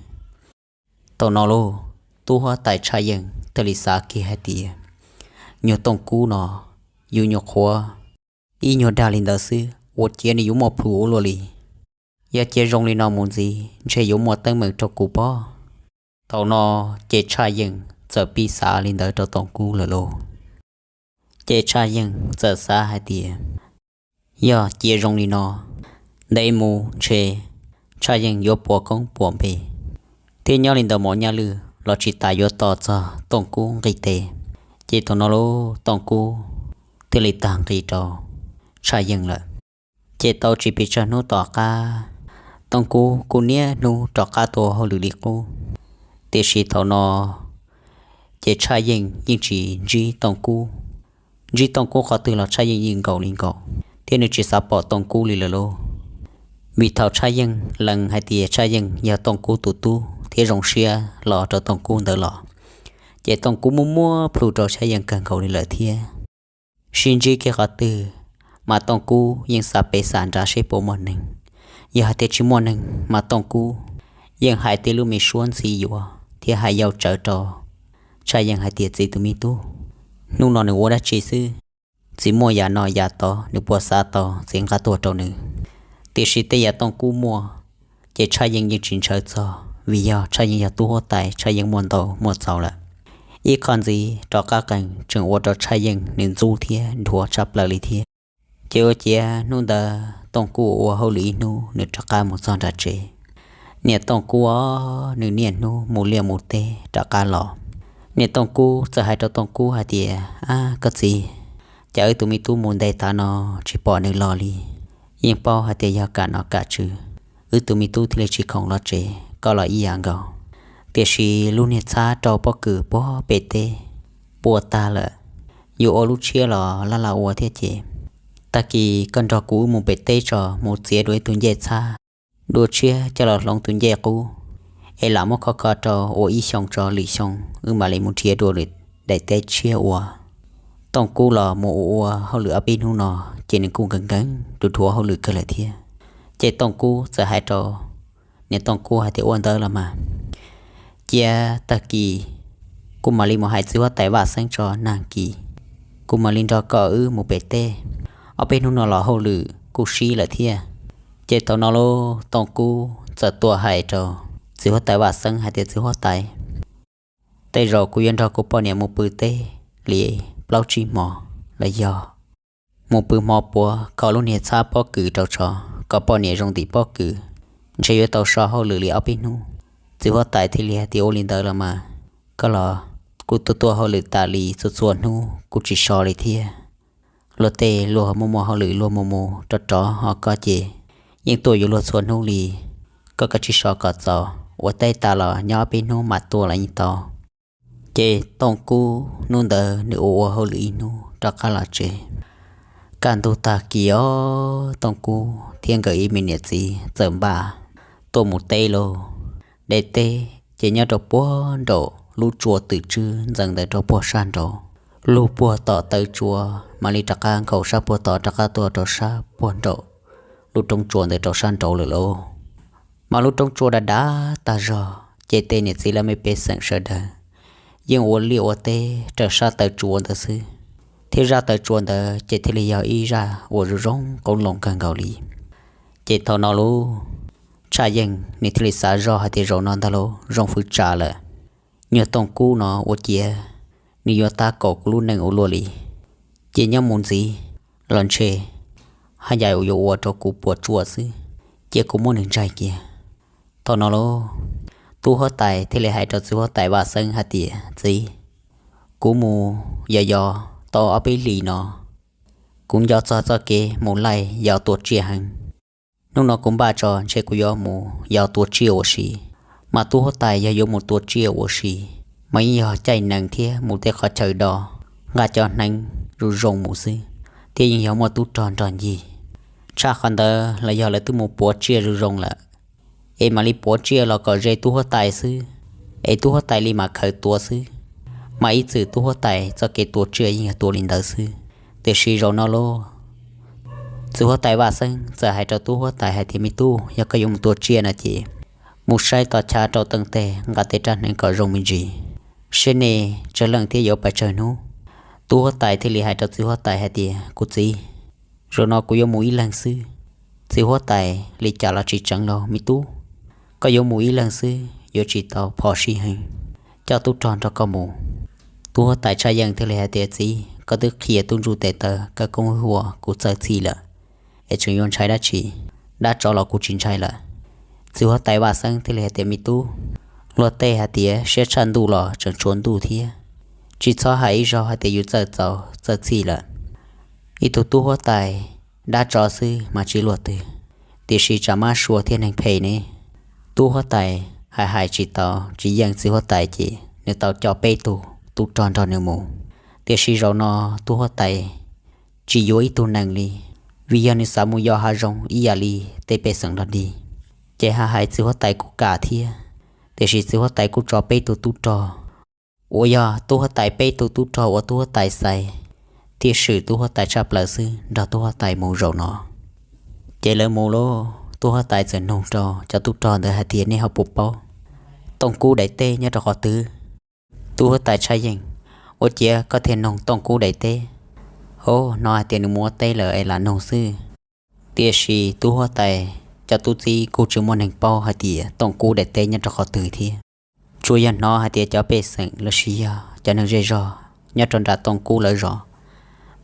Thaum no lauj, tub huab tais Tshaj Yeej thiaj li xav kiag hais tias, nyuag Tooj Kub no yus nyuam qhuav ib nyuag dag li ntawd xwb, ua ciav nws yuav muaj plhu ua luaj li. Yog cia zoo li no mus ntxiv ntshe yuav muaj teeb meem rau kuv pob. Thaum no ces Tshaj Yeej txawm pib xav li ntawd rau Tooj Kub lawm lauj. Ces Tshaj Yeej txawm xav hais tias, yog cia zoo li no, ntev mus ntshe Tshaj Yeej yuav puas koob puas npe, thiab nyob li ntawd Mos Nyaj Lwj los tsis tas yuav tos txog Tooj Kub nqis tes. Ces thaum no lauj, Tooj Kub thiaj li tag nqi rau Tshaj Yeej lawm. Ces tau tsis pes tsawg hnub tom qab, Tooj Kub kuj niaj hnub rov qab tuaj hauj lwm li qub. Tiam sis thaum no ces Tshaj Yeej yeej tsis ntsib Tooj Kub. Ntsib Tooj Kub qhov twg los Tshaj Yeej yeej nkaum li nkaum, thiab nws tsis xav pom Tooj Kub li lawm lauj. Vim thaum Tshaj Yeej lees hais tias Tshaj Yeej yog Tooj Kub tus tub thiab zoo siab los rau Tooj Kub ntawd los, ces Tooj Kub muaj muaj plhu rau Tshaj Yeej kawg nkaus li lawm thiab. Sib ntsib kiag qhov twg mas Tooj Kub yeej xav pes xam nrad seb puas muaj neeg. Yog hais tias tsis muaj neeg mas Tooj Kub yeej hais tej lub me suab ntxhi yuav thiab hais yau tsawv rau Tshaj Yeej hais tias, txiv tus me tub, hnub no nws ua dab tsi xwb? Txiv muaj yam no yam tod, nws puas xav tau txiv nqa tuaj rau nws? Tiam sis tej yam Tooj Kub muaj ces Tshaj Yeej yeej tsis ntshaw txog, vim yog Tshaj Yeej yog tub huab tais, Tshaj Yeej muaj ntau muaj txaus lawm. Ib qho ntxiv rov qab qees tseem ua rau Tshaj Yeej nws ntxub thiab nrhuav tshaj plaws li thiab. Ces ua ciav hnub ntawd Tooj Kub ua hauj lwm ib hnub nws rov qab mus txog nram tsev. Niam Tooj Kub os, nws niaj hnub mus liaj mus teb rov qab los. Niam Tooj Kub txawm hais rau Tooj Kub hais tias, ab koj txiv, cas wb tus me tub mus ntev tav no tsis pom nws los li? Yeej paub hais tias yog kam nom kam tswv, wb tus me tub thiaj li tsis khoom los tsev, koj los ib yam nkaus. Tiam sis lub niag txhab rau pob kws puag pem teb puas tag lawm, yuav ua lub tshiab los laj laj ua thiab ces, tag kis koj nrog kuv wb mus pem teb tso, mus txiav dua ib tug ncej txhab, dua tshiab coj los hloov tus ncej qub, es lam muab kho kho rau ua ib xyoo tso, lwm xyoo wb mam li mus nrhiav dua daim teb tshiab ua. Tooj Kub los mus ua ua hauj lwm ob peb hnub no ces nws kuj nkees nkees rau dhuav hauj lwm kawg lawm thiab. Ces Tooj Kub txawm hais rau niam Tooj Kub hais tias, ua ntawd los mas, cia tag kis kuv mam li mus hais txiv huab tais Vaj Xeeb tso, nag kis kuv mam li nrog koj wb mus pem teb. Ob peb hnub no los hauj lwm kuj sib lawm thiab. Ces thaum no lauj, Tooj Kub txawm tuaj hais rau txiv huab tais Vaj Xeeb hais tias, txiv huab tais, tej zaum kuv yuav nrog kuv poj niam mus pw teb li plaub tsib hmo los yog mus pw hmo puav, kho lub niag txhab pob kws rau tso, kom poj niam zoo ntim pob kws, ntshe yuav tau so hauj lwm li ob peb hnub. Txiv huab tais thiaj li hais tias, ua li ntawd los mas, koj los kuv tuaj tuaj hauj lwm tas li txhua txhua hnub kuv tsis so li thiab. Luag tej luag muaj muaj hauj lwm luag mus mus rov rov, ho koj ces yeej tuaj yuav luag txhua hnub li. Koj kav tsij so kom txaus, ua teb tas los nyob ob peb hnub mam tuaj los yeej tau. Ces Tooj Kub hnub ntawd nws ua ua hauj lwm ib hnub rov qab los tsev. Kaj ntug tag kis os, Tooj Kub thiab nkawd ib me niam txiv txawm npaj tuaj mus teb lauj. De teb ces nyob rau puag nraum lub tsua twm tswb ntxeev ntawd rau puag sab nraud. Lug puag tom taw tsua mam li rov qab nkaum sab puag tod rov qab tuaj rau sab puag nraum lub roob tsua ntawd rau sab nraud lawm lauj. Mas lub roob tsua dav dav tag zog ces tej niam txiv laj mej pej xeem sawv daws yeej ua liaj ua teb raws sab taw tsua ntawd xwb, thiab zaj taw tsua ntawd ces thiaj li yog ib zaj uas zoo zoo qoob loo kawg nkaus li. Ces thaum no lauj, Tshaj Yeej nws thiaj li xav zoj hais tias, zaum no ntag lauj, zoo fwv tsam lawm. Nyuag Tooj Kub no ua ciav nws yuav tab kaum kuv lub neej ua luaj li. Ces nyob mus ntxiv los ntshe haj yam yuav ua rau kuv puas tsuaj xwb, cia kuv muab nws ntsaig kiag. Thaum no lauj, tub huab tais thiaj li hais rau txiv huab tais Vaj Xeeb hais tias, txiv, kuv mus yos yos tau ob peb hlis no, kuv nco txog txoj kev mus laij yos tua tsiaj heev. Hnub no kuv npaj tso ntshe kuv yuav mus yos tua tsiaj ua si. Mas tub huab tais yog yuav mus tua tsiaj ua si, mas yeej yog caij nees thiab mus tej qhov chaw do, nqa cov hneev zoo zoo mus xwb, thiab yeej yog muaj tub rog nrog ncig. Tshaj qhov ntawd los yog lawv twb mus puav tsiaj zoo zoo lawm, es mam li puav tsiaj los kom ze tub huab tais xwb, es tub huab tais li mam khaws tua xwb. Mas ib txwm tub huab tais txoj kev tua tsiaj yeej yog tua li ntawd xwb. Tiam sis zaum no lauj, txiv huab tais Vaj Xeeb txawm hais rau tub huab tais hais tias, me tub, yog koj yuav mus tua tsiaj no ces mus saib toj chav rau teej teg, nqa tej rab hneev kom zoo me ntsis, seb nej tsawg leej thiab yuav pes tsawg hnub. Tub huab tais thiaj li hais rau txiv huab tais hais tias, kuv txiv, zaum no kuv yuav mus ib leeg xwb. Txiv huab tais, li cas los tsis tseev lauj me tub, koj yuav mus ib leeg xwb yuav tsis tau phom sij heev, coj tub rog nrog koj mus. Tub huab tais Tshaj Yeej thiaj li hais tias, txiv, koj twb qhia tub ntsuj tes taw kawg koob hwj huam kuv txawj txhij lawm, es tseem yuav ntshai dab tsi? Dab tsov los kuv tsis ntshai lawm. Txiv huab tais Vaj Xeeb thiaj li hais tias, me tub, luag tej hais tias siab tshaj ntuj los tseem tshuav ntuj thiab. Tsis txhob hais ib zaug hais tias yus txawj txaus txawj txhij lawm. Ib tug tub huab tais dab tsov xwb mas tsis luag twg, tiam sis tsam mab sua thiab neeg phem ne. Tub huab tais hais hais tsis tau tsis yeej txiv huab tais ces nws tau coj peb tug tub rog nrog nws mus. Tiam sis zaum no tub huab tais tsis yuav ib tug nees li, vim yog nws xav mus yos hav zoov ib yam li tej pej xeem dog dig. Ces hais hais txiv huab tais kuj kam thiab, tiam sis txiv huab tais kuj tso peb tug tub rog uas yog tub huab tais peb tug tub rog uas tub huab tais xaiv thiab swm tub huab tais tshaj plaws xwb nrog tub huab tais mus zaum no. Ces lawv mus lauj, tub huab tais txawm nug rau cov tub rog ntawd hais tias, nej ho puas paub tooj kub daim teb nyob rau qhov twg? Tub huab tais tshaj yeej, ua ciav koj thiaj nug tooj kub daim teb? Hos hnov hais tias nws mus ua teb lawm es lam nug xwb. Tiam sis tub huab tais cov tub txib kuj tsis muaj neeg paub hais tias tooj kub daim teb nyob rau qhov twg thiab. Tsuas yog hnov hais tias cov pej xeem los sis yog cov neeg zej zog nyob rau nram tooj kub lawv zos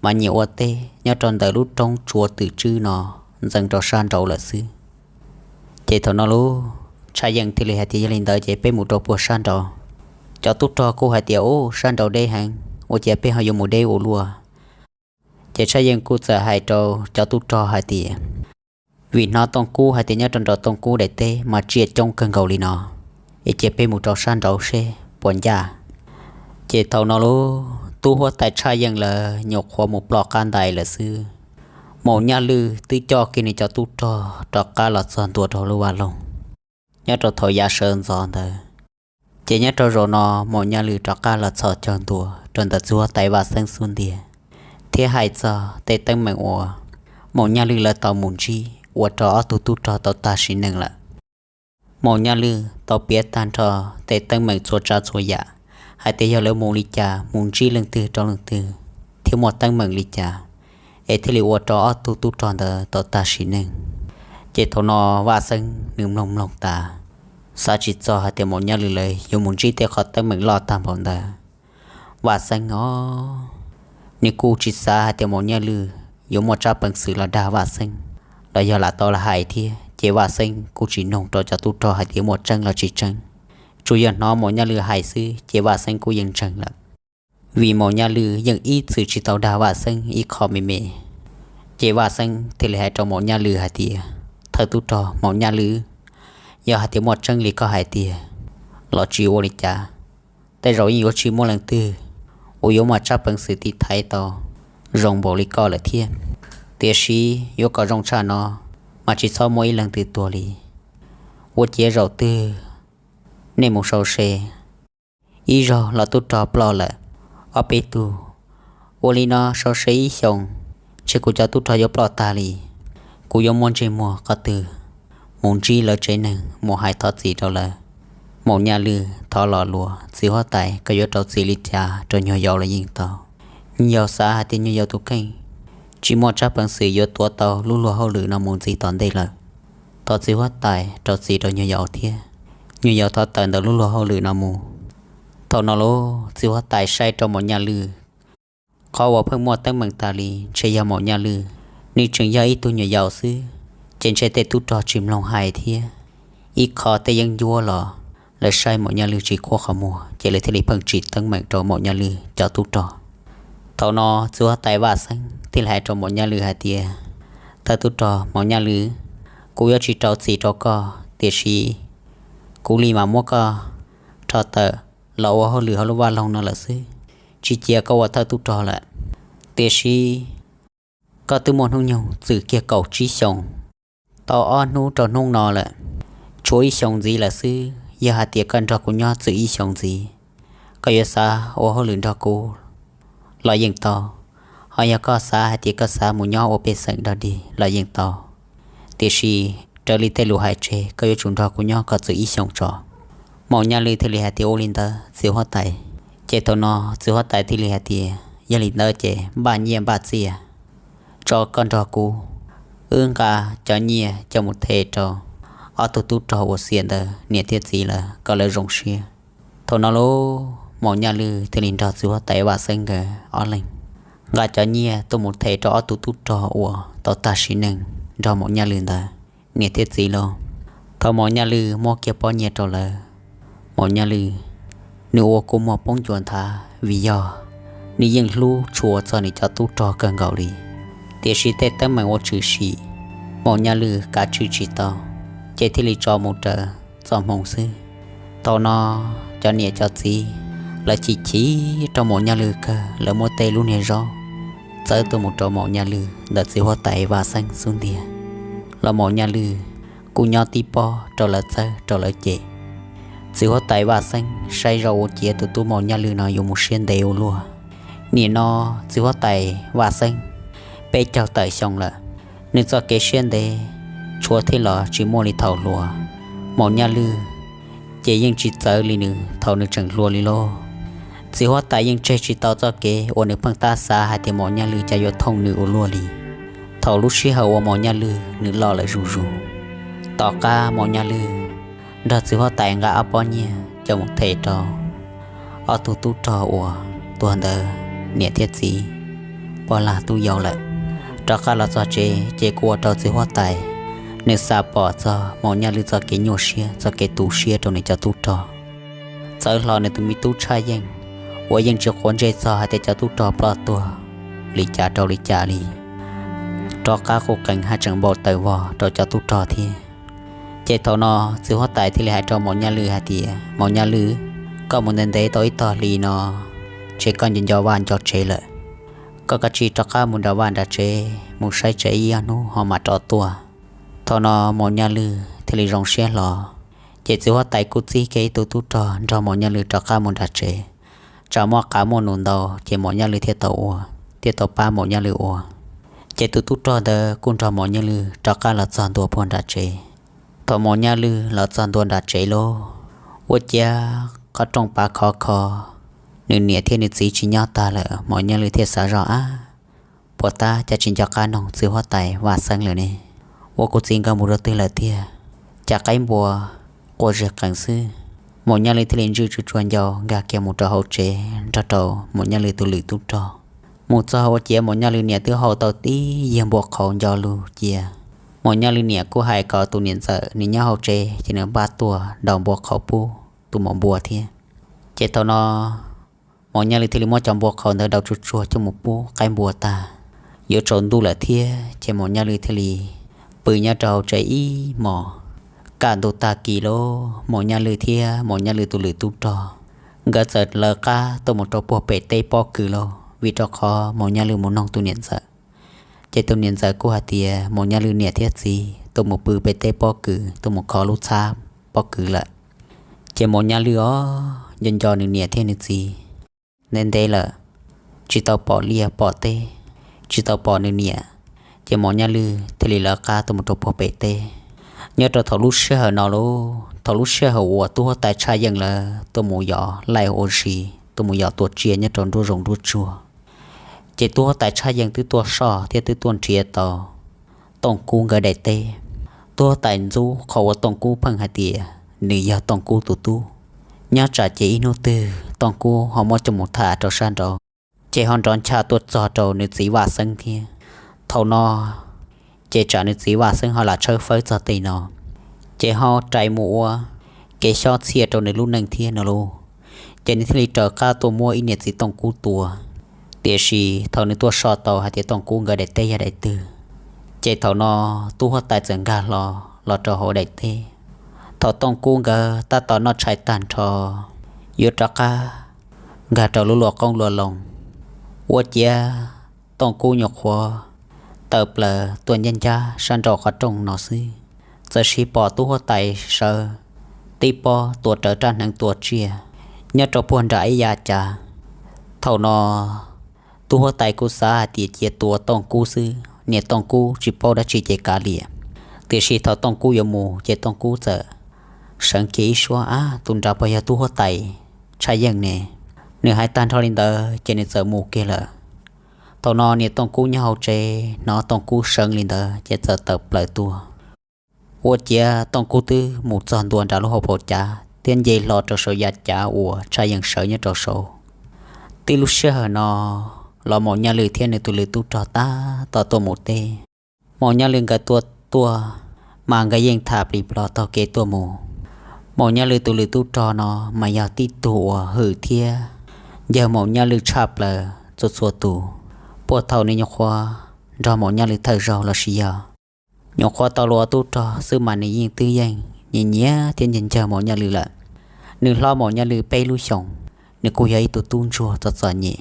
mas nyiam ua teb nyob rau ntawm lub roob tsua twm tswb no ntxeev rau sab nraud lawm xwb. Ces thaum no lauj, tshaj yeej thiaj li hais tias, yog li ntawd ces peb mus rau puag sab nraud. Cov tub rog kuj hais tias, ub, sab nraud deb heev, ua ciav peb ho yuav mus deb ua luaj. Ces tshaj yeej kuj txawm hais rau cov tub rog hais tias, vim hnov tooj kub hais tias nyob rau nram tooj kub daim teb mas tsiaj coob kawg nkaus li no, es cia peb mus rau sab nraud seb puas ncaj. Ces thaum no lauj, tub huab tais tshaj yeej lawv nyuam qhuav mus ploj qab ntais lawm xwb, Maum Nyaj Lwj twb coj kiag nws cov tub rog rov qab los txog ntua rau lub vaj loog. Nyob rau thaum yav sawv ntxov ntawd, ces nyob rau zaum no Maum Nyaj Lwj rov qab los txog caug ntua rau ntawm txiv huab tais Vaj Xeeb xub ntiag, thiab hais txog tej teeb meem uas Maum Nyaj Lwj lawv tau mus ntsib ua rau ob tug tub rog tau tag sim neej lawm. Maum Nyaj Lwj tau piav tag nrho tej teeb meem txhua tsav txhua yam, hais tias yog lawv mus li cas, mus ntsib leej twg rau leej twg, thiab muaj teeb meem li cas, es thiaj li ua rau ob tug tub rog ntawd tau tag sim neej. Ces thaum no Vaj Xeeb nws mloog mloog tas, xav tsis txog hais tias Maum Nyaj Lwj lawv yuav mus ntsib tej qhov teeb meem loj tag npaum ntawd. Vaj Xeeb os, nws kuj tsis xav hais tias Maum Nyaj Lwj yuav muaj tsab peev xwm los dag Vaj Xeeb, los yog lam tau los hais thiab. Ces Vaj Xeeb kuj tsis nug rau cov tub rog hais tias muaj tseeb los tsis tseeb, tsuas yog hnov Maum Nyaj Lwj hais xwb ces Vaj Xeeb kuj yeej ntseeg lawm. Vim Maum Nyaj Lwj yeej ib txwm tsis tau dag Vaj Xeeb ib qho me me. Ces Vaj Xeeb thiaj li hais rau Maum Nyaj Lwj hais tias, thawj tub rog Maum Nyaj Lwj, yog hais tias muaj tseeb li koj hais tiag los tsis ua li cas, tej zaum yeej yuav tsis muaj leej twg uas yuav muaj tsab peev xwm tiv thaiv tau zoo npaum li koj lawm thiab. Tiam sis yuav kom zoo tshaj no mas tsis txhob muaj ib leej twg tuag li. Ua ciav zaum twg nej mus sau se, ib zaug los tub rog ploj lawm ob peb tug, ua li no sau se ib xyoos, ntshe kuv cov tub rog yuav ploj tag li. Kuv yuav muaj ntsej muag qhov twg mus ntsib lawv tsev neeg mus hais thov txim rau lawv? Maum Nyaj Lwj thov los luag, txiv huab tais, koj yuav rau txim li cas rau nyuag yaus los yeej tau. Nyuag yaus xav hais tias nyuag yaus tus kheej tsis muaj tsab peev xwm yuav tuav tau lub luag hauj lwm no mus ntxiv tom ntej lawm. Thov txiv huab tais rau txim rau nyuag yaus thiab, nyuag yaus thov tawm ntawm lub luag hauj lwm no mus. Thaum no lauj, txiv huab tais saib rau Maum Nyaj Lwj, qhov uas pheej muaj teeb meem tas li ntshe yog Maum Nyaj Lwj, nws tseem yog ib tug nyuag yaus xwb, ces ntshe tej tub rog tsis mloog hais thiab. Ib qho tej yeeb ncuab los lawv saib Maum Nyaj Lwj tsis khuab qhov muag, ces lawv thiaj li pheej tsim teeb meem rau Maum Nyaj Lwj cov tub rog. Thaum no txiv huab tais Vaj Xeeb thiaj li hais rau Maum Nyaj Lwj hais tias, thawj tub rog Maum Nyaj Lwj, kuv yuav tsis rau txim rau koj, tiam sis kuv li mas muab koj rho tawm los ua hauj lwm hauv lub vaj loog no lawm xwb, tsis cia koj ua thawj tub rog lawm. Tiam sis koj twb muaj hnub nyoog txwm kiag kaum tsib xyoos, tau ob hnub rau hnub no lawm, tshuav ib xyoos ntxiv lawm xwb. Yog hais tias koj nrog kuv nyob txwm ib xyoos ntxiv, koj yuav xav ua hauj lwm nrog kuv los yeej tau, ho yog koj xav hais tias koj xav mus nyob ua pej xeem dog dig los yeej tau. Tiam sis raws li tej lus hais tseg, koj yuav tsum nrog kuv nyob kom txwm ib xyoos tso. Maum Nyaj Lwj thiaj li hais tias, ua li ntawd txiv huab tais. Ces thaum no txiv huab tais thiaj li hais tias, yog li ntawd ces npaj nyiaj npaj txiaj tso koj nrog kuv, wb nqa cov nyiaj coj mus them rau ob tug tub rog uas xiam ntawd niam thiab txiv lawv kom lawv zoo siab. Thaum no lauj, Maum Nyaj Lwj thiaj li nrog txiv huab tais Vaj Xeeb nkawd ob leeg nqa cov nyiaj tuaj mus them rau ob tug tub rog uas tau tag sim neej nrog Maum Nyaj Lwj ntawd niam thiab txiv lauj. Thaum Maum Nyaj Lwj muab kiag pob nyiaj rau lawv, Maum Nyaj Lwj nws ua kua muag poob ncua nthav, vim yog nws yeej hlub tshua txog nws cov tub rog kawg nkaus li. Tiam sis tej teeb meem ua tshwm sim, Maum Nyaj Lwj kav tswj tsis tau, ces thiaj li tso mus raws txoj hmoo xwb. Thaum no cov niam cov txiv lawv chim chim rau Maum Nyaj Lwj kawg, lawv muab tej lub niag zaub txawb tuaj mus rau Maum Nyaj Lwj ntawm txiv huab tais Vaj Xeeb xub ntiag, los Maum Nyaj Lwj kuj nyob tib pob rau lawv txawb rau lawv cem. Txiv huab tais Vaj Xeeb saib zoj ua ciav tus tub Maum Nyaj Lwj no yuav mus siab ntev ua luaj. Nim no txiv huab tais Vaj Xeeb peb caug tawm xyoo lawm, nws txoj kev siab ntev tshuav thiab los tsis muaj li thaum hluas. Maum Nyaj Lwj ces yeej tsis txawv li nws thaum nws tseem hluas li lauj. Txiv huab tais yeej tseg tsis tau txoj kev uas nws pheej tab xav hais tias Maum Nyaj Lwj cas yuav thooj nws ua luaj li. Thaum lub sij hawm uas Maum Nyaj Lwj nws loj lawm zuj zus, tom qab Maum Nyaj Lwj nrog txiv huab tais nqa ob pob nyiaj coj mus them rau ob tug tub rog uas tuag ntawd niam thiab txiv, pog lag tub yau lawm. Rov qab los txog tsev ces kuj ua rau txiv huab tais nws xav pom txog Maum Nyaj Lwj txoj kev nyuaj siab txoj kev tu siab rau nws cov tub rog. Txawv hlo nws tus me tub Tshaj Yeej uas yeej tsis quav ntsej txog hais tias cov tub rog ploj tuag li cas rau li cas li, rov qab quj qees haj tseem npau taws vog rau cov tub rog thiab. Ces thaum no txiv huab tais thiaj li hais rau Maum Nyaj Lwj hais tias, Maum Nyaj Lwj, koj mus ntev ntev tau ib tog hli no, ntshe koj nco nco vaj nco tsev lawm. Koj kav tsij rov qab mus nram vaj nram tsev mus saib tsev ib ob hnub ho mam rov tuaj. Thaum no Maum Nyaj Lwj thiaj li zoo siab hlo, ces txiv huab tais kuj txib kiag ib tug tub rog nrog Maum Nyaj Lwj rov qab mus nram tsev. Tsam muaj qav muaj num ntau ces Maum Nyaj Lwj thiaj tau ua, thiaj tau pab Maum Nyaj Lwj ua. Ces tus tub rog ntawd kuj nrog Maum Nyaj Lwj rov qab los txog ntua puag nram tsev. Thaum Maum Nyaj Lwj los txog ntua nram tsev lauj, ua ciav qhov rooj pav khov kho, nws niam thiab nws txiv tsis nyob tag lawm. Maum Nyaj Lwj thiaj xav zoj, Ab, puas tab cas tsis nco qab noog txiv huab tais Vaj Xeeb lawm ne? Ua kuv txiv nkawd mus rau twg lawm tiag? Cas qaib npua quaj zig qees xwb. Maum Nyaj Lwj thiaj li ntswj tsuag tsuag ncau nkag kiag mus rau hauv tsev nrog rau Maum Nyaj Lwj tus lwm tub rog. Mus txog ua ciav Maum Nyaj Lwj niam twb hau tau tib yiag npua qhauv nco lug cia. Maum Nyaj Lwj niam kuj hais kom tus niam ntxawm nws nyob hauv tsev ces nws npaj tuaj daus npua qhauv pub tus maum npua thiab. Ces thaum no Maum Nyaj Lwj thiaj li muab cov npua qhauv ntawd daus tsuag tsuag coj mus pub qaib npua tag. Yuav tsaus ntuj lawm thiab ces Maum Nyaj Lwj thiaj li pw nyob rau hauv tsev ib hmos. Kaj ntug tag kis lauj, Maum Nyaj Lwj thiab Maum Nyaj Lwj tus lwm tub rog nkawd txawm lawv qab tuaj mus rau puag pem teb pob kws lauj, vim rau qhov Maum Nyaj Lwj mus noog tus niam ntxawm. Ces tus niam ntxawm kuj hais tias Maum Nyaj Lwj niam thiab txiv tuaj mus pw pem teb pob kws tuaj mus kho lub txhab pob kws lawm. Ces Maum Nyaj Lwj os nco nco nws niam thiab nws txiv ntev ntev lawm, tsis tau pom liaj pom teb, tsis tau pom nws niam. Ces Maum Nyaj Lwj thiaj li lawv qab tuaj mus rau puag pem teb. Nyob rau thaum lub sij hawm no lauj, thaum lub sij hawm uas tub huab tais Tshaj Yeej lawv tuaj mus yos laij ua si, tuaj mus yos tua tsiaj nyob rau nruab zoov nruab tsuag, ces tub huab tais Tshaj Yeej twb tuaj soj thiab twb tuaj nrhiav tau Tooj Kub nkawd daim teb. Tub huab tais ntxub qhov uas Tooj Kub pheej hais tias nws yog Tooj Kub tus tub, nyob tsam ces ib hnub twg Tooj Kub ho muab coj mus tham rau sab nraud, ces ho nrov ncha tuaj txog rau nws txiv Vaj Xeeb thiab. Thaum no ces tsam nws txiv Vaj Xeeb ho lam tshawb fawb txog tej no, ces ho rais mus ua kev xyob txhiaj rau nws lub neej thiab no lauj. Ces nws thiaj li raws qab tuaj muab ib niam txiv Tooj Kub tua. Tiam sis thaum nws tuaj soj tau hais tias Tooj Kub nkawd daim teb yog daim twg, ces thaum no tub huab tais txawm nkag hlo los rau hauv daim teb. Thaum Tooj Kub nkawd tab tom noj tshais tag nrho yuav rov qab nkag rau lub luaj qoob luaj loo, ua ciav Tooj Kub nyuam qhuav tawm plaws tuaj ncaj ncaj sab nraum qhov rooj no xwb, txawm sis pom tub huab tais sawv tib pob tuav rawv rab hneev tua tsiaj nyob rau puag nram ib yav cav. Thaum no tub huab tais kuj xav hais tias cia tuav Tooj Kub xwb, niam Tooj Kub tsis paub dab tsi ces kav liam. Tiam sis thaum Tooj Kub yuav mus ces Tooj Kub txawm seev kiag ib suab, Ab, tus nrad puas yog tub huab tais Tshaj Yeej ne? Nws hais tag nrho li ntawd ces nws txawm mus kiag lawm. Thaum no niam Tooj Kub nyob hauv tsev hnov Tooj Kub seev li ntawd ces txawm tawm plaws tuaj. Ua ciav Tooj Kub twb mus txog ntua nram lub hauv paus cav thiab nce hlo rau saum yav cav uas Tshaj Yeej sawv nyob rau saud. Tib lub sij hawm no los Maum Nyaj Lwj thiab nws tus lwm tub rog tab tom tuaj mus teb. Maum Nyaj Lwj nkawd tuaj tuaj mas nkawd yeej tham plis plos taug kev tuaj mus. Maum Nyaj Lwj tus lwm tub rog no mas yog tib tug uas hwm thiab ncawg Maum Nyaj Lwj tshaj plaws txhua txhua tus. Puag thaum nws nyuam qhuav nrog Maum Nyaj Lw thawj zaug los sis yog nyuam qhuav tau los ua tub rog xwb mas nws yeej twb yeej nyiam nyiam thiab ncaws ncaws Maum Nyaj Lw lawm. Nws hlob Maum Nyaj Lw peb lub xyoos, nws kuj yog ib tug tub ntsuag txom txom nyem.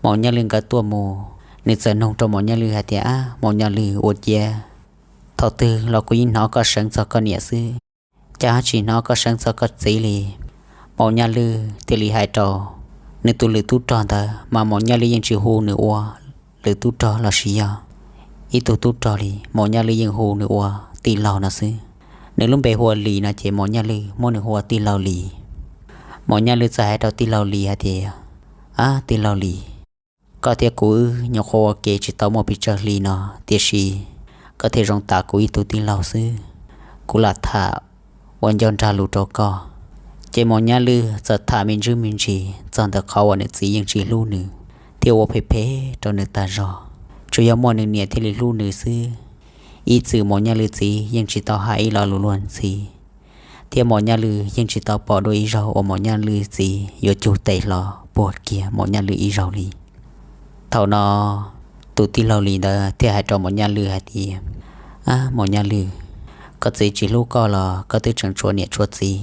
Maum Nyaj Lw nkawd tuaj mus, nws txawm nug rau Maum Nyaj Lw hais tias, Ab Maum Nyaj Lw, ua ciav thaum twg los kuv yeej hnov koj seev txog koj niam xwb, cas ho tsis hnov koj seev txog koj txiv li? Maum Nyaj Lw thiaj li hais rau nws tus lwm tub rog ntawd, mas Maum Nyaj Lw yeej tsis hu nws ua lwm tub rog los sis yog ib tug tub rog li, Maum Nyaj Lw yeej hu nws ua tij laug no xwb. Nws lub npe hu ua Lis no ces Maum Nyaj Lw muab nws hu ua tij laug Lis. Maum Nyaj Lw txawm hais rau tij laug Lis hais tias, Ab tij laug Lis, koj thiab kuv wb nyuam qhuav ua ke tsis tau muaj pes tsawg hli no, tiam sis koj thiaj zoo tas kuv ib tug tij laug xwb. Kuv lam tham ua ncauj nrag lus rau koj. Ces Maum Nyaj Lw txawm tham me ntsis me ntsis txog ntawm qhov uas nws txiv yeej tsis hlub nws thiab ua phem phem rau nws tag zog. Tsuas yog muaj nws niam thiaj li hlub nws xwb. Ib txwm Maum Nyaj Lw txiv yeej tsis tau hais ib lo lus luag ntxhi, thiab Maum Nyaj Lw yeej tsis tau pom dua ib zaug uas Maum Nyaj Lw txiv yuav cug tes hlo puag kiag Maum Nyaj Lw ib zaug li. Thaum no tus tij laug Lis ntawd thiaj hais rau Maum Nyaj Lw hais tias, Ab Maum Nyaj Lw, koj txiv tsis hlub koj los koj twb tseem tshuav niam tshuav txiv.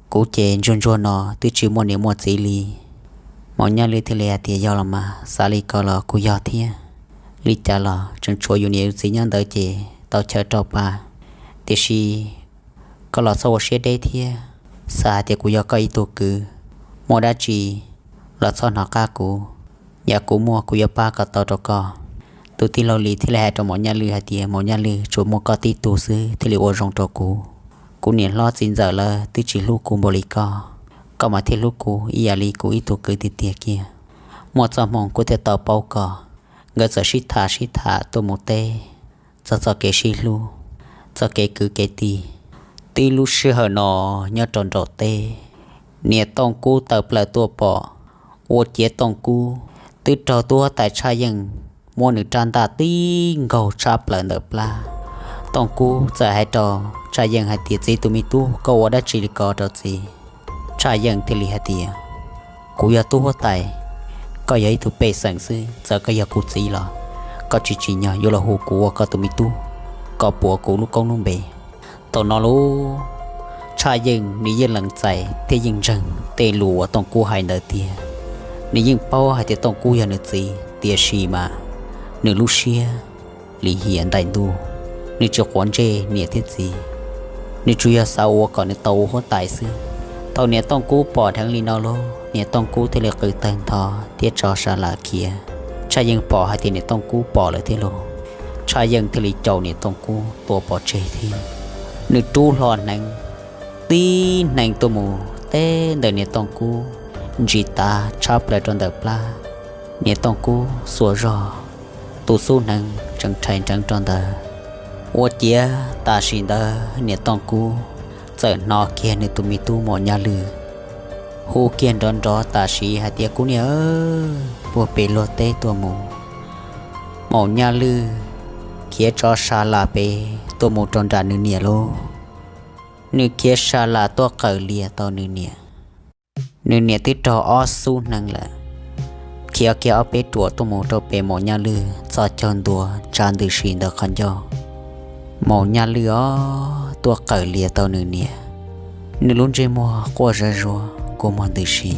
Kuv ces ntsuag ntsuag no twb tsis muaj niam muaj txiv li. Maum Nyaj Lw thiaj li hais tias, Yog los mas, xav li ko los kuj yog thiab. Li cas los tseem tshuav yus niam yus txiv nyob ntawd ces tau chaw rau pa. Tiam sis koj los txhob ua siab deb thiab, xav hais tias kuv yog koj ib tug kwv, muaj dab tsi los txhob hnov qab kuv, yam kuv muaj kuv yuav pab kom tau rau koj. Tus tij laug Lis thiaj li hais rau Maum Nyaj Lw hais tias, Maum Nyaj Lw, tsuas muaj koj tib tug xwb thiaj li ua zoo rau kuv. Kuv niam hlob txiv ntxawm lawv twb tsis hlub kuv npaum li koj, koj mas thiaj hlub kuv ib yam li kuv ib tug kwv tiag tiag kiag. Muaj txoj hmoo kuv thiaj tau paub koj. Nkawd txawm sib tham sib tham tuaj mus teb txog txoj kev sib hlub, txoj kev kwv kev tij. Tib lub sij hawm no nyob rau nraum teb, niam Tooj Kub tawm plaws tuaj pom, ua ciav Tooj Kub twb raug tub huab tais Tshaj Yeej muab nws rab ntaj tib nkaug tshab plaws ntawm plab. Tooj Kub txawm hais rau Tshaj Yeej hais tias, Txiv, tus me tub koj ua dab tsi li ko rau txiv? Tshaj Yeej thiaj li hais tias, Kuv yog tub huab tais, koj yog ib tug pej xeem xwb, txawm koj yog kuv txiv los koj tsis tsim nyog yuav los hu kuv ua koj tus me tub kom puas kuv lub koob lub npe. Thaum no lauj, Tshaj Yeej nws yeej lees txais thiab yeej ntseeg tej lus uas Tooj Kub hais ntawd tiag. Nws yeej paub hais tias Tooj Kub yog nws txiv, tiam sis mas nws lub siab lim hiam ntais ntuj, nws tsis quav ntsej niam thiab txiv. Nws tsuas yog xav ua kom nws tau ua huab tais xwb. Thaum niam Tooj Kub pom dheev li no lauj, niam Tooj Kub thiaj li qw tawg ntho thiab tso sa lam khiav. Tshaj Yeej pom hais tias niam Tooj Kub pom lawm thiab lauj, Tshaj Yeej thiaj li caum niam Tooj Kub tua pov tseg thiab. Nws rub hlo hneev, tib hneev tuaj mus teb ntawm niam Tooj Kub, ntsis tav tshab plaws rau ntawm plab. Niam Tooj Kub xuas zog, tus xub hneev tseem rhais nreev rau ntawd. Ua ciav tam sim ntawd niam Tooj Kub txawm hnov kiag nws tus me tub Maum Nyaj Lwj hu kiag nrov nrov tam sim hais tias, Kub niam, puag pem luag teb tuaj mus. Maum Nyaj Lwj khiav tso sa lam pem tuaj mus rau nram nws niam lauj. Nws khiav sa lam tuaj qawm lias tau nws niam. Nws niam twb raug ob xub hneev lawm. Khiav kiag ob peb ruam tuaj mus rau pem Maum Nyaj Lwj txoj caug ntua tsa ntws si ntawm qhov ncauj. Maum Nyaj Lwj os, tuaj qawm lias tau nws niam. Nws lub ntsej muag quaj zaj zuag kua muag ntws si.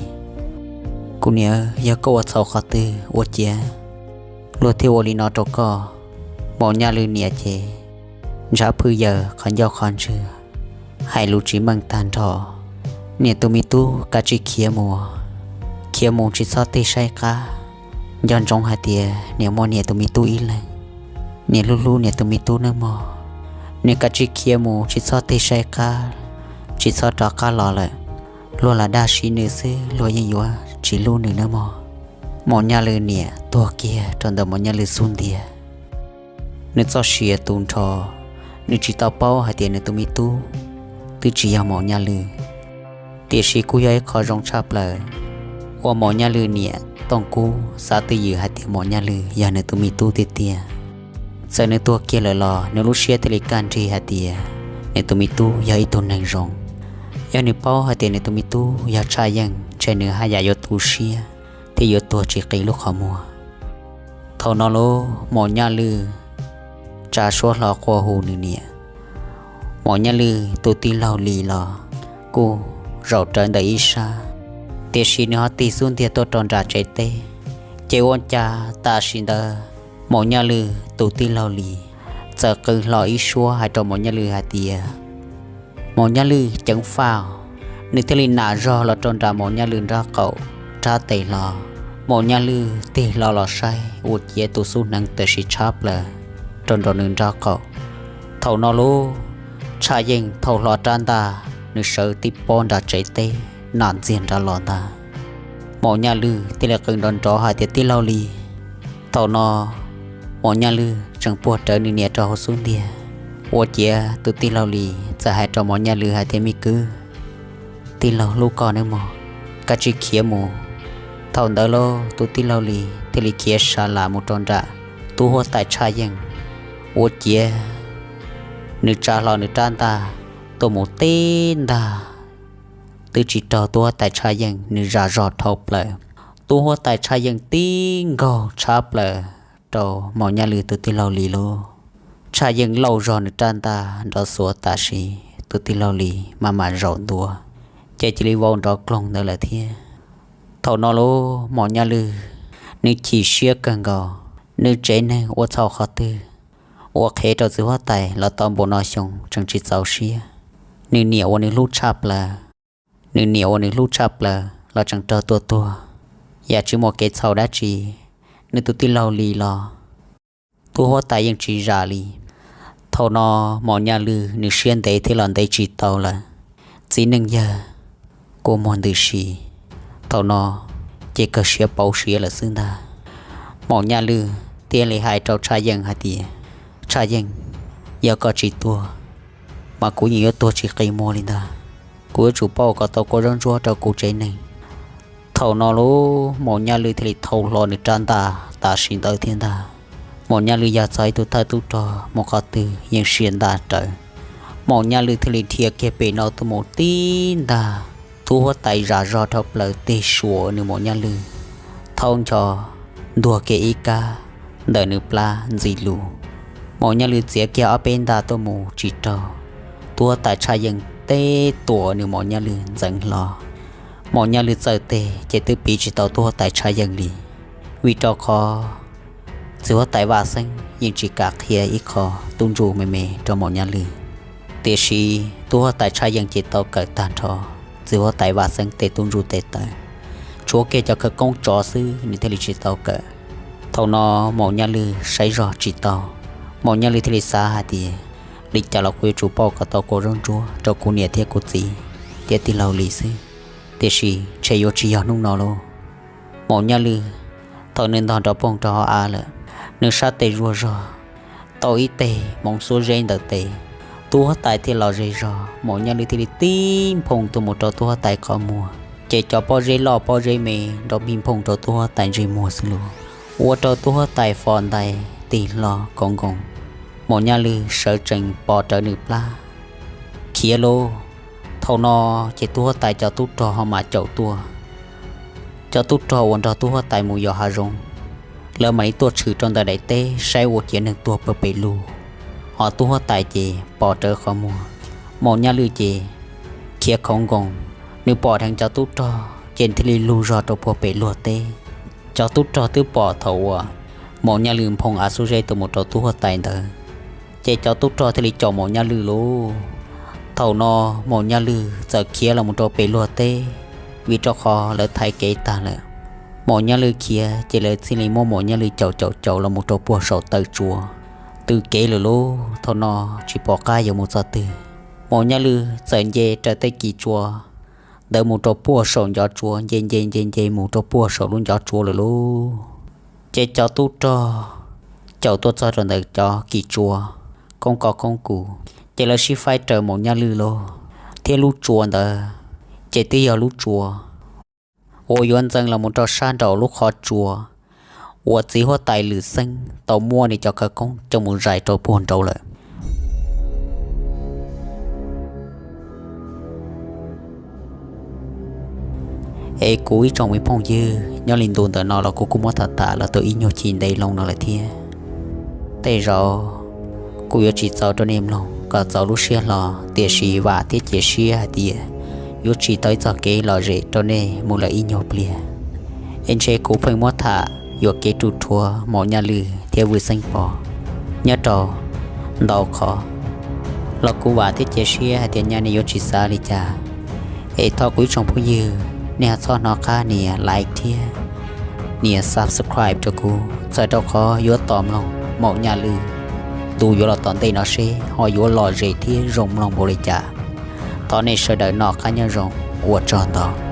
Kuv niam, yog koj ua txhaum qhov twg ua ciav luag thiaj ua li no rau koj? Maum Nyaj Lwj niam ces ntshav phwj yaws qhov ncauj qhov ntswg, hais lus tsis meej tag nrho. Niam tus me tub, kav tsij khiav mus, khiav mus tsis txhob tig saib qab. Nco ntsoov hais tias niam muaj niam tus me tub ib leeg, niam hlub hlub niam tus me tub nawb mog. Niam kav tsij khiav mus tsis txhob tig saib qab, tsis txhob rov qab los lawm. Luag lam dag siv nws xwb, luag yeej yuav tsis hlub nws nawb mog. Maum Nyaj Lwj niam tuag kiag rau ntawm Maum Nyaj Lwj xub ntiag. Nws txoj sia tu nrho, nws tsis tau paub hais tias nws tus me tub twb tsis yog Maum Nyaj Lwj. Tiam sis kuj yog ib qho zoo tshaj plaws uas Maum Nyaj Lwj niam Tooj Kub xav twj ywm hais tias Maum Nyaj Lwj yog nws tus me tub tiag tiag. Txawm nws tuag kiag lawm los nws lub siab thiaj li kaj nrig hais tias nws tus me tub yog ib tug neeg zoo. Yog nws paub hais tias nws tus me tub yog Tshaj Yeej, ntshe nws haj yam yuav tu siab thiab yuav tuag tsis qis lub qhov muag. Thaum no lub Maum Nyaj Lwj tsa suab hlo quaj hu nws niam. Maum Nyaj Lwj tus tij laug Lis los kuj zaum rawv ntawm ib sab, tiam sis nws ho tig xub ntiag tuaj rau nram tsev teb. Ces ua cas tam sim ntawd Maum Nyaj Lwj tus tij laug Lis txawm qw hlo ib suab hais rau Maum Nyaj Lwj hais tias, Maum Nyaj Lwj ceev faj. Nws thiaj li nam zog los rau nram Maum Nyaj Lwj nraub qaum rab tes hlo. Maum Nyaj Lwj tig hlo los saib ua ciav tus xub hneev tawm sim tshab plaws rau nraum nws nraub qaum. Thaum no lub Tshaj Yeej thau hlo rab ntaj, nws sawv tib pob nram tsev teb nam ntxiag nrad los ntag. Maum Nyaj Lwj thiaj li qw nrov nrov hais tias, Tij laug Lis. Thaum no Maum Nyaj Lwj tseem puag rawv nws niam rau hauv xub ntiag, ua ciav tus tij laug Lis txawm hais rau Maum Nyaj Lwj hais tias, Me kwv, tij laug hlub koj nawb mog, koj cia li khiav mus. Thaum ntawd lub tus tij laug Lis thiaj li khiav sa las mus rau nram tub huab tais Tshaj Yeej, ua ciav nws tsa hlo nws rab ntaj tuaj mus tib ntaj, twb tsis raug tub huab tais Tshaj Yeej, nws zam zog dhau plaws. Tub huab tais Tshaj Yeej tib nkaug tshab plaws rau Maum Nyaj Lwj tus tij laug Lis lub. Tshaj Yeej lauj zog nws rab ntaj nrov xuav tam sim tus tij laug Lis maj mam zaum ntua, ces cia li vau nrov kloog ntawd lawm thiab. Thaum no lub Maum Nyaj Lwj nws chim siab kawg nkaus, nws tsev neeg ua txhaum qhov twg ua qhev rau txiv huab tais los tau npaum no xyoo tseem tsis txaus siab. Nws niam uas nws hlub tshaj plaws, nws niam uas nws hlub tshaj plaws los tseem raug tua tuag, yam tsis muaj kev txhaum dab tsi. Nws tus tij laug Lis los tub huab tais yeej tsis zam li. Thaum no Maum Nyaj Lwj nws siab ntev thiab los ntev tsis tau lawm. Txiv neej yawg kua muag ntws si, thaum no ces kawg siav pauv siav lawm xwb ntag. Maum Nyaj Lwj thiaj li hais rau Tshaj Yeej hais tias, Tshaj Yeej, yog koj tsis tuag mas kuv yeej yuav tuag tsis qi muag li ntag. Kuv yuav tsum pauj kom tau kua zaub ntsuab rau kuv tsev neeg. Thaum no lub Maum Nyaj Lwj thiaj li thau hlo nws rab ntaj tam sim ntawd thiab ntag. Maum Nyaj Lwj yog txog ib tug thawj tub rog mus qhov twg yeej sia ntaj raws. Maum Nyaj Lwj thiaj li dhia kiag pem no tuaj mus tib ntaj, tub huab tais zam zog dhau plaws tig suas nws Maum Nyaj Lwj, thaub ncho ntuag kiag ib kab ntawm nws plab ntxi lus. Maum Nyaj Lwj txiav kiag ob peb ntaj tuaj mus tsis raug, tub huab tais Tshaj Yeej teb tuam nws Maum Nyaj Lwj ntxeev hlo. Maum Nyaj Lwj txawm tes ces twb piv tsis tau tub huab tais Tshaj Yeej li, vim rau qhov txiv huab tais Vaj Xeeb yeej tsis kam qhia ib qho tub ntsuj me me rau Maum Nyaj Lwj. Tiam sis tub huab tais Tshaj Yeej ces tau kawm tag nrho txiv huab tais Vaj Xeeb tej tub ntsuj tes taw, tshuav kiag cov khawv koob tsov xwb nws thiaj li tsis tau kawm. Thaum no Maum Nyaj Lwj saib zog tsis tau, Maum Nyaj Lwj thiaj li xav hais tias, li cas los kuv yuav tsum pauj kom tau kua zaub ntsuab rau kuv niam thiab kuv txiv thiab tij laug Lis xwb. Tiam sis ntshe yuav tsis yog hnub no lauj. Maum Nyaj Lwj thaum nws ntog nrov poog rau hauv av lawm, nws sab tes zuag zog tau ib teg hmoov xuab zeb ntawm tes. Tub huab tais thiaj los ze zog, Maum Nyaj Lwj thiaj li tib nphoo tuaj mus rau tub huab tais qhov muag, ces cov pob zeb loj pob zeb me nrov npij nphooj rau tub huab tais ntsej muag xwb lauj, ua rau tub huab tais fo ntais tig hlo khoov nkoos. Maum Nyaj Lwj sawv tsees pos rawv nws plab khiav lauj. Thaum no ces tub huab tais cov tub rog ho mam caum tuaj. Cov tub rog uas nrog tub huab tais mus yos hav zoov, lawv mam li tuaj tshwm rau ntawm daim teb saib ua ciav neeg tuag pawg pes lug, ho tub huab tais ces pos rawv qhov muag. Maum Nyaj Lwj ces khiav khoov nkoos, nws pom dheev cov tub rog ces thiaj li lug zog rau puag pem luag teb. Cov tub rog twb pom thaum uas Maum Nyaj Lwj nphoo av xuab zeb tuaj mus rau tub huab tais ntawd, ces cov tub rog thiaj li caum Maum Nyaj Lwj lauj. Thaum no Maum Nyaj Lwj txawm khiav los mus rau pem luag teb, vim rau qhov lawv thaiv kev tag lawm. Maum Nyaj Lwj khiav ces lawv thiaj li muab Maum Nyaj Lwj caum caum caum los mus rau puag saum taw tsua, tws kev lawm lauj. Thaum no tsis pom qab yuav mus txog twg, Maum Nyaj Lwj txawm nce raws tej kis tsua ntawd mus rau puag saum ncov tsua, nce nce nce nce mus rau puag saum lub ncov tsua lawm lauj. Ces cov tub rog caum tuaj txog rau ntawm cov kis tsua khoob koj khoob kuv, ces lawv sib faib raws Maum Nyaj Lwj lauj, thiab lub tsua ntawd ces twb yog lub tsua uas yuav ntxeev los mus rau sab nraum lub qhov tsua uas txiv huab tais Lwm Xeeb tau muab nws cov khawv koob coj mus zais rau puag nraud lawm. Es kuv ib tsoom me phooj ywg, nyob li ntu ntawm no los kuv kuj muab tham tham los tau ib nyuag chim ntev loo no lawm thiab. Tej zaum kuv yuav tsis txaus rau nej mloog kom txaus lub siab hlo, tiam sis vam thiab cia siab hais tias yuav tsim tau ib txoj kev lom zem rau nej mus lawm ib nyuag pliag. Es ntshe kuv pheej muab tham yuam kev ruj rhuav Maum Nyaj Lwj thiab Vwj Xeeb Pov nyob rau ntau qhov, los kuv vam thiab cia siab hais tias nyaj nej yuav tsis xav li cas. Es thov kuv ib tsoom phooj ywg, nej ho txhob hnov qab nias like thiab nias subscribe rau kuv, txhawm rau qhov yuav tos mloog Maum Nyaj Lwj ntu yuav los tom ntej no seb ho yuav lom zem thiab zoo mloog npaum li cas. Thov nej sawv daws noj qab nyob zoo, ua tsaug ntau.